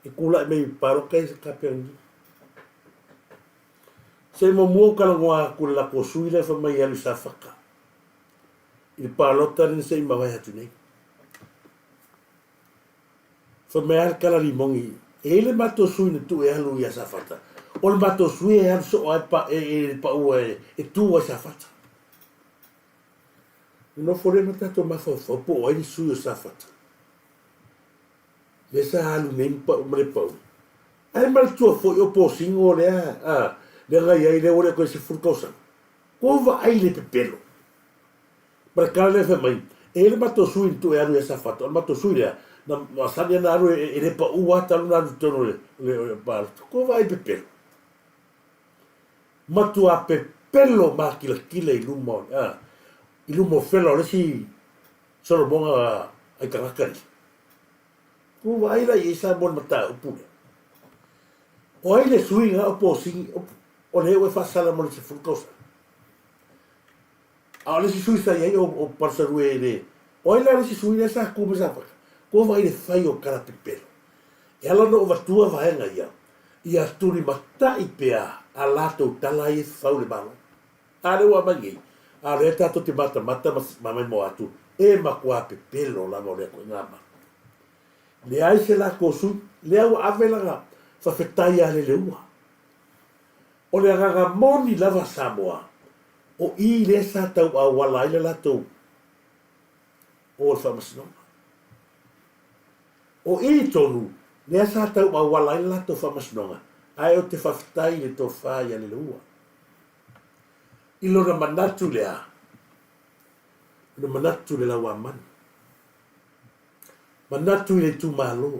E kulaʻi mai paloka i ka pea. Se muamua ou talanoa atu i le latou sui lea fai mai e alu i Safata i le palota lea na se i mavae atu nei. Fai mai lava le tala limoni, e i ai le matou sui na tuu e alu ia Safata, o le matou sui e alu soo lava e, e, e pau e, e tu ai Safata. Nofo lea ma tatou mafaufau po o ai le sui o Safata. Lea sa alu nei ma pau ma le pau. Ae manatua foi o posino lea, a, lea na i ai lea ua le toe 10 tausaga. Ua vaai le pepelo. Ma le tala lea fai mai, e i ai le matou sui na tuu e alu ia Safata, o le matou sui lea, na masani ana alu e, e le pau lava talu ona alu i totonu o le, le, o le palota. Ua vaai le pepelo. Matua pepelo makilatila i luma o, a, i luma o fela o le isi solomoga ai tagata nei. Ua vaai la i ai Samoa i le mataupu lea. O ai le sui na o posini o lea ua e faasala mo le 10 tausaga? A o le isi sui sa i ai o Palusalue e le... O ai la le isi sui lea sa tu ma Safata? Ua vaai le fai o tala pepelo. E ala ona ou avatua vaega ia, ia tulimatai pea a latou tala ai e fau le Malo. A lea ua aumai nei, a o lea tatou te matamata ma maimoa atu, e matua pepelo lava o lea ituaiga manu. Leai se latou sui, lea ua ave lana fafetai ia Leleua. O le agaga moni lava Samoa, o i lea sa tauauala ai le latou o le faamasinoga. O i tonu lea sa tauauala ai le latou faamasinoga, ae ou te faafetai i le tofa ia Leleua. I lona manatu lea, lona manatu i le lauamanu, manatu i le itumalo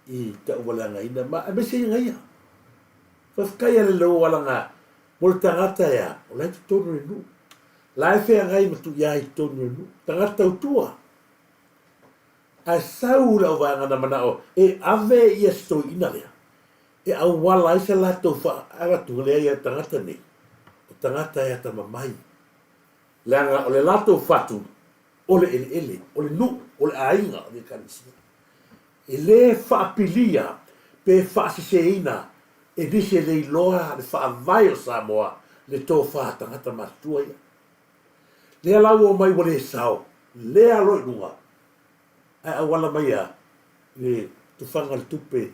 i tauvaleagaina ma aemaise i aga ia. Faafetai ia Leleua alaga mo le tagata ea, o la e totonu o le nuu. La e feagai ma tuiā i totonu o le nuu. Tagata tautua. Ae sau lau vaega na manao e ave ia si toeaina lea e auala ai sa latou faaagatuga lea ia tagata nei, o tagata e atamamai, leaga o le latou fatu o le eleele, o le nuu, o le aiga, o le ekalesia. E le faapilia pe faaseseina e nisi e le iloa le faavae o Samoa le tofa tagata matutua ia. Lea la ua omai ua le sao, lea loa i luga, ae auala mai a le tufaga le tupe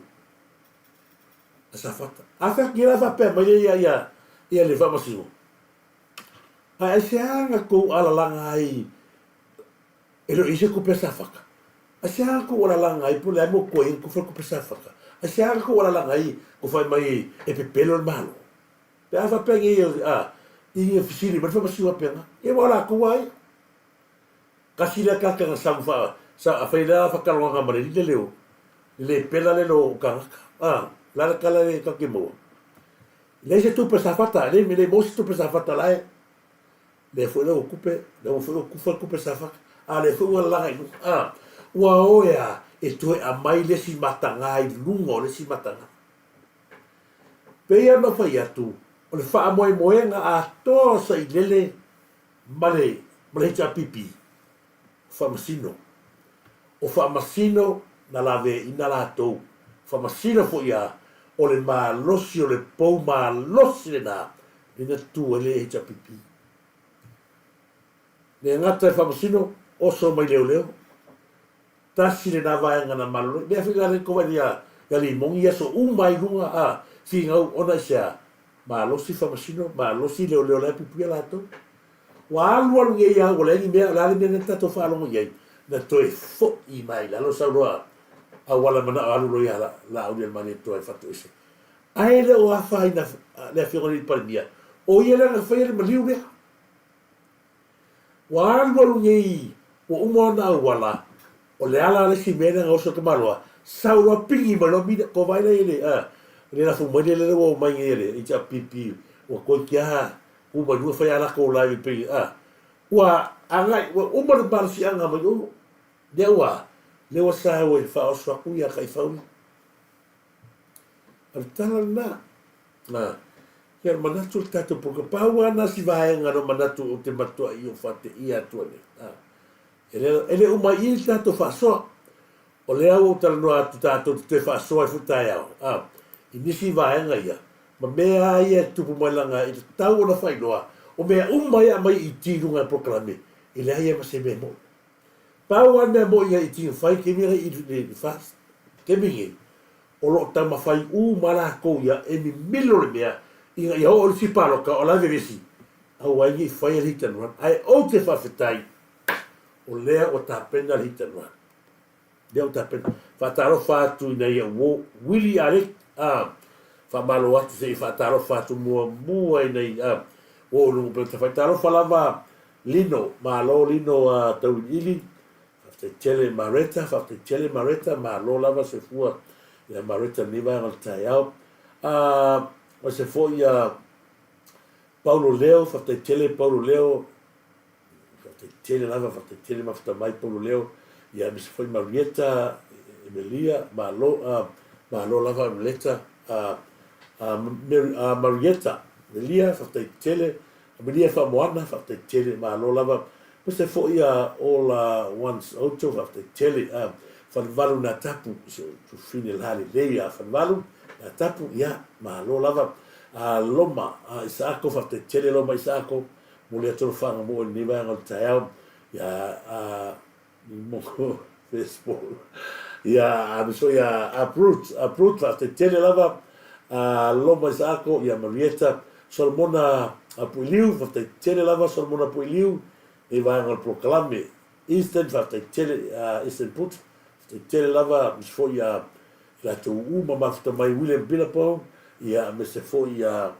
a Safata. A fea la faapea mai ia ia ia le faamasino. Ae aisea na tou alalaga ai e le o i ai se tupe a Safata? Aisea na tou alalaga ai po o le a mo koe ai tufa le tupe a Safata? Aisea na tou alalaga ai tou fai mai e pepelo le Malo? Pe a faapea nei a i fesili mai le faamasino faapena, ia ua o latou lava ia. Kasi lea kaka na samu fa sa a fai lea fataloganga ma le lile leo le pela le lo kangaka a la le kala le kake maua le se tupe sa fata le le mo se tupe sa fata la le foi le kupe le foi o kufa kupe sa fata a le foi ua langa i a ua o ea e toe aumai le isi mataga i luga o le isi mataga. Pei ona fai atu, o le faamoemoega atoa o Sailele ma le ma le HRPP, o Faamasino. O Faamasino na laveaina latou. Faamasino foi a, o le malosi o le pou malosi lena lea na tu ai le HRPP. Le gata i Faamasino, oso mai leoleo. Tasi lena vaega na malolo. Mea foi la lea kou ia ia Limoni i aso uma ai luga a finau ona i sea malosi Faamasino, malosi leoleo la e puipuia latou. Ua alu alu nei a ua leai ni mea, o le a le mea lea na tatou faalogo i ai, na toe fo'i mai i lalo sau loa auala mana'o alu loa ia Laaulialemalietoa e fatoese. Ae le o afaina le Afioga i le Palemia, o ia lea na faia le maliu lea. Ua alu alu nei ua uma ona auala, o le ala le isi mea lea na oso ai tamaloa, sau loa pigi mai loa mina, ko vaai la i le, a, le lafo mai lea lea ua omai nei e le HRPP, ua toeitiiti lava tu mai luga fai a latou live pei, a, ua agai, ua uma le malosiaga mai o, lea ua, lea ua sau e faaoso atu ia taifau ia. O le tala lena. A, ia o le manatu o le tatou poloka, pau lava lena si vaega na ou manatu ou te matuai ou faateia atu ai nei. A, e le, e le uma ai i i le tatou faasoa. O lea ua ou talanoa atu tatou te toe faasoa ai foi taeao, a, i nisi vaega ia, ma mea lava ia e tutupu mai laga e tatau ona faailoa, o mea uma ia e aumai i IT i luga e polokalame, e leai lava ma se mea moni. Pau lava le mea moni ia IT na fai, kemi nei i le FAST, kemi nei, o lo o taumafai uma latou ia e mimilo le mea ina ia oo i le isi palota o la e vevesi, aua ai ne i faia le hit and run. Ae ou te faafetai, o lea ua tapena le hit and run. Lea ua tapena. Faatalofa atu ina ia uo Willie Alec, a, faamalo atu se i faatalofa atu muamua ina ia uo i luga o Peleta. Faitalofa lava Lino, malo Lino a Tauiliili, faafetai tele Mareta, faafetai tele Mareta, malo lava soifua ia Mareta i lenei vaega o le taeao. A, o se foi ia Paulo Leo, faafetai tele Paulo Leo, Faafetai tele lava, faafetai tele mafuta mai Paulo Leo, ia aemaise foi Marieta, Emelia, malo, uh, malo lava Emeleta, uh, uh, Mary, uh, Marieta, Emelia, faafetai tele, Emelia Faamoana, faafetai tele, malo lava, aemaise foi ia Ola Once Oto, faafetai tele, uh, Falevalu nā tapu, si o tufine la lelei a Falevalu, nā tapu, ia, malo lava, uh, Loma, uh, Isaako, faafetai tele Loma Isaako, Momoli atu le whangamua i lenei vaega o le taeao ia a mo Facebook ia a miso ia a Brut a Brut faafetai tele lava a Loma Isaako ia Marieta Solomona a Puiliu faafetai tele lava Solomona Puiliu nei vaega o le polokalame Eastern faafetai tele a Eastern Brut faafetai tele lava miso foi ia latou uma mafuta mai William Billabong ia aemaise foi ia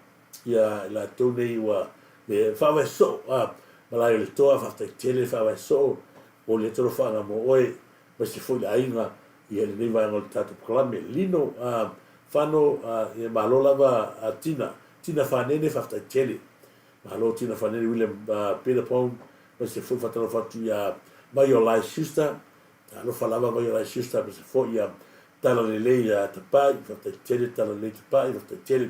ia i latou nei ua le faavae soo a malae o le toa faafetai tele le faavae soo momoli atu alofaaga mo oe aemaise foi le aiga ia lenei vaega o le tatou polokalame Lino a Fano a ia malo lava a Tina Tina Fanene faafetai tele malo Tina Fanene William Peter Pong aemaise foi faatalofa atu ia Maiolai Schuster Talofa lava mai o lai sister aemaise foi ia tala lelei ia Tapai, faafetai tele tala lelei Tapai, faafetai tele.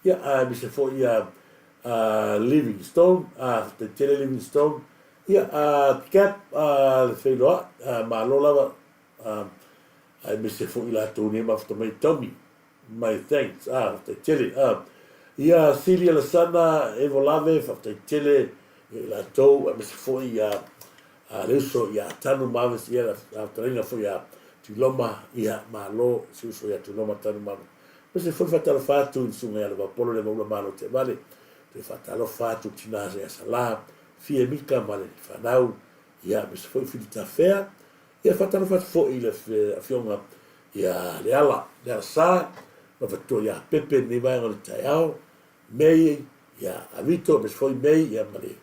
Ia aemaise foi ia Livingstone, faafetai tele Livingstone. Ia Cap le Feiloai, malo lava aemaise foi latou nei mafuta mai Tommy. My thanks, faafetai tele. Ia Celia Lasana Evolave, faafetai tele ia i latou, aemaise foi ia le uso ia Tanu Mavis, ia la fetalaiga foi ia Tuiloma, ia malo si uso ia Tuiloma Tanu Mavis. Aemaise foi faatalofa atu i le susuga ia Levapolo Levaula Malo Teavale, toe faatalofa atu i le tina ia Sala, Fie Mika ma le fanau, ia aemaise foi Filitafea, Ia faatalofa atu foi i le Afioga ia Leala, Leala Sa, ma faletua ia Pepe i lenei vaega o le taeao, May, ia Avito, aemaise foi May, ia ma le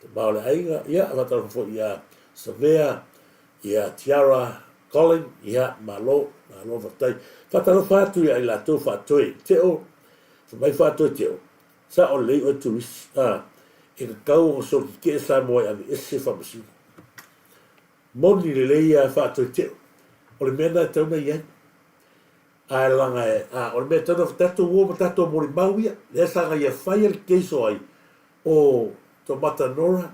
tama o le aiga. Ia faatalofa foi ia Savea, ia Tiara, Colin, ia malo, malo faafetai. Faatalofa atu ia i latou Faatoe Teo, fai mai Faatoe Teo, sao lelei oe Turisi, a, e tatau ona solikikee Samoa e aveese faamasino. Moni lelei ia faatoeteo. O le mea lena e tatau ona i ai. Ae laga e, a, o le mea e tatau ona, tatou o ma tatou molimau ia, lea sa na ia faia le case o ai, o Tomata Nora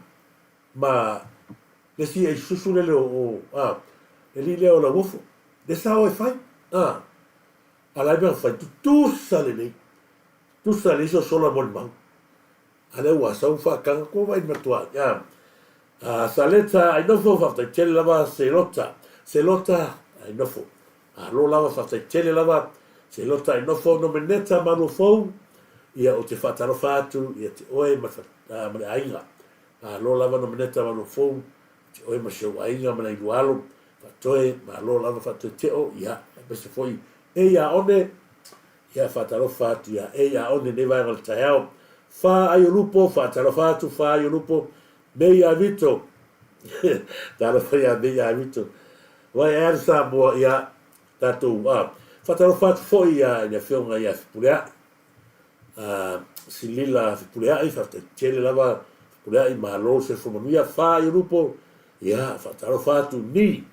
ma le isi ai susu lele o, o, a, le alii lea o Lauofo. Lea sa o e fai, a, a la e mea na fai, tutusa lelei, tutusa lelei sosola molimau. A lea ua sau faataga atu vai matua ia a Saleta ai nofo faafetai tele lava Selota Selota ai nofo malo lava faafetai tele lava Selota ai nofo Nomeneta Maluafou ia ou te faatalofa atu ia te oe ma ma le aiga malo lava Nomeneta Maluafou te oe ma si ou aiga ma nai lua alo faatoe malo lava faatoe teo ia aemaise foi e ia one Ia faatalofa atu ia Ei a one nei vaega o le taeao. Fa ai o lupo, faatalofa atu fa ai o lupo. Mei a Vito. Talofa ia Mei a Vito. Vai ae alu Samoa ia tatou a. Faatalofa atu foi ia i le afioga ia Fepuleai. A Silila Fepuleai, faafetai tele lava Fepuleai, malo le soifua manuia. Fa ai o lupo, ia faatalofa atu ni.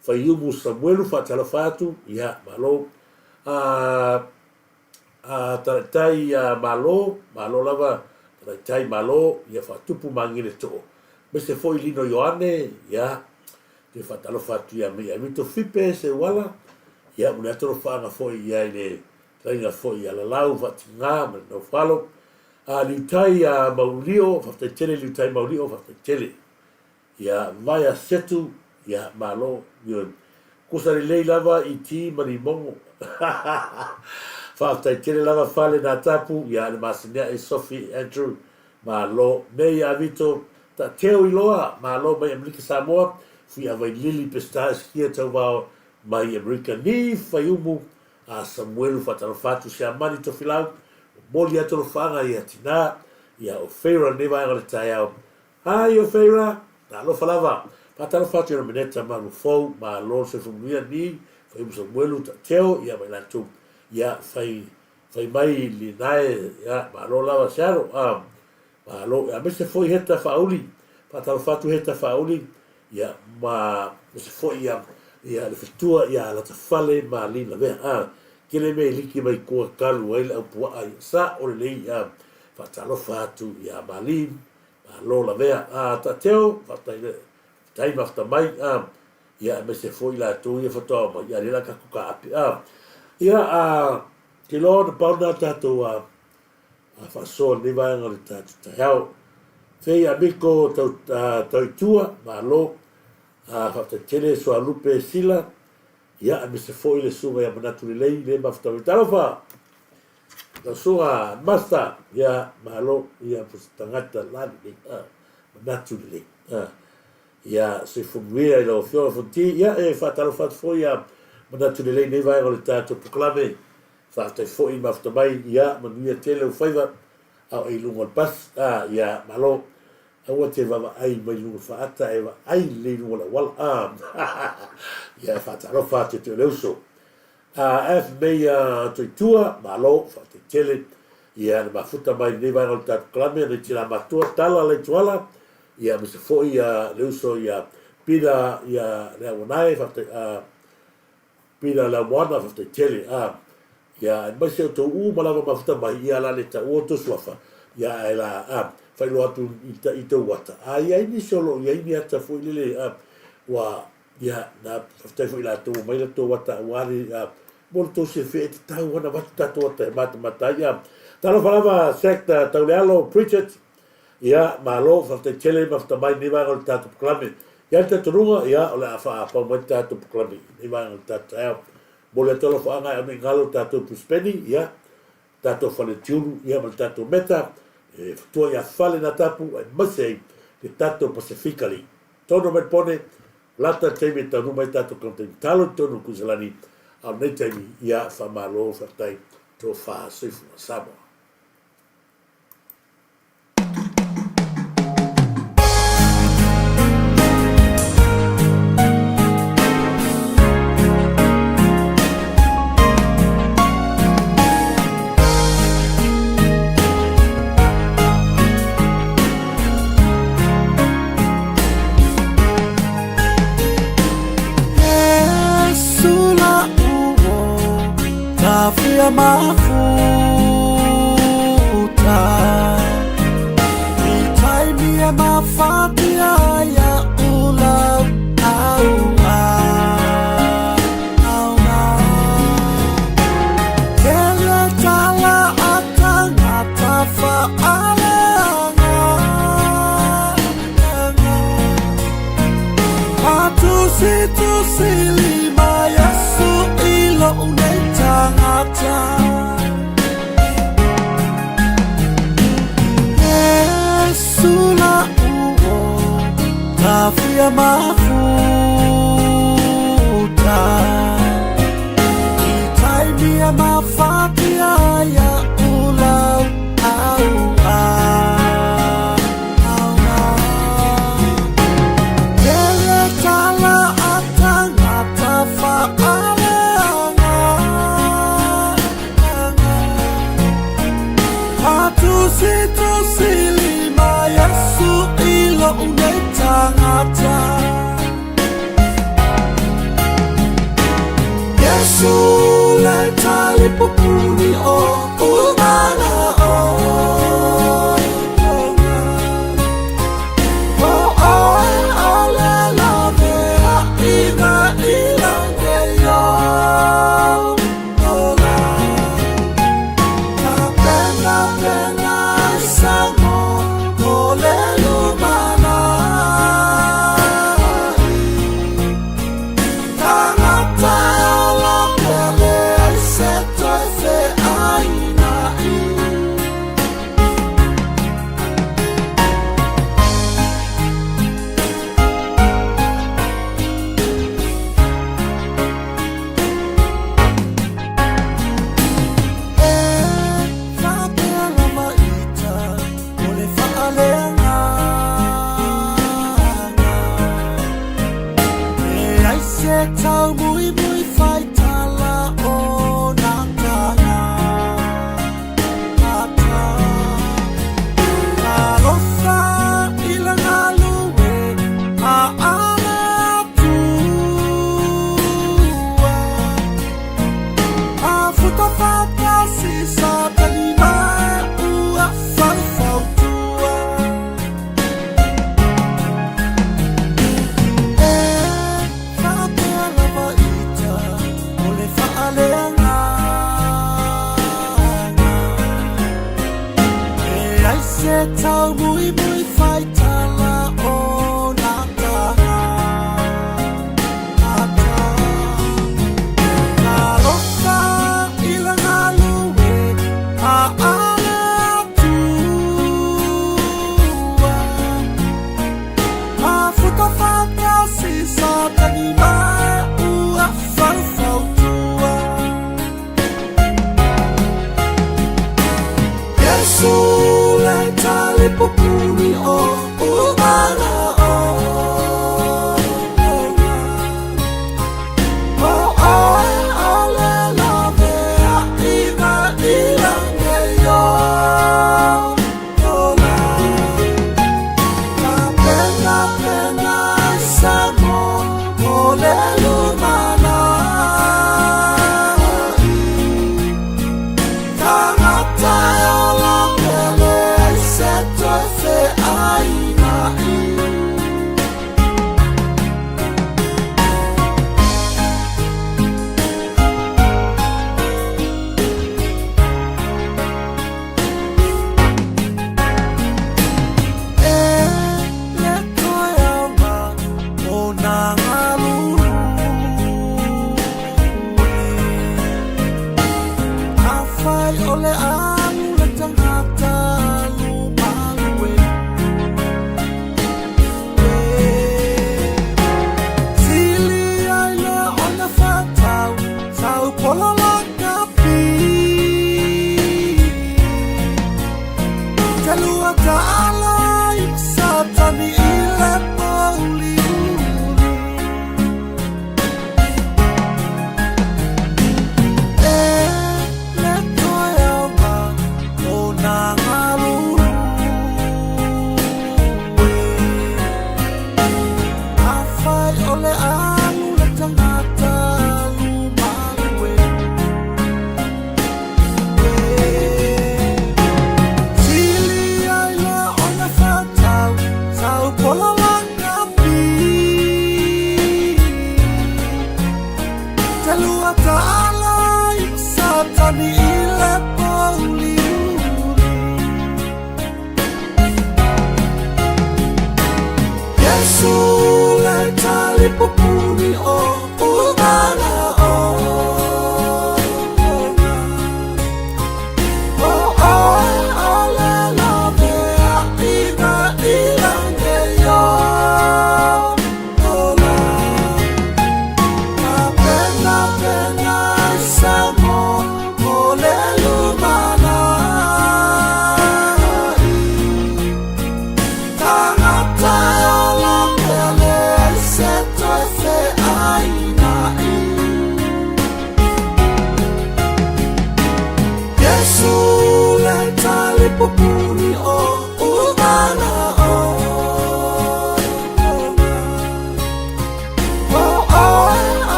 Faiumu Samuelu faatalofa atu, ia, malo. A, a Talaitai a Malo, malo lava, Talaitai Malo, ia faatupu magele too. Aemaise foi Lino Ioane, ia, Toe faatalofa atu ia Mei Avito Fipe Seuala, ia mo le atolofaaga foi ia i le fetalaiga foi ia Lalau Faatiga ma le Naufalo. A Liutai a Maulio, faafetai tele Liutai Maulio, faafetai tele. Ia Vaea Setu, ia malo, ioe. Kusa lelei lava i ti ma limogo. Faafetai tele lava Fale Natapu, ia le masiniae Sophie Andrew, malo. Mei Avito, Tateo Iloa, malo mai Amerika Samoa, Fui Avai Lili Peseta Esikia Tauvao mai Amerika Ni Faiumu a Samuelu faatalofa atu Siamani Tofilau, momoli atu alofaaga ia Tina, ia o Feira lenei vaega o le taeao. Hi o Feira, talofa lava. Faatalofa atu i Romeneta Manu Fou, malo le soifua manuia Ni Faiumu Samuelu Tateo ia ma i latou ia fai fai mai linae ia malo lava Searo a malo aemaise foi Heta Faauli, faatalofa atu Heta Faauli ia ma aemaise foi ia ia le fetua ia Latafale ma Lina Vea a tele mea i liki mai tua talu ai le au puaa ia sa o lelei a faatalofa atu ia Malin malo lavea a Tateo faafetai faafetai mafuta mai a ia aemaise foi latou ia faatoa omai ia lea la tatou taape a ia a te iloa ona pau lena tatou a faasoa lenei vaega o le tatou taeao. Fei Amiko tau, Tauitua, malo, faafetai tele Sualupe Sila, ia aemaise foi le susuga ia Manatu Lelei le mafuta mai. Talofa! Lau susuga Master, ia malo, ia se tagata la lelei, Manatu Lelei. Ia soifua manuia i lau Afioga Fonti, ia e faatalofa atu foi ia Manatu Lelei nei vaega o le tatou polokalame. Faafetai foi mafuta mai, ia manuia tele ou faiva a o e i luga o le pasi. A, ia, malo. Aua te vaavaai mai luga o le faata ae vaai lelei i luga o le auala. A, ia, e faatalofa atu ia te oe le uso. A, F. Meia Toitua, malo, faafetai tele. Ia, le mafuta mai lenei vaega o le tatou kalame, nai tina matua, Tala Leituala, ia, aemaise foi ia le uso ia Pina, ia Leauanae, faafetai, a, Pina Leaumoana, faafetai tele, a, ia, aemaise o tou uma lava mafuta mai, ia, la le taua outou suafa, ia, ae la, a, faailoa atu i, i tou ata, a i ai nisi o lo o i ai ni ata foi lele, a, ua, ia, na, faafetai foi i latou ua mai latou ata aua le, a, mo le tou silafia e tatau lava ona avatu tatou ata e matamata ai, a. Talofa lava Sector Taulealo Pritchard, Ia, malo, faafetai tele mafuta mai lenei vaega o le tatou polokalame. I ai le talitonuga, ia, o le a faapau mai le tatou polokalame i lenei vaega o le tatou taeao. Momoli atu alofaaga e aumai i galo le tatou Puspeni, ia, tatou Faletiulu, ia, ma le tatou Meta, e futua ia Fale Natapu, aemaise ai le tatou Pasefika League. Tono mai le pone, lata le taimi e taunuu mai tatou kauntaimi talo i totonu o Kuiselani, a o lenei taimi, ia, faamalo, faafetai, tofa soifua Samoa.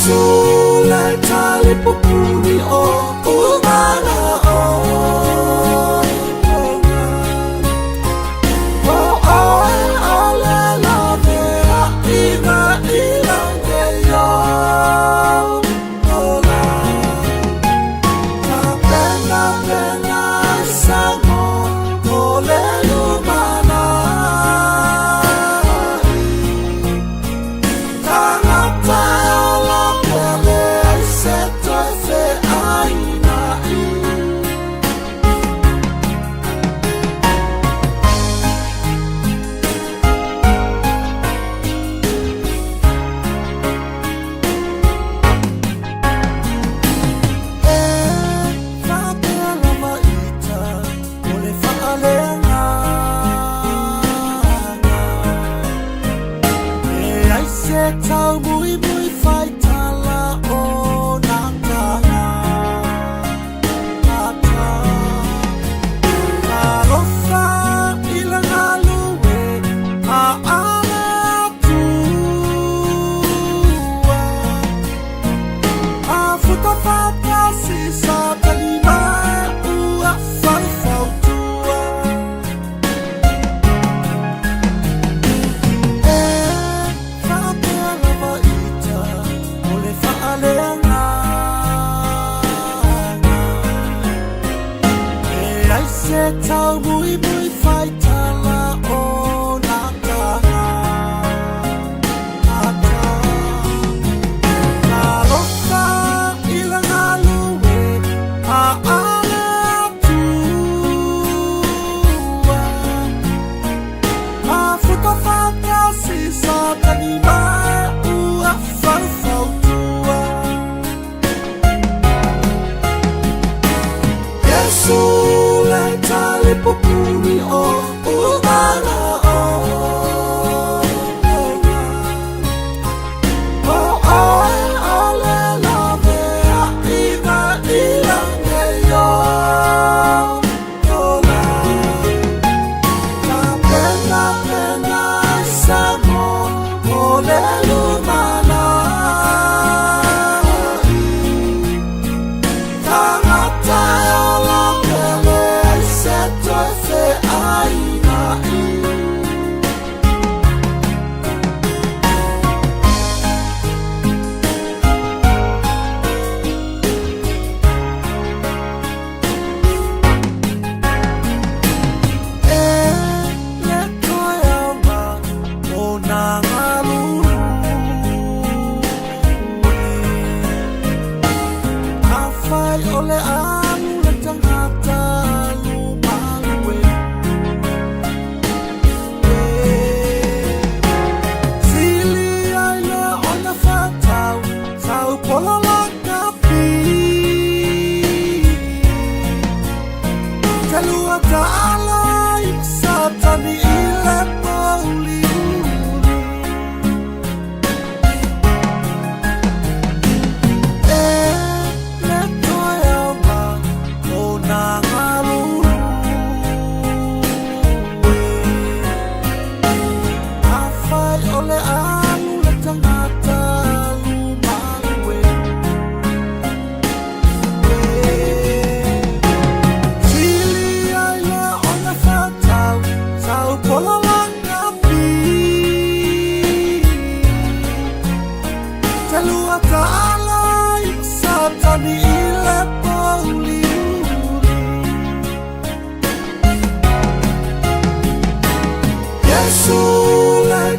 Yesu le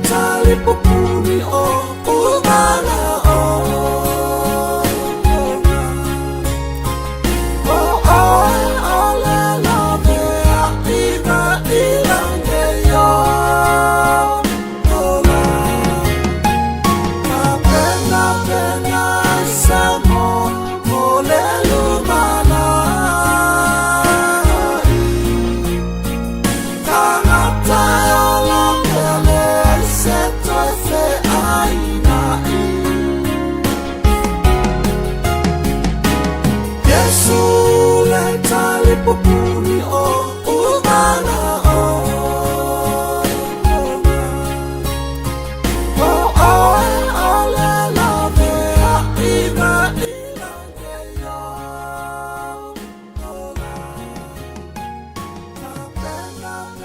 tali pupuni o.